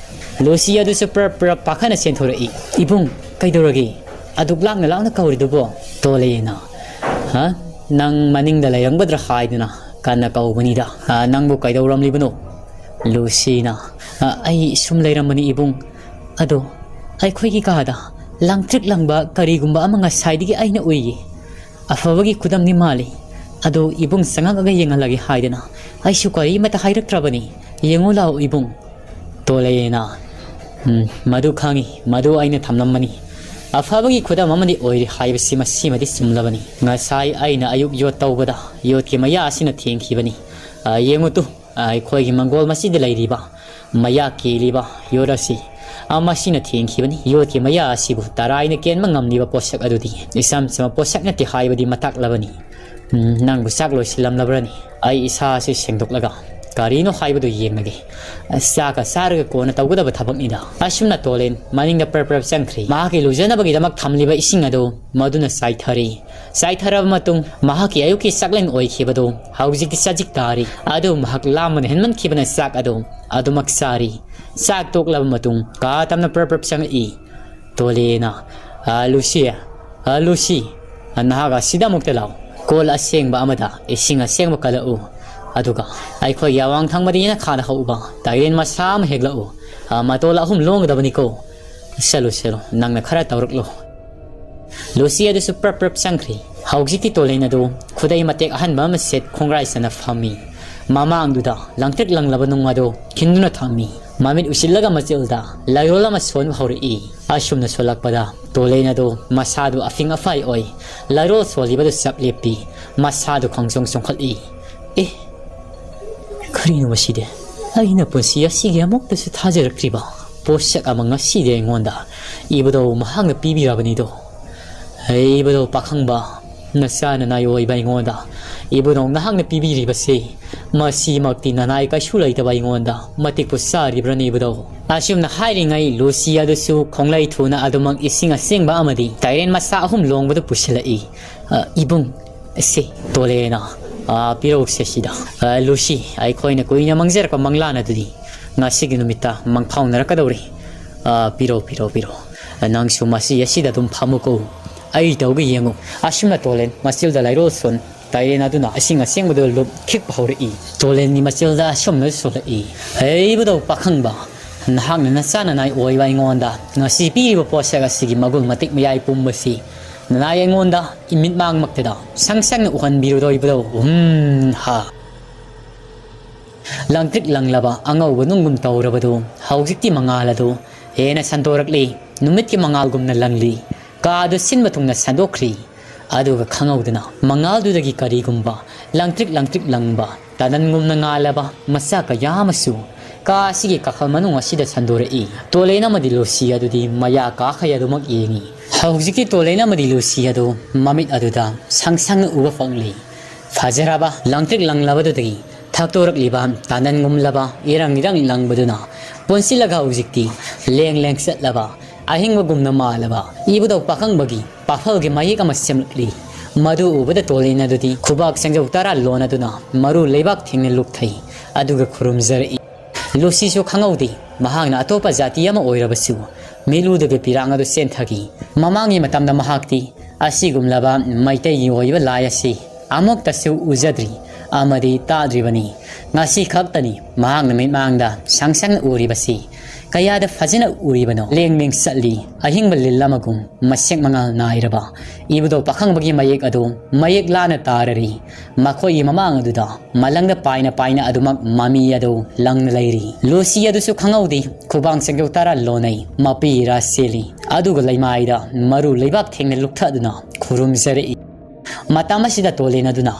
ꯂꯨꯁꯤ ꯑꯗꯨꯁꯨ ꯄ꯭ꯔꯞ ꯄ꯭ꯔꯞ ꯄꯥꯈꯠꯅ ꯆꯦꯟꯊꯣꯔꯛꯏ꯫ "ꯏꯕꯨꯡ, ꯀꯩꯗꯧꯔꯒꯦ? ꯑꯗꯨꯛ ꯂꯥꯡꯅ ꯂꯥꯡꯅ ꯀꯧꯔꯤꯗꯨꯕꯣ?" ꯇꯣꯂꯦꯅ꯫ "ꯍꯥ? ꯅꯪ ꯃꯅꯤꯡꯗ ꯂꯩꯔꯝꯒꯗ꯭ꯔꯥ ꯍꯥꯏꯗꯨꯅ ꯀꯟꯅ ꯀꯧꯕꯅꯤꯗ꯫ ꯑ, ꯅꯪꯕꯨ ꯀꯩꯗꯧꯔꯝꯂꯤꯕꯅꯣ?" ꯂꯨꯁꯤꯅ꯫ "ꯑ, ꯑꯩ ꯁꯨꯝ ꯂꯩꯔꯝꯕꯅꯤ ꯏꯕꯨꯡ꯫ ꯑꯗꯣ ꯑꯩꯈꯣꯏꯒꯤ ꯀꯥꯗ ꯂꯪꯇ꯭ꯔꯤꯛ ꯂꯪꯕ ꯀꯔꯤꯒꯨꯝꯕ ꯑꯃ ꯉꯁꯥꯏꯗꯒꯤ ꯑꯩꯅ ꯎꯏꯌꯦ꯫ ꯑꯐꯕꯒꯤ ꯈꯨꯗꯝꯗꯤ ꯃꯥꯜꯂꯤ꯫ ꯑꯗꯣ ꯏꯕꯨꯡ ꯆꯪꯉꯛꯑꯒ ꯌꯦꯡꯍꯜꯂꯒꯦ ꯍꯥꯏꯗꯅ ꯑꯩꯁꯨ ꯀꯔꯤꯃꯠꯇ ꯍꯥꯏꯔꯛꯇ꯭ꯔꯕꯅꯤ꯫ ꯌꯦꯡꯉꯨ ꯂꯥꯛꯑꯣ ꯏꯕꯨꯡ꯫" ꯇꯣꯂꯦꯅ꯫ "ꯎꯝ, ꯃꯗꯨ ꯈꯪꯉꯤ, ꯃꯗꯨ ꯑꯩꯅ ꯊꯝꯂꯝꯕꯅꯤ꯫ ꯑꯐꯕꯒꯤ ꯈꯨꯗꯝ ꯑꯃꯗꯤ ꯑꯣꯏꯔꯤ ꯍꯥꯏꯕꯁꯤ ꯃꯁꯤꯃꯗꯤ ꯆꯨꯝꯂꯕꯅꯤ꯫ ꯉꯁꯥꯏ ꯑꯩꯅ ꯑꯌꯨꯛ ꯌꯣꯠ ꯇꯧꯕꯗ ꯌꯣꯠꯀꯤ ꯃꯌꯥ ꯑꯁꯤꯅ ꯊꯦꯡꯈꯤꯕꯅꯤ꯫ ꯑ, ꯌꯦꯡꯉꯨ ꯇꯨ, ꯑ, ꯑꯩꯈꯣꯏꯒꯤ ꯃꯪꯒꯣꯜ ꯃꯁꯤꯗ ꯂꯩꯔꯤꯕ ꯃꯌꯥ ꯀꯦꯜꯂꯤꯕ ꯌꯣꯠ ꯑꯁꯤ, ꯑ, ꯃꯁꯤꯅ ꯊꯦꯡꯈꯤꯕꯅꯤ꯫ ꯌꯣꯠꯀꯤ ꯃꯌꯥ ꯑꯁꯤꯕꯨ ꯇꯔꯥꯏꯅ ꯀꯦꯟꯕ ꯉꯝꯂꯤꯕ ꯄꯣꯠꯁꯛ ꯑꯗꯨꯗꯤ ꯏꯆꯝ ꯆꯝꯕ ꯄꯣꯠꯁꯛ ꯅꯠꯇꯦ ꯍꯥꯏꯕꯗꯤ ꯃꯇꯥꯛꯂꯕꯅꯤ꯫ ꯎꯝ, ꯅꯪꯕꯨ ꯆꯥꯛ ꯂꯣꯏꯁꯤꯜꯂꯝꯂꯕ꯭ꯔꯅꯤ? ꯑꯩ ꯏꯁꯥ ꯑꯁꯤ ꯁꯦꯡꯗꯣꯛꯂꯒ ꯀꯔꯤꯅꯣ ꯍꯥꯏꯕꯗꯨ ꯌꯦꯡꯂꯒꯦ꯫ ꯑꯁ, ꯆꯥꯛꯀ ꯆꯥꯔꯒ ꯀꯣꯟꯅ ꯇꯧꯒꯗꯕ ꯊꯕꯛꯅꯤꯗ꯫ ꯑꯁꯨꯝꯅ ꯇꯣꯂꯦꯟ ꯃꯅꯤꯡꯗ ꯄ꯭ꯔꯞ ꯄ꯭ꯔꯞ ꯆꯪꯈ꯭ꯔꯤ꯫ ꯃꯍꯥꯛꯀꯤ ꯂꯨꯖꯅꯕꯒꯤꯗꯃꯛ ꯊꯝꯂꯤꯕ ꯏꯁꯤꯡ ꯑꯗꯨ ꯃꯗꯨꯅ ꯆꯥꯏꯊꯔꯤ꯫ ꯆꯥꯏꯊꯔꯕ ꯃꯇꯨꯡ ꯃꯍꯥꯛꯀꯤ ꯑꯌꯨꯛꯀꯤ ꯆꯥꯛꯂꯦꯟ ꯑꯣꯏꯈꯤꯕꯗꯨ ꯍꯧꯖꯤꯛꯇꯤ ꯆꯖꯤꯛ ꯇꯥꯔꯤ꯫ ꯑꯗꯨ ꯃꯍꯥꯛ ꯂꯥꯝꯕꯅ ꯍꯦꯟꯃꯟꯈꯤꯕꯅ ꯆꯥꯛ ꯑꯗꯨ ꯑꯗꯨꯃꯛ ꯆꯥꯔꯤ꯫ ꯆꯥꯛ ꯇꯣꯛꯂꯕ ꯃꯇꯨꯡ ꯀꯥ ꯇꯝꯅ ꯄ꯭ꯔꯞ ꯄ꯭ꯔꯞ ꯆꯪꯂꯛꯏ꯫ ꯇꯣꯂꯦꯅ, "ꯑ, ꯂꯨꯁꯤ, ꯑ, ꯂꯨꯁꯤ, ꯑ, ꯅꯍꯥꯛ ꯑꯁꯤꯗ ꯑꯃꯨꯛꯇ ꯂꯥꯛꯎ꯫ ꯀꯣꯜ ꯑꯁꯦꯡꯕ ꯑꯃꯗ ꯏꯁꯤꯡ ꯑꯁꯦꯡꯕ ꯀꯜꯂꯛꯎ꯫ ꯑꯗꯨꯒ ꯑꯩꯈꯣꯏꯒꯤ ꯑꯋꯥꯡ ꯊꯪꯕꯗ ꯌꯦꯅꯈꯥꯗ ꯍꯧꯕ ꯇꯥꯏꯔꯦꯟ ꯃꯁꯥ ꯑꯃ ꯍꯦꯛꯂꯛꯎ꯫ ꯑ, ꯃꯇꯣꯜ ꯑꯍꯨꯝ ꯂꯣꯡꯒꯗꯕꯅꯤꯀꯣ꯫ ꯆꯠꯂꯨ, ꯆꯠꯂꯨ, ꯅꯪꯅ ꯈꯔ ꯇꯧꯔꯛꯂꯣ꯫" ꯂꯨꯁꯤ ꯑꯗꯨꯁꯨ ꯄ꯭ꯔꯞ ꯄ꯭ꯔꯞ ꯆꯪꯈ꯭ꯔꯤ꯫ ꯍꯧꯖꯤꯛꯇꯤ ꯇꯣꯂꯦꯟ ꯑꯗꯨ ꯈꯨꯗꯩ ꯃꯇꯦꯛ ꯑꯍꯟꯕ ꯑꯃ ꯁꯦꯠ ꯈꯣꯡꯒ꯭ꯔꯥꯏ ꯆꯅ ꯐꯝꯃꯤ꯫ ꯃꯃꯥꯡꯗꯨꯗ ꯂꯪꯇ꯭ꯔꯤꯛ ꯂꯪꯂꯕ ꯅꯨꯡ ꯑꯗꯨ ꯈꯤꯟꯗꯨꯅ ꯊꯝꯃꯤ꯫ ꯃꯃꯤꯠ ꯎꯏꯁꯤꯜꯂꯒ ꯃꯆꯤꯜꯗ ꯂꯩꯔꯣꯜ ꯑꯃ ꯁꯣꯟꯕ ꯍꯧꯔꯛꯏ꯫ ꯑꯁꯨꯝꯅ ꯁꯣꯜꯂꯛꯄꯗ ꯇꯣꯂꯦꯟ ꯑꯗꯨ ꯃꯁꯥꯗꯨ ꯑꯐꯤꯡ ꯑꯐꯥꯏ ꯑꯣꯏ꯫ ꯂꯩꯔꯣꯜ ꯁꯣꯜꯂꯤꯕꯗꯨ ꯆꯞ ꯂꯦꯞꯄꯤ꯫ ꯃꯁꯥꯗꯨ ꯈꯣꯡꯆꯣꯡ ꯆꯣꯡꯈꯠꯂꯤ꯫ ꯑꯦ, ꯀꯔꯤꯅꯣ ꯃꯁꯤꯗꯤ? ꯑꯩꯅ ꯄꯨꯟꯁꯤ ꯑꯁꯤꯒꯤ ꯑꯃꯨꯛꯇꯁꯨ ꯊꯥꯖꯔꯛꯇ꯭ꯔꯤꯕ ꯄꯣꯠꯁꯛ ꯑꯃ ꯉꯁꯤꯗꯤ ꯑꯩꯉꯣꯟꯗ ꯏꯕꯨꯙꯧ ꯃꯍꯥꯛꯅ ꯄꯤꯕꯤꯔꯕꯅꯤꯗꯣ꯫ ꯍꯦ ꯏꯕꯨꯙꯧ ꯄꯥꯈꯪꯕ, ꯅꯆꯥ ꯅꯅꯥꯏ ꯑꯣꯏꯕ ꯑꯩꯉꯣꯟꯗ ꯏꯕꯨꯙꯧ ꯅꯍꯥꯛꯅ ꯄꯤꯕꯤꯔꯤꯕꯁꯤ, ꯃꯁꯤꯃꯛꯇꯤ ꯅꯅꯥꯏ ꯀꯩꯁꯨ ꯂꯩꯇꯕ ꯑꯩꯉꯣꯟꯗ ꯃꯇꯤꯛꯄꯨ ꯆꯥꯔꯤꯕ꯭ꯔꯅꯦ ꯏꯕꯨꯙꯧ? ꯑꯁꯨꯝꯅ ꯍꯥꯏꯔꯤꯉꯩ ꯂꯨꯁꯤ ꯑꯗꯨꯁꯨ ꯈꯣꯡꯂꯩ ꯊꯨꯅ ꯑꯗꯨꯃꯛ ꯏꯁꯤꯡ ꯑꯁꯦꯡꯕ ꯑꯃꯗꯤ ꯇꯥꯏꯔꯦꯟ ꯃꯆꯥ ꯑꯍꯨꯝ ꯂꯣꯡꯕꯗꯨ ꯄꯨꯁꯤꯜꯂꯛꯏ꯫ "ꯑ, ꯏꯕꯨꯡ, ꯁꯦ, ꯇꯣꯂꯦꯅ, ꯑ, ꯄꯤꯔꯧꯁꯦ ꯁꯤꯗ꯫ ꯑ, ꯂꯨꯁꯤ, ꯑꯩꯈꯣꯏꯅ ꯀꯨꯏꯅ ꯃꯪꯖꯔꯛꯄ ꯃꯪꯂꯥꯟ ꯑꯗꯨꯗꯤ ꯉꯁꯤꯒꯤ ꯅꯨꯃꯤꯠꯇ ꯃꯪꯐꯥꯎꯅꯔꯛꯀꯗꯧꯔꯤ꯫ ꯑ, ꯄꯤꯔꯧ, ꯄꯤꯔꯧ, ꯄꯤꯔꯧ꯫ ꯑ, ꯅꯪꯁꯨ ꯃꯁꯤ ꯑꯁꯤꯗ ꯑꯗꯨꯝ ꯐꯝꯃꯨꯀꯣ꯫ ꯑꯩ ꯇꯧꯒꯦ ꯌꯦꯡꯉꯨ꯫" ꯑꯁꯨꯝꯅ ꯇꯣꯂꯦꯟ ꯃꯆꯤꯜꯗ ꯂꯩꯔꯣꯜ ꯁꯣꯟ ꯇꯥꯏꯔꯦꯟ ꯑꯗꯨꯅ ꯏꯁꯤꯡ ꯑꯁꯦꯡꯕꯗꯨ ꯂꯨꯞ ꯈꯤꯛꯄ ꯍꯧꯔꯛꯏ꯫ ꯇꯣꯂꯦꯟꯒꯤ ꯃꯆꯤꯜꯗ ꯑꯁꯨꯝꯅ ꯁꯣꯜꯂꯛꯏ꯫ "ꯍꯦ ꯏꯕꯨꯙꯧ ꯄꯥꯈꯪꯕ, ꯅꯍꯥꯛꯅ ꯅꯆꯥ ꯅꯅꯥꯏ ꯑꯣꯏꯕ ꯑꯩꯉꯣꯟꯗ ꯉꯁꯤ ꯄꯤꯔꯤꯕ ꯄꯣꯠꯁꯛ ꯑꯁꯤꯒꯤ ꯃꯒꯨꯟ ꯃꯇꯤꯛ ꯃꯌꯥꯏ ꯄꯨꯝꯕꯁꯤ ꯅꯅꯥꯏ ꯑꯩꯉꯣꯟꯗ ꯏꯃꯤꯠꯃꯥꯡꯃꯛꯇꯗ ꯁꯪ ꯁꯪꯅ ꯎꯍꯟꯕꯤꯔꯨꯗꯣꯏꯕꯗꯣ, ꯎꯝ, ꯍꯥ꯫" ꯂꯪꯇ꯭ꯔꯤꯛ ꯂꯪꯂꯕ ꯑꯉꯧꯕ ꯅꯨꯡꯒꯨꯝ ꯇꯧꯔꯕꯗꯨ ꯍꯧꯖꯤꯛꯇꯤ ꯃꯉꯥꯜ ꯑꯗꯨ ꯍꯦꯟꯅ ꯁꯟꯗꯣꯔꯛꯂꯤ꯫ ꯅꯨꯃꯤꯠꯀꯤ ꯃꯉꯥꯜꯒꯨꯝꯅ ꯂꯪꯂꯤ꯫ ꯀꯥ ꯑꯗꯨ ꯁꯤꯟꯕ ꯊꯨꯡꯅ ꯁꯟꯗꯣꯛꯈ꯭ꯔꯤ꯫ ꯑꯗꯨꯒ ꯈꯪꯍꯧꯗꯅ ꯃꯉꯥꯜꯗꯨꯗꯒꯤ ꯀꯔꯤꯒꯨꯝꯕ ꯂꯪꯇ꯭ꯔꯤꯛ ꯂꯪꯇ꯭ꯔꯤꯛ ꯂꯪꯕ ꯇꯥꯅꯟꯒꯨꯝꯅ ꯉꯥꯜꯂꯕ ꯃꯆꯥꯛ ꯀꯌꯥ ꯑꯃꯁꯨ ꯀꯥ ꯑꯁꯤꯒꯤ ꯀꯥꯈꯜ ꯃꯅꯨꯡ ꯑꯁꯤꯗ ꯁꯟꯗꯣꯔꯛꯏ꯫ ꯇꯣꯂꯦꯟ ꯑꯃꯗꯤ ꯂꯨꯁꯤ ꯑꯗꯨꯗꯤ ꯃꯌꯥ ꯀꯥꯈꯩ ꯑꯗꯨꯃꯛ ꯌꯦꯡꯏ꯫ ꯍꯧꯖꯤꯛꯇꯤ ꯇꯣꯂꯦꯟ ꯑꯃꯗꯤ ꯂꯨꯁꯤ ꯑꯗꯨ ꯃꯃꯤꯠ ꯑꯗꯨꯗ ꯁꯪ ꯁꯪꯅ ꯎꯕ ꯐꯪꯂꯤ꯫ ꯐꯖꯔꯕ ꯂꯪꯇ꯭ꯔꯤꯛ ꯂꯪꯂꯕꯗꯨꯗꯒꯤ ꯊꯛꯇꯣꯔꯛꯂꯤꯕ ꯇꯥꯅꯟꯒꯨꯝꯂꯕ ꯏꯔꯪ ꯏꯔꯪ ꯂꯪꯕꯗꯨꯅ ꯄꯨꯟꯁꯤꯜꯂꯒ ꯍꯧꯖꯤꯛꯇꯤ ꯂꯦꯡ ꯂꯦꯡ ꯆꯠꯂꯕ ꯑꯍꯤꯡꯕꯒꯨꯝꯅ ꯃꯥꯜꯂꯕ ꯏꯕꯨꯙꯧ ꯄꯥꯈꯪꯕꯒꯤ ꯄꯥꯐꯜꯒꯤ ꯃꯌꯦꯛ ꯑꯃ ꯁꯦꯝꯂꯛꯂꯤ꯫ ꯃꯗꯨ ꯎꯕꯗ ꯇꯣꯂꯦꯟ ꯑꯗꯨꯗꯤ ꯈꯨꯕꯥꯛ ꯆꯦꯡꯖꯧ ꯇꯔꯥ ꯂꯣꯟ ꯑꯗꯨꯅ ꯃꯔꯨ ꯂꯩꯕꯥꯛ ꯊꯦꯡꯅ ꯂꯨꯞꯊꯩ꯫ ꯑꯗꯨꯒ ꯈꯨꯔꯨꯝꯖꯔꯛꯏ꯫ ꯂꯨꯁꯤꯁꯨ ꯈꯪꯍꯧꯗꯦ, ꯃꯍꯥꯛꯅ ꯑꯇꯣꯞꯄ ꯖꯥꯇꯤ ꯑꯃ ꯑꯣꯏꯔꯕꯁꯨ ꯃꯤꯠꯂꯨꯗꯒꯤ ꯄꯤꯔꯥꯡ ꯑꯗꯨ ꯆꯦꯟꯊꯈꯤ꯫ ꯃꯃꯥꯡꯒꯤ ꯃꯇꯝꯗ ꯃꯍꯥꯛꯇꯤ ꯑꯁꯤꯒꯨꯝꯂꯕ ꯃꯩꯇꯩꯒꯤ ꯑꯣꯏꯕ ꯂꯥꯏ ꯑꯁꯤ ꯑꯃꯨꯛꯇꯁꯨ ꯎꯖꯗ꯭ꯔꯤ ꯑꯃꯗꯤ ꯇꯥꯗ꯭ꯔꯤꯕꯅꯤ꯫ ꯉꯁꯤ ꯈꯛꯇꯅꯤ ꯃꯍꯥꯛꯅ ꯃꯤꯠꯃꯥꯡꯗ ꯁꯪ ꯁꯪꯅ ꯎꯔꯤꯕꯁꯤ꯫ ꯀꯌꯥꯗ ꯐꯖꯅ ꯎꯔꯤꯕꯅꯣ! ꯂꯦꯡ ꯂꯦꯡ ꯆꯠꯂꯤ, ꯑꯍꯤꯡꯕ ꯂꯤꯜ ꯑꯃꯒꯨꯝ ꯃꯁꯦꯛ ꯃꯉꯥꯜ ꯅꯥꯏꯔꯕ ꯏꯕꯨꯙꯧ ꯄꯥꯈꯪꯕꯒꯤ ꯃꯌꯦꯛ ꯑꯗꯨ ꯃꯌꯦꯛ ꯂꯥꯅ ꯇꯥꯔꯔꯤ꯫ ꯃꯈꯣꯏꯒꯤ ꯃꯃꯥꯡ ꯑꯗꯨꯗ ꯃꯂꯪꯗ ꯄꯥꯏꯅ ꯄꯥꯏꯅ ꯑꯗꯨꯃꯛ ꯃꯃꯤ ꯑꯗꯨ ꯂꯪꯅ ꯂꯩꯔꯤ꯫ ꯂꯨꯁꯤ ꯑꯗꯨꯁꯨ ꯈꯪꯍꯧꯗꯦ, ꯈꯨꯕꯥꯡ ꯆꯦꯡꯖꯧ ꯇꯔꯥ ꯂꯣꯟꯅꯩ, ꯃꯄꯤ ꯏꯔꯥ ꯆꯦꯜꯂꯤ꯫ ꯑꯗꯨꯒ ꯂꯩꯃꯥꯏꯗ ꯃꯔꯨ ꯂꯩꯕꯥꯛ ꯊꯦꯡꯅ ꯂꯨꯞꯊꯗꯨꯅ ꯈꯨꯔꯨꯝꯖꯔꯛꯏ꯫ ꯃꯇꯝ ꯑꯁꯤꯗ ꯇꯣꯂꯦꯟ ꯑꯗꯨꯅ,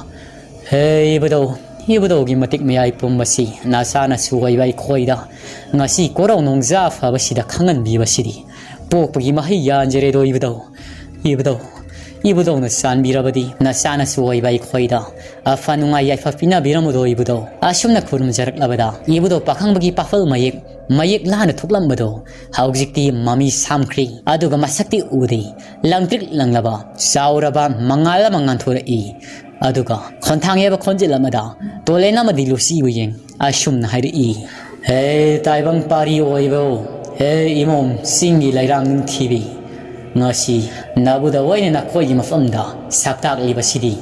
"ꯍꯦ ꯏꯕꯨꯙꯧ, ꯏꯕꯨꯙꯧꯒꯤ ꯃꯇꯤꯛ ꯃꯌꯥꯏ ꯄꯨꯝꯕꯁꯤ ꯅꯆꯥꯅꯁꯨ ꯑꯣꯏꯕ ꯑꯩꯈꯣꯏꯗ ꯉꯁꯤ ꯀꯣꯔꯧ ꯅꯣꯡꯖꯥ ꯐꯕꯁꯤꯗ ꯈꯪꯍꯟꯕꯤꯕꯁꯤꯗꯤ ꯄꯣꯛꯄꯒꯤ ꯃꯍꯩ ꯌꯥꯟꯖꯔꯦꯗꯣ ꯏꯕꯨꯙꯧ꯫ ꯏꯕꯨꯙꯧ, ꯏꯕꯨꯙꯧꯅ ꯆꯥꯟꯕꯤꯔꯕꯗꯤ ꯅꯆꯥꯅꯁꯨ ꯑꯣꯏꯕ ꯑꯩꯈꯣꯏꯗ ꯑꯐ ꯅꯨꯡꯉꯥꯏ ꯌꯥꯏꯐ ꯄꯤꯅꯕꯤꯔꯝꯃꯨꯗꯣ ꯏꯕꯨꯙꯧ꯫" ꯑꯁꯨꯝꯅ ꯈꯨꯔꯨꯝꯖꯔꯛꯂꯕꯗ ꯏꯕꯨꯙꯧ ꯄꯥꯈꯪꯕꯒꯤ ꯄꯥꯐꯜ ꯃꯌꯦꯛ, ꯃꯌꯦꯛ ꯂꯥꯅ ꯊꯣꯛꯂꯝꯕꯗꯣ ꯍꯧꯖꯤꯛꯇꯤ ꯃꯃꯤ ꯁꯥꯝꯈ꯭ꯔꯦ꯫ ꯑꯗꯨꯒ ꯃꯁꯛꯇꯤ ꯎꯗꯦ꯫ ꯂꯪꯇ꯭ꯔꯤꯛ ꯂꯪꯂꯕ ꯆꯥꯎꯔꯕ ꯃꯉꯥꯜ ꯑꯃ ꯉꯥꯟꯊꯣꯔꯛꯏ꯫ ꯑꯗꯨꯒ ꯈꯣꯟꯊꯥꯡ ꯌꯥꯕ ꯈꯣꯟꯖꯦꯜ ꯑꯃꯗ ꯇꯣꯂꯦꯟ ꯑꯃꯗꯤ ꯂꯨꯁꯤꯕꯨ ꯌꯦꯡ ꯑꯁꯨꯝꯅ ꯍꯥꯏꯔꯛꯏ, "ꯍꯦ ꯇꯥꯏꯕꯪ ꯄꯥꯔꯤ ꯑꯣꯏꯕꯧ, ꯍꯦ ꯏꯃꯣꯝ ꯆꯤꯡꯒꯤ ꯂꯩꯔꯥꯡ ꯅꯤꯡꯊꯤꯕꯤ, ꯉꯁꯤ ꯅꯕꯨꯙꯧ ꯑꯣꯏꯅ ꯅꯈꯣꯏꯒꯤ ꯃꯐꯝꯗ ꯁꯛꯇꯥꯛꯂꯤꯕꯁꯤꯗꯤ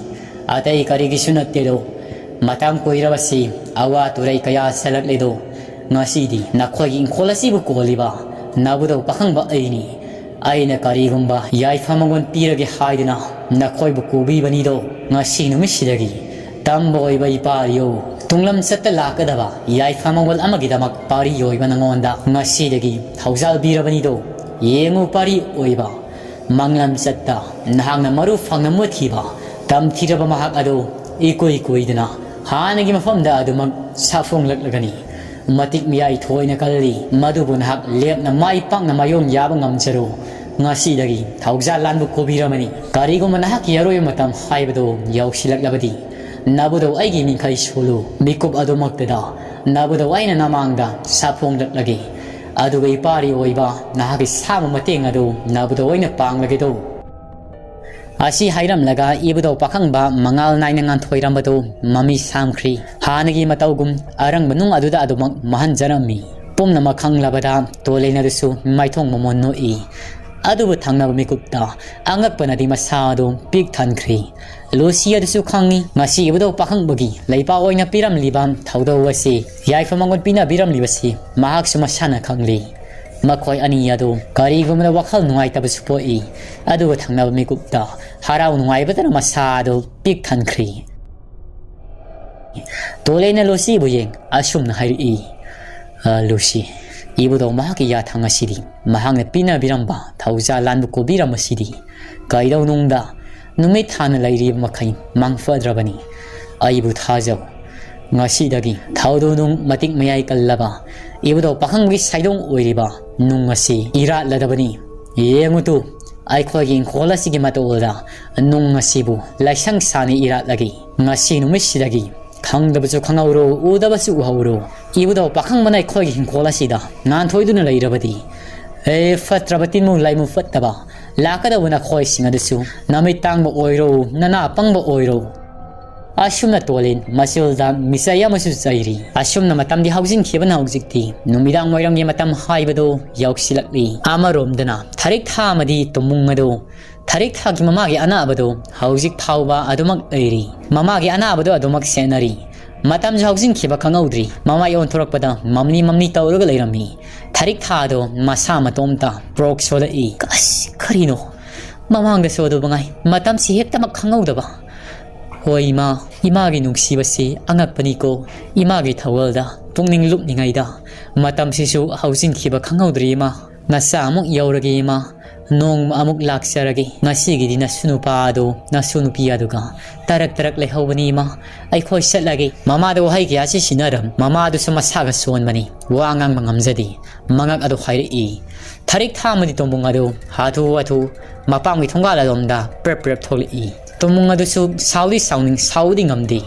ꯑꯇꯩ ꯀꯔꯤꯒꯤꯁꯨ ꯅꯠꯇꯦꯗꯣ, ꯃꯇꯝ ꯀꯨꯏꯔꯕꯁꯤ ꯑꯋꯥ ꯇꯨꯔꯩ ꯀꯌꯥ ꯆꯜꯂꯛꯂꯦꯗꯣ, ꯉꯁꯤꯗꯤ ꯅꯈꯣꯏꯒꯤ ꯏꯪꯈꯣꯜ ꯑꯁꯤꯕꯨ ꯀꯣꯜꯂꯤꯕ ꯅꯕꯨꯙꯧ ꯄꯥꯈꯪꯕ ꯑꯩꯅꯤ꯫ ꯑꯩꯅ ꯀꯔꯤꯒꯨꯝꯕ ꯌꯥꯏꯐ ꯃꯉꯣꯟ ꯄꯤꯔꯒꯦ ꯍꯥꯏꯗꯨꯅ ꯅꯈꯣꯏꯕꯨ ꯀꯣꯕꯤꯕꯅꯤꯗꯣ꯫ ꯉꯁꯤ ꯅꯨꯃꯤꯠꯁꯤꯗꯒꯤ ꯇꯝꯕ ꯑꯣꯏꯕ ꯏꯄꯥꯔꯤꯌꯣ, ꯇꯨꯡꯂꯝ ꯆꯠꯇ ꯂꯥꯛꯀꯗꯕ ꯌꯥꯏꯐ ꯃꯉꯣꯜ ꯑꯃꯒꯤꯗꯃꯛ ꯄꯥꯔꯤ ꯑꯣꯏꯕ ꯅꯉꯣꯟꯗ ꯉꯁꯤꯗꯒꯤ ꯊꯧꯖꯥꯜ ꯄꯤꯔꯕꯅꯤꯗꯣ꯫ ꯌꯦꯡꯉꯨ ꯄꯥꯔꯤ ꯑꯣꯏꯕ, ꯃꯪꯂꯝꯆꯠꯇ ꯅꯍꯥꯛꯅ ꯃꯔꯨ ꯐꯪꯅ ꯃꯨꯠꯈꯤꯕ ꯇꯝꯊꯤꯔꯕ ꯃꯍꯥꯛ ꯑꯗꯨ ꯏꯀꯨꯏ ꯀꯨꯏꯗꯅ ꯍꯥꯟꯅꯒꯤ ꯃꯐꯝꯗ ꯑꯗꯨꯃꯛ ꯁꯥꯐꯣꯡꯂꯛꯂꯒꯅꯤ꯫ ꯃꯇꯤꯛ ꯃꯌꯥꯏ ꯊꯣꯏꯅ ꯀꯜꯂꯤ, ꯃꯗꯨꯕꯨ ꯅꯍꯥꯛ ꯂꯦꯞꯅ ꯃꯥꯏ ꯄꯥꯛꯅ ꯃꯥꯌꯣꯟ ꯌꯥꯕ ꯉꯝꯖꯔꯨ꯫ ꯉꯁꯤꯗꯒꯤ ꯊꯧꯖꯥꯜ ꯂꯥꯟꯕ ꯀꯣꯕꯤꯔꯝꯃꯅꯤ꯫ ꯀꯔꯤꯒꯨꯝꯕ ꯅꯍꯥꯛꯀꯤ ꯑꯔꯣꯏꯕ ꯃꯇꯝ ꯍꯥꯏꯕꯗꯨ ꯌꯧꯁꯤꯜꯂꯛꯂꯕꯗꯤ, ꯅꯕꯨꯗꯧ ꯑꯩꯒꯤ ꯃꯤꯡꯈꯩ ꯁꯣꯜꯂꯨ꯫ ꯃꯤꯀꯨꯞ ꯑꯗꯨꯃꯛꯇꯗ ꯅꯕꯨꯗꯧ ꯑꯩꯅ ꯅꯃꯥꯡꯗ ꯁꯥꯐꯣꯡꯂꯛꯂꯒꯦ꯫ ꯑꯗꯨꯒ ꯏꯄꯥꯔꯤ ꯑꯣꯏꯕ ꯅꯍꯥꯛꯀꯤ ꯁꯥꯃꯨ ꯃꯇꯦꯡ ꯑꯗꯨ ꯅꯕꯨꯗꯧ ꯑꯩꯅ ꯄꯥꯡꯂꯒꯦꯗꯣ꯫ ꯑꯁꯤ ꯍꯥꯏꯔꯝꯂꯒ ꯏꯕꯨꯗꯧ ꯄꯥꯈꯪꯕ ꯃꯉꯥꯜ ꯅꯥꯏꯅ ꯉꯥꯟꯊꯣꯏꯔꯝꯕꯗꯨ ꯃꯃꯤ ꯁꯥꯝꯈ꯭ꯔꯤ꯫ ꯍꯥꯟꯅꯒꯤ ꯃꯇꯧꯒꯨꯝ ꯑꯔꯪꯕ ꯅꯨꯡ ꯑꯗꯨꯗ ꯑꯗꯨꯃꯛ ꯃꯍꯟꯖꯔꯝꯃꯤ꯫ ꯄꯨꯝꯅꯃꯛ ꯈꯪꯂꯕꯗ ꯇꯣꯂꯦꯟ ꯑꯗꯨꯁꯨ ꯃꯥꯏꯊꯣꯡ ꯃꯃꯣꯟ ꯅꯣꯛꯏ꯫ ꯑꯗꯨꯕꯨ ꯊꯪꯅꯕ ꯃꯤꯀꯨꯞꯇ ꯑꯉꯛꯄꯅꯗꯤ ꯃꯁꯥ ꯑꯗꯨ ꯄꯤꯛ ꯊꯟꯈ꯭ꯔꯤ꯫ ꯂꯨꯁꯤ ꯑꯗꯨꯁꯨ ꯈꯪꯏ, ꯉꯁꯤ ꯏꯕꯨꯗꯧ ꯄꯥꯈꯪꯕꯒꯤ ꯂꯩꯄꯥꯛ ꯑꯣꯏꯅ ꯄꯤꯔꯝꯂꯤꯕ ꯊꯧꯗꯧ ꯑꯁꯤ, ꯌꯥꯏꯐ ꯃꯉꯣꯟ ꯄꯤꯅꯕꯤꯔꯝꯂꯤꯕꯁꯤ ꯃꯍꯥꯛꯁꯨ ꯃꯁꯥꯅ ꯈꯪꯂꯤ꯫ ꯃꯈꯣꯏ ꯑꯅꯤ ꯑꯗꯨ ꯀꯔꯤꯒꯨꯝꯕꯗ ꯋꯥꯈꯜ ꯅꯨꯡꯉꯥꯏꯇꯕꯁꯨ ꯄꯣꯛꯏ꯫ ꯑꯗꯨꯒ ꯊꯪꯅꯕ ꯃꯤꯀꯨꯞꯇ ꯍꯔꯥꯎ ꯅꯨꯡꯉꯥꯏꯕꯗꯅ ꯃꯁꯥ ꯑꯗꯨ ꯄꯤꯛ ꯊꯟꯈ꯭ꯔꯤ꯫ ꯇꯣꯂꯦꯅ ꯂꯨꯁꯤꯕꯨ ꯌꯦꯡ ꯑꯁꯨꯝꯅ ꯍꯥꯏꯔꯛꯏ, "ꯑ, ꯂꯨꯁꯤ, ꯏꯕꯨꯗꯧ ꯃꯍꯥꯛꯀꯤ ꯌꯥꯊꯪ ꯑꯁꯤꯗꯤ, ꯃꯍꯥꯛꯅ ꯄꯤꯅꯕꯤꯔꯝꯕ ꯊꯧꯖꯥꯜ ꯂꯥꯟꯕ ꯀꯣꯕꯤꯔꯝ ꯑꯁꯤꯗꯤ ꯀꯩꯗꯧꯅꯨꯡꯗ ꯅꯨꯃꯤꯠ ꯊꯥꯅ ꯂꯩꯔꯤꯕ ꯃꯈꯩ ꯃꯥꯡꯐꯗ꯭ꯔꯕꯅꯤ꯫ ꯑꯩꯕꯨ ꯊꯥꯖꯧ꯫ ꯉꯁꯤꯗꯒꯤ ꯊꯧꯗꯣ ꯅꯨꯡ ꯃꯇꯤꯛ ꯃꯌꯥꯏ ꯀꯜꯂꯕ ꯏꯕꯨꯗꯧ ꯄꯥꯈꯪꯕꯒꯤ ꯁꯥꯏꯗꯣꯡ ꯑꯣꯏꯔꯤꯕ ꯅꯨꯡ ꯑꯁꯤ ꯏꯔꯥꯠꯂꯗꯕꯅꯤ꯫ ꯌꯦꯡꯉꯨꯇꯨ, ꯑꯩꯈꯣꯏꯒꯤ ꯏꯪꯈꯣꯜ ꯑꯁꯤꯒꯤ ꯃꯇꯣꯜꯗ ꯅꯨꯡ ꯑꯁꯤꯕꯨ ꯂꯥꯏꯁꯪ ꯁꯥꯅ ꯏꯔꯥꯠꯂꯒꯦ꯫ ꯉꯁꯤ ꯅꯨꯃꯤꯠꯁꯤꯗꯒꯤ ꯈꯪꯗꯕꯁꯨ ꯈꯪꯍꯧꯔꯣ, ꯎꯗꯕꯁꯨ ꯎꯍꯧꯔꯣ꯫ ꯏꯕꯨꯗꯧ ꯄꯥꯈꯪꯕꯅ ꯑꯩꯈꯣꯏꯒꯤ ꯏꯪꯈꯣꯜ ꯑꯁꯤꯗ ꯉꯥꯟꯊꯣꯏꯗꯨꯅ ꯂꯩꯔꯕꯗꯤ, ꯑꯦ, ꯐꯠꯇ꯭ꯔꯕ ꯇꯤꯟꯃꯨ ꯂꯥꯏꯃꯨ ꯐꯠꯇꯕ ꯂꯥꯛꯀꯗꯧꯕ ꯅꯈꯣꯏꯁꯤꯡ ꯑꯗꯨꯁꯨ ꯅꯃꯤꯠ ꯇꯥꯡꯕ ꯑꯣꯏꯔꯣ, ꯅꯅꯥ ꯄꯪꯕ ꯑꯣꯏꯔꯣ"꯫ ꯑꯁꯨꯝꯅ ꯇꯣꯂꯤꯟ ꯃꯆꯨꯜꯗ ꯃꯤꯆꯩ ꯑꯃꯁꯨ ꯆꯩꯔꯤ꯫ ꯑꯁꯨꯝꯅ ꯃꯇꯝꯗꯤ ꯍꯧꯖꯤꯟꯈꯤꯕꯅ ꯍꯧꯖꯤꯛꯇꯤ ꯅꯨꯃꯤꯗꯥꯡ ꯋꯥꯏꯔꯝꯒꯤ ꯃꯇꯝ ꯍꯥꯏꯕꯗꯨ ꯌꯧꯁꯤꯜꯂꯛꯂꯤ꯫ ꯑꯃꯔꯣꯝꯗꯅ ꯊꯔꯤꯛ ꯊꯥ ꯑꯃꯗꯤ ꯇꯨꯝꯃꯨꯡ ꯑꯗꯨ ꯊꯔꯤꯛ ꯊꯥꯒꯤ ꯃꯃꯥꯒꯤ ꯑꯅꯥꯕꯗꯨ ꯍꯧꯖꯤꯛ ꯐꯥꯎꯕ ꯑꯗꯨꯃꯛ ꯂꯩꯔꯤ꯫ ꯃꯃꯥꯒꯤ ꯑꯅꯥꯕꯗꯨ ꯑꯗꯨꯃꯛ ꯁꯦꯟꯅꯔꯤ꯫ ꯃꯇꯝꯁꯨ ꯍꯧꯖꯤꯟꯈꯤꯕ ꯈꯪꯍꯧꯗ꯭ꯔꯤ꯫ ꯃꯃꯥꯏ ꯑꯣꯟꯊꯣꯔꯛꯄꯗ ꯃꯝꯂꯤ ꯃꯝꯂꯤ ꯇꯧꯔꯒ ꯂꯩꯔꯝꯃꯤ꯫ ꯊꯔꯤꯛ ꯊꯥ ꯑꯗꯨ ꯃꯁꯥ ꯃꯇꯣꯝꯇ ꯄ꯭ꯔꯣꯛ ꯁꯣꯜꯂꯛꯏ꯫ ꯑꯁ, ꯀꯔꯤꯅꯣ? ꯃꯃꯥꯡꯗꯁꯨ ꯑꯗꯨ ꯃꯉꯥꯏ꯫ ꯃꯇꯝꯁꯤ ꯍꯦꯛꯇꯃꯛ ꯈꯪꯍꯧꯗꯕ꯫ ꯍꯣꯏ, ꯏꯃꯥ, ꯏꯃꯥꯒꯤ ꯅꯨꯡꯁꯤꯕꯁꯤ ꯑꯉꯛꯄꯅꯤꯀꯣ꯫ ꯏꯃꯥꯒꯤ ꯊꯧꯒꯜꯗ ꯄꯨꯛꯅꯤꯡ ꯂꯨꯞꯂꯤꯉꯩꯗ ꯃꯇꯝꯁꯤꯁꯨ ꯍꯧꯖꯤꯟꯈꯤꯕ ꯈꯪꯍꯧꯗ꯭ꯔꯤ, ꯏꯃꯥ꯫ "ꯅꯆꯥ ꯑꯃꯨꯛ ꯌꯧꯔꯒꯦ ꯏꯃꯥ, ꯅꯣꯡꯃ ꯑꯃꯨꯛ ꯂꯥꯛꯆꯔꯒꯦ꯫ ꯉꯁꯤꯒꯤꯗꯤ ꯅꯁꯨ ꯅꯨꯄꯥ ꯑꯗꯨ, ꯅꯁꯨ ꯅꯨꯄꯤ ꯑꯗꯨꯒ ꯇꯔꯛ ꯇꯔꯛ ꯂꯩꯍꯧꯕꯅꯤ ꯏꯃꯥ, ꯑꯩꯈꯣꯏ ꯆꯠꯂꯒꯦ꯫" ꯃꯃꯥꯗ ꯋꯥꯍꯩ ꯀꯌꯥꯁꯤ ꯁꯤꯟꯅꯔꯝ, ꯃꯃꯥꯗꯨꯁꯨ ꯃꯁꯥꯒ ꯁꯣꯟꯕꯅꯤ, ꯋꯥ ꯉꯥꯡꯕ ꯉꯝꯖꯗꯦ꯫ ꯃꯉꯛ ꯑꯗꯨ ꯍꯥꯏꯔꯛꯏ꯫ ꯊꯔꯤꯛ ꯊꯥ ꯑꯃꯗꯤ ꯇꯣꯝꯕꯨꯡ ꯑꯗꯨ ꯍꯥꯊꯨ ꯍꯥꯊꯨ ꯃꯄꯥꯝꯒꯤ ꯊꯣꯡꯒꯥꯜ ꯑꯗꯣꯝꯗ ꯄ꯭ꯔꯦꯞ ꯄ꯭ꯔꯦꯞ ꯊꯣꯛꯂꯛꯏ꯫ ꯇꯣꯝꯕꯨꯡ ꯑꯗꯨꯁꯨ ꯁꯥꯎꯗꯤ ꯁꯥꯎꯅꯤꯡ, ꯁꯥꯎꯗꯤ ꯉꯝꯗꯦ꯫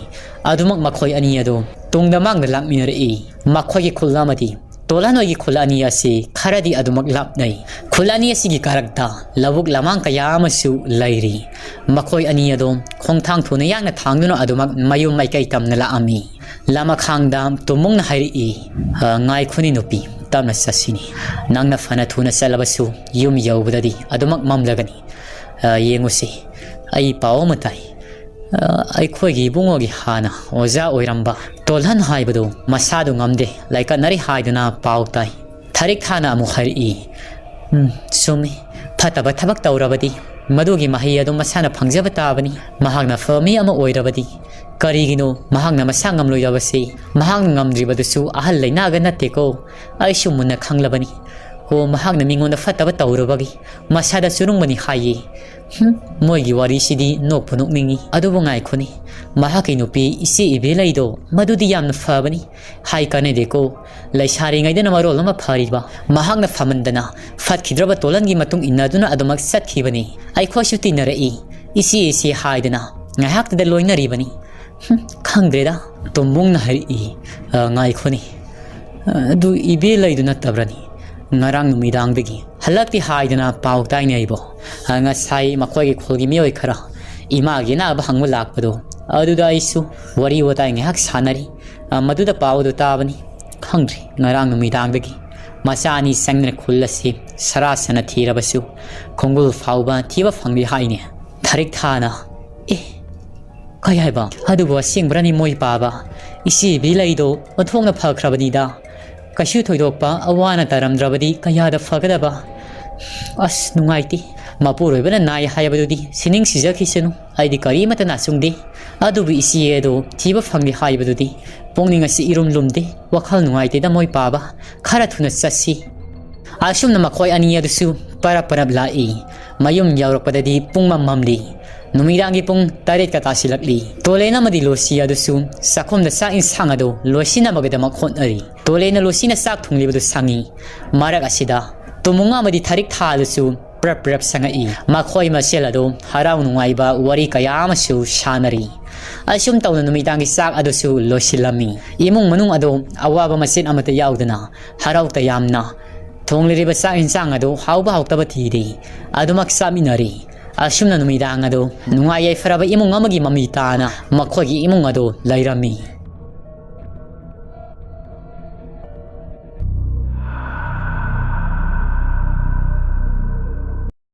ꯑꯗꯨꯃꯛ ꯃꯈꯣꯏ ꯑꯅꯤ ꯑꯗꯨ ꯇꯨꯡꯗ ꯃꯥꯡꯗ ꯂꯥꯛꯃꯤꯟꯅꯔꯛꯏ꯫ ꯃꯈꯣꯏꯒꯤ ꯈꯨꯜ ꯑꯃꯗꯤ ꯇꯣꯜꯍꯟ ꯍꯣꯏꯒꯤ ꯈꯨꯜ ꯑꯅꯤ ꯑꯁꯤ ꯈꯔꯗꯤ ꯑꯗꯨꯃꯛ ꯂꯥꯞꯅꯩ꯫ ꯈꯨꯜ ꯑꯅꯤ ꯑꯁꯤꯒꯤ ꯀꯥꯔꯛꯇ ꯂꯧꯕꯨꯛ ꯂꯃꯥꯡ ꯀꯌꯥ ꯑꯃꯁꯨ ꯂꯩꯔꯤ꯫ ꯃꯈꯣꯏ ꯑꯅꯤ ꯑꯗꯨ ꯈꯣꯡꯊꯥꯡ ꯊꯨꯅ ꯌꯥꯡꯅ ꯊꯥꯡꯗꯨꯅ ꯑꯗꯨꯃꯛ ꯃꯌꯨꯝ ꯃꯥꯏꯀꯩ ꯇꯝꯅ ꯂꯥꯛꯑꯝꯃꯤ꯫ ꯂꯃꯈꯥꯡꯗ ꯇꯣꯝꯕꯨꯡꯅ ꯍꯥꯏꯔꯛꯏ, "ꯑ, ꯉꯥꯏꯈꯣꯅꯤ ꯅꯨꯄꯤ, ꯇꯞꯅ ꯆꯠꯁꯤꯅꯤ꯫ ꯅꯪꯅ ꯐꯅ ꯊꯨꯅ ꯆꯠꯂꯕꯁꯨ ꯌꯨꯝ ꯌꯧꯕꯗꯗꯤ ꯑꯗꯨꯃꯛ ꯃꯝꯂꯒꯅꯤ꯫ ꯑ, ꯌꯦꯡꯉꯨꯁꯤ, ꯑꯩ ꯄꯥꯎ ꯑꯃ ꯇꯥꯏ꯫ ꯑ, ꯑꯩꯈꯣꯏꯒꯤ ꯏꯕꯨꯡꯉꯣꯒꯤ ꯍꯥꯟꯅ ꯑꯣꯖꯥ ꯑꯣꯏꯔꯝꯕ ꯇꯣꯜꯍꯟ ꯍꯥꯏꯕꯗꯨ ꯃꯁꯥꯗꯨ ꯉꯝꯗꯦ, ꯂꯥꯏꯀꯠꯅꯔꯤ ꯍꯥꯏꯗꯨꯅ ꯄꯥꯎ ꯇꯥꯏ꯫" ꯊꯔꯤꯛ ꯊꯥꯅ ꯑꯃꯨꯛ ꯍꯥꯏꯔꯛꯏ, "ꯎꯝ, ꯆꯨꯝꯃꯤ꯫ ꯐꯠꯇꯕ ꯊꯕꯛ ꯇꯧꯔꯕꯗꯤ ꯃꯗꯨꯒꯤ ꯃꯍꯩ ꯑꯗꯨ ꯃꯁꯥꯅ ꯐꯪꯖꯕ ꯇꯥꯕꯅꯤ꯫ ꯃꯍꯥꯛꯅ ꯑꯐꯕ ꯃꯤ ꯑꯃ ꯑꯣꯏꯔꯕꯗꯤ ꯀꯔꯤꯒꯤꯅꯣ ꯃꯍꯥꯛꯅ ꯃꯁꯥ ꯉꯝꯂꯣꯏꯗꯕꯁꯤ? ꯃꯍꯥꯛꯅ ꯉꯝꯗ꯭ꯔꯤꯕꯗꯨꯁꯨ ꯑꯍꯜ ꯂꯩꯅꯥꯒ ꯅꯠꯇꯦꯀꯣ꯫ ꯑꯩꯁꯨ ꯃꯨꯟꯅ ꯈꯪꯂꯕꯅꯤ꯫ ꯍꯣ, ꯃꯍꯥꯛꯅ ꯃꯤꯉꯣꯟꯗ ꯐꯠꯇꯕ ꯇꯧꯔꯨꯕꯒꯤ ꯃꯁꯥꯗ ꯆꯨꯔꯨꯡꯕꯅꯤ ꯍꯥꯏꯌꯦ꯫ ꯍꯨꯝ, ꯃꯣꯏꯒꯤ ꯋꯥꯔꯤꯁꯤꯗꯤ ꯅꯣꯛꯄꯨ ꯅꯣꯛꯅꯤꯡꯉꯤ꯫ ꯑꯗꯨꯕꯨ ꯉꯥꯏꯈꯣꯅꯤ, ꯃꯍꯥꯛꯀꯤ ꯅꯨꯄꯤ ꯏꯆꯦ ꯏꯕꯦꯂꯩꯗꯣ ꯃꯗꯨꯗꯤ ꯌꯥꯝꯅ ꯐꯕꯅꯤ꯫ ꯍꯥꯏ ꯀꯥꯟꯅꯗꯦꯀꯣ, ꯂꯩꯁꯥꯔꯤꯉꯩꯗꯅ ꯃꯔꯣꯜ ꯑꯃ ꯐꯔꯤꯕ, ꯃꯍꯥꯛꯅ ꯐꯃꯟꯗꯅ ꯐꯠꯈꯤꯗ꯭ꯔꯕ ꯇꯣꯂꯟꯒꯤ ꯃꯇꯨꯡ ꯏꯟꯅꯗꯨꯅ ꯑꯗꯨꯃꯛ ꯆꯠꯈꯤꯕꯅꯤ꯫ ꯑꯩꯈꯣꯏꯁꯨ ꯇꯤꯟꯅꯔꯛꯏ, ꯏꯆꯦ ꯏꯆꯦ ꯍꯥꯏꯗꯅ ꯉꯥꯏꯍꯥꯛꯇꯗ ꯂꯣꯏꯅꯔꯤꯕꯅꯤ꯫" "ꯍꯨꯝ, ꯈꯪꯗ꯭ꯔꯦꯗ꯫" ꯇꯣꯝꯕꯨꯡꯅ ꯍꯥꯏꯔꯛꯏ, "ꯑ, ꯉꯥꯏꯈꯣꯅꯤ, ꯑ, ꯑꯗꯨ ꯏꯕꯦꯂꯩꯗꯨ ꯅꯠꯇꯕ꯭ꯔꯅꯤ? ꯉꯔꯥꯡ ꯅꯨꯃꯤꯗꯥꯡꯗꯒꯤ ꯍꯜꯂꯛꯇꯦ ꯍꯥꯏꯗꯅ ꯄꯥꯎ ꯇꯥꯏꯅꯦ ꯑꯩꯕꯣ꯫ ꯑ, ꯉꯁꯥꯏ ꯃꯈꯣꯏꯒꯤ ꯈꯨꯜꯒꯤ ꯃꯤꯑꯣꯏ ꯈꯔ ꯏꯃꯥꯒꯤ ꯑꯅꯥꯕ ꯍꯪꯕ ꯂꯥꯛꯄꯗꯣ, ꯑꯗꯨꯗ ꯑꯩꯁꯨ ꯋꯥꯔꯤ ꯋꯥꯇꯥꯏ ꯉꯥꯏꯍꯥꯛ ꯁꯥꯟꯅꯔꯤ꯫ ꯑ, ꯃꯗꯨꯗ ꯄꯥꯎꯗꯨ ꯇꯥꯕꯅꯤ꯫ ꯈꯪꯗ꯭ꯔꯤ, ꯉꯔꯥꯡ ꯅꯨꯃꯤꯗꯥꯡꯗꯒꯤ ꯃꯆꯥ ꯑꯅꯤ ꯆꯪꯗꯅ ꯈꯨꯜ ꯑꯁꯤ ꯁꯔꯥ ꯁꯅ ꯊꯤꯔꯕꯁꯨ ꯈꯣꯡꯒꯨꯜ ꯐꯥꯎꯕ ꯊꯤꯕ ꯐꯪꯗꯦ ꯍꯥꯏꯅꯦ꯫" ꯊꯔꯤꯛ ꯊꯥꯅ, "ꯑꯦ, ꯀꯩ ꯍꯥꯏꯕ? ꯑꯗꯨꯕꯨ ꯑꯁꯦꯡꯕ꯭ꯔꯅꯤ ꯃꯣꯏ ꯄꯥꯕ? ꯏꯆꯦ ꯏꯕꯦꯂꯩꯗꯣ ꯑꯣꯟꯊꯣꯛꯅ ꯐꯈ꯭ꯔꯕꯅꯤꯗ꯫ ꯀꯩꯁꯨ ꯊꯣꯏꯗꯣꯛꯄ ꯑꯋꯥ ꯑꯅꯥ ꯇꯥꯔꯝꯗ꯭ꯔꯕꯗꯤ ꯀꯌꯥꯗ ꯐꯒꯗꯕ꯫ ꯑꯁ, ꯅꯨꯡꯉꯥꯏꯇꯦ꯫ ꯃꯄꯨꯔꯣꯏꯕꯅ ꯅꯥꯏ ꯍꯥꯏꯕꯗꯨꯗꯤ ꯁꯤꯅꯤꯡ ꯁꯤꯖꯈꯤꯁꯅꯨ꯫ ꯑꯩꯗꯤ ꯀꯔꯤꯃꯠꯇ ꯅꯥꯆꯨꯡꯗꯦ꯫ ꯑꯗꯨꯕꯨ ꯏꯆꯦ ꯑꯗꯣ ꯊꯤꯕ ꯐꯪꯗꯦ ꯍꯥꯏꯕꯗꯨꯗꯤ ꯄꯨꯛꯅꯤꯡ ꯑꯁꯤ ꯏꯔꯨꯝ ꯂꯨꯝꯗꯦ꯫ ꯋꯥꯈꯜ ꯅꯨꯡꯉꯥꯏꯇꯦꯗ ꯃꯣꯏ ꯄꯥꯕ꯫ ꯈꯔ ꯊꯨꯅ ꯆꯠꯁꯤ꯫" ꯑꯁꯨꯝꯅ ꯃꯈꯣꯏ ꯑꯅꯤ ꯑꯗꯨꯁꯨ ꯄꯔꯞ ꯄꯔꯞ ꯂꯥꯛꯏ꯫ ꯃꯌꯨꯝ ꯌꯧꯔꯛꯄꯗꯗꯤ ꯄꯨꯡ ꯃꯝ ꯃꯝꯂꯤ꯫ ꯅꯨꯃꯤꯗꯥꯡꯒꯤ ꯄꯨꯡ ꯇꯔꯦꯠꯀ ꯇꯥꯁꯤꯜꯂꯛꯂꯤ꯫ ꯇꯣꯂꯦꯟ ꯑꯃꯗꯤ ꯂꯣꯁꯤ ꯑꯗꯨꯁꯨ ꯆꯥꯛꯈꯨꯝꯗ ꯆꯥꯛ ꯏꯟꯁꯥꯡ ꯑꯗꯨ ꯂꯣꯏꯁꯤꯟꯅꯕꯒꯤꯗꯃꯛ ꯍꯣꯠꯅꯔꯤ꯫ ꯇꯣꯂꯦꯟꯅ ꯂꯣꯁꯤꯅ ꯆꯥꯛ ꯊꯣꯡꯂꯤꯕꯗꯨ ꯁꯪꯏ꯫ ꯃꯔꯛ ꯑꯁꯤꯗ ꯇꯨꯃꯨꯡ ꯑꯃꯗꯤ ꯊꯔꯤꯛ ꯊꯥ ꯑꯗꯨꯁꯨ ꯄ꯭ꯔꯞ ꯄ꯭ꯔꯞ ꯁꯪꯉꯛꯏ꯫ ꯃꯈꯣꯏ ꯃꯁꯦꯜ ꯑꯗꯨ ꯍꯔꯥꯎ ꯅꯨꯡꯉꯥꯏꯕ ꯋꯥꯔꯤ ꯀꯌꯥ ꯑꯃꯁꯨ ꯁꯥꯟꯅꯔꯤ꯫ ꯑꯁꯨꯝ ꯇꯧꯅ ꯅꯨꯃꯤꯗꯥꯡꯒꯤ ꯆꯥꯛ ꯑꯗꯨꯁꯨ ꯂꯣꯏꯁꯤꯜꯂꯝꯃꯤ꯫ ꯏꯃꯨꯡ ꯃꯅꯨꯡ ꯑꯗꯨ ꯑꯋꯥꯕ ꯃꯆꯦꯠ ꯑꯃꯠꯇ ꯌꯥꯎꯗꯅ ꯍꯔꯥꯎ ꯇꯌꯥꯝꯅ ꯊꯣꯡꯂꯤꯕ ꯆꯥꯛ ꯏꯟꯁꯥꯡ ꯑꯗꯨ ꯍꯥꯎꯕ ꯍꯥꯎꯇꯕ ꯊꯤꯗꯦ꯫ ꯑꯗꯨꯃꯛ ꯆꯥꯃꯤꯟꯅꯔꯤ꯫ ꯑꯁꯨꯝꯅ ꯅꯨꯃꯤꯗꯥꯡ ꯑꯗꯨ ꯅꯨꯡꯉꯥꯏ ꯌꯥꯏꯐꯔꯕ ꯏꯃꯨꯡ ꯑꯃꯒꯤ ꯃꯃꯤ ꯇꯥꯅ ꯃꯈꯣꯏꯒꯤ ꯏꯃꯨꯡ ꯑꯗꯨ ꯂꯩꯔꯝꯃꯤ꯫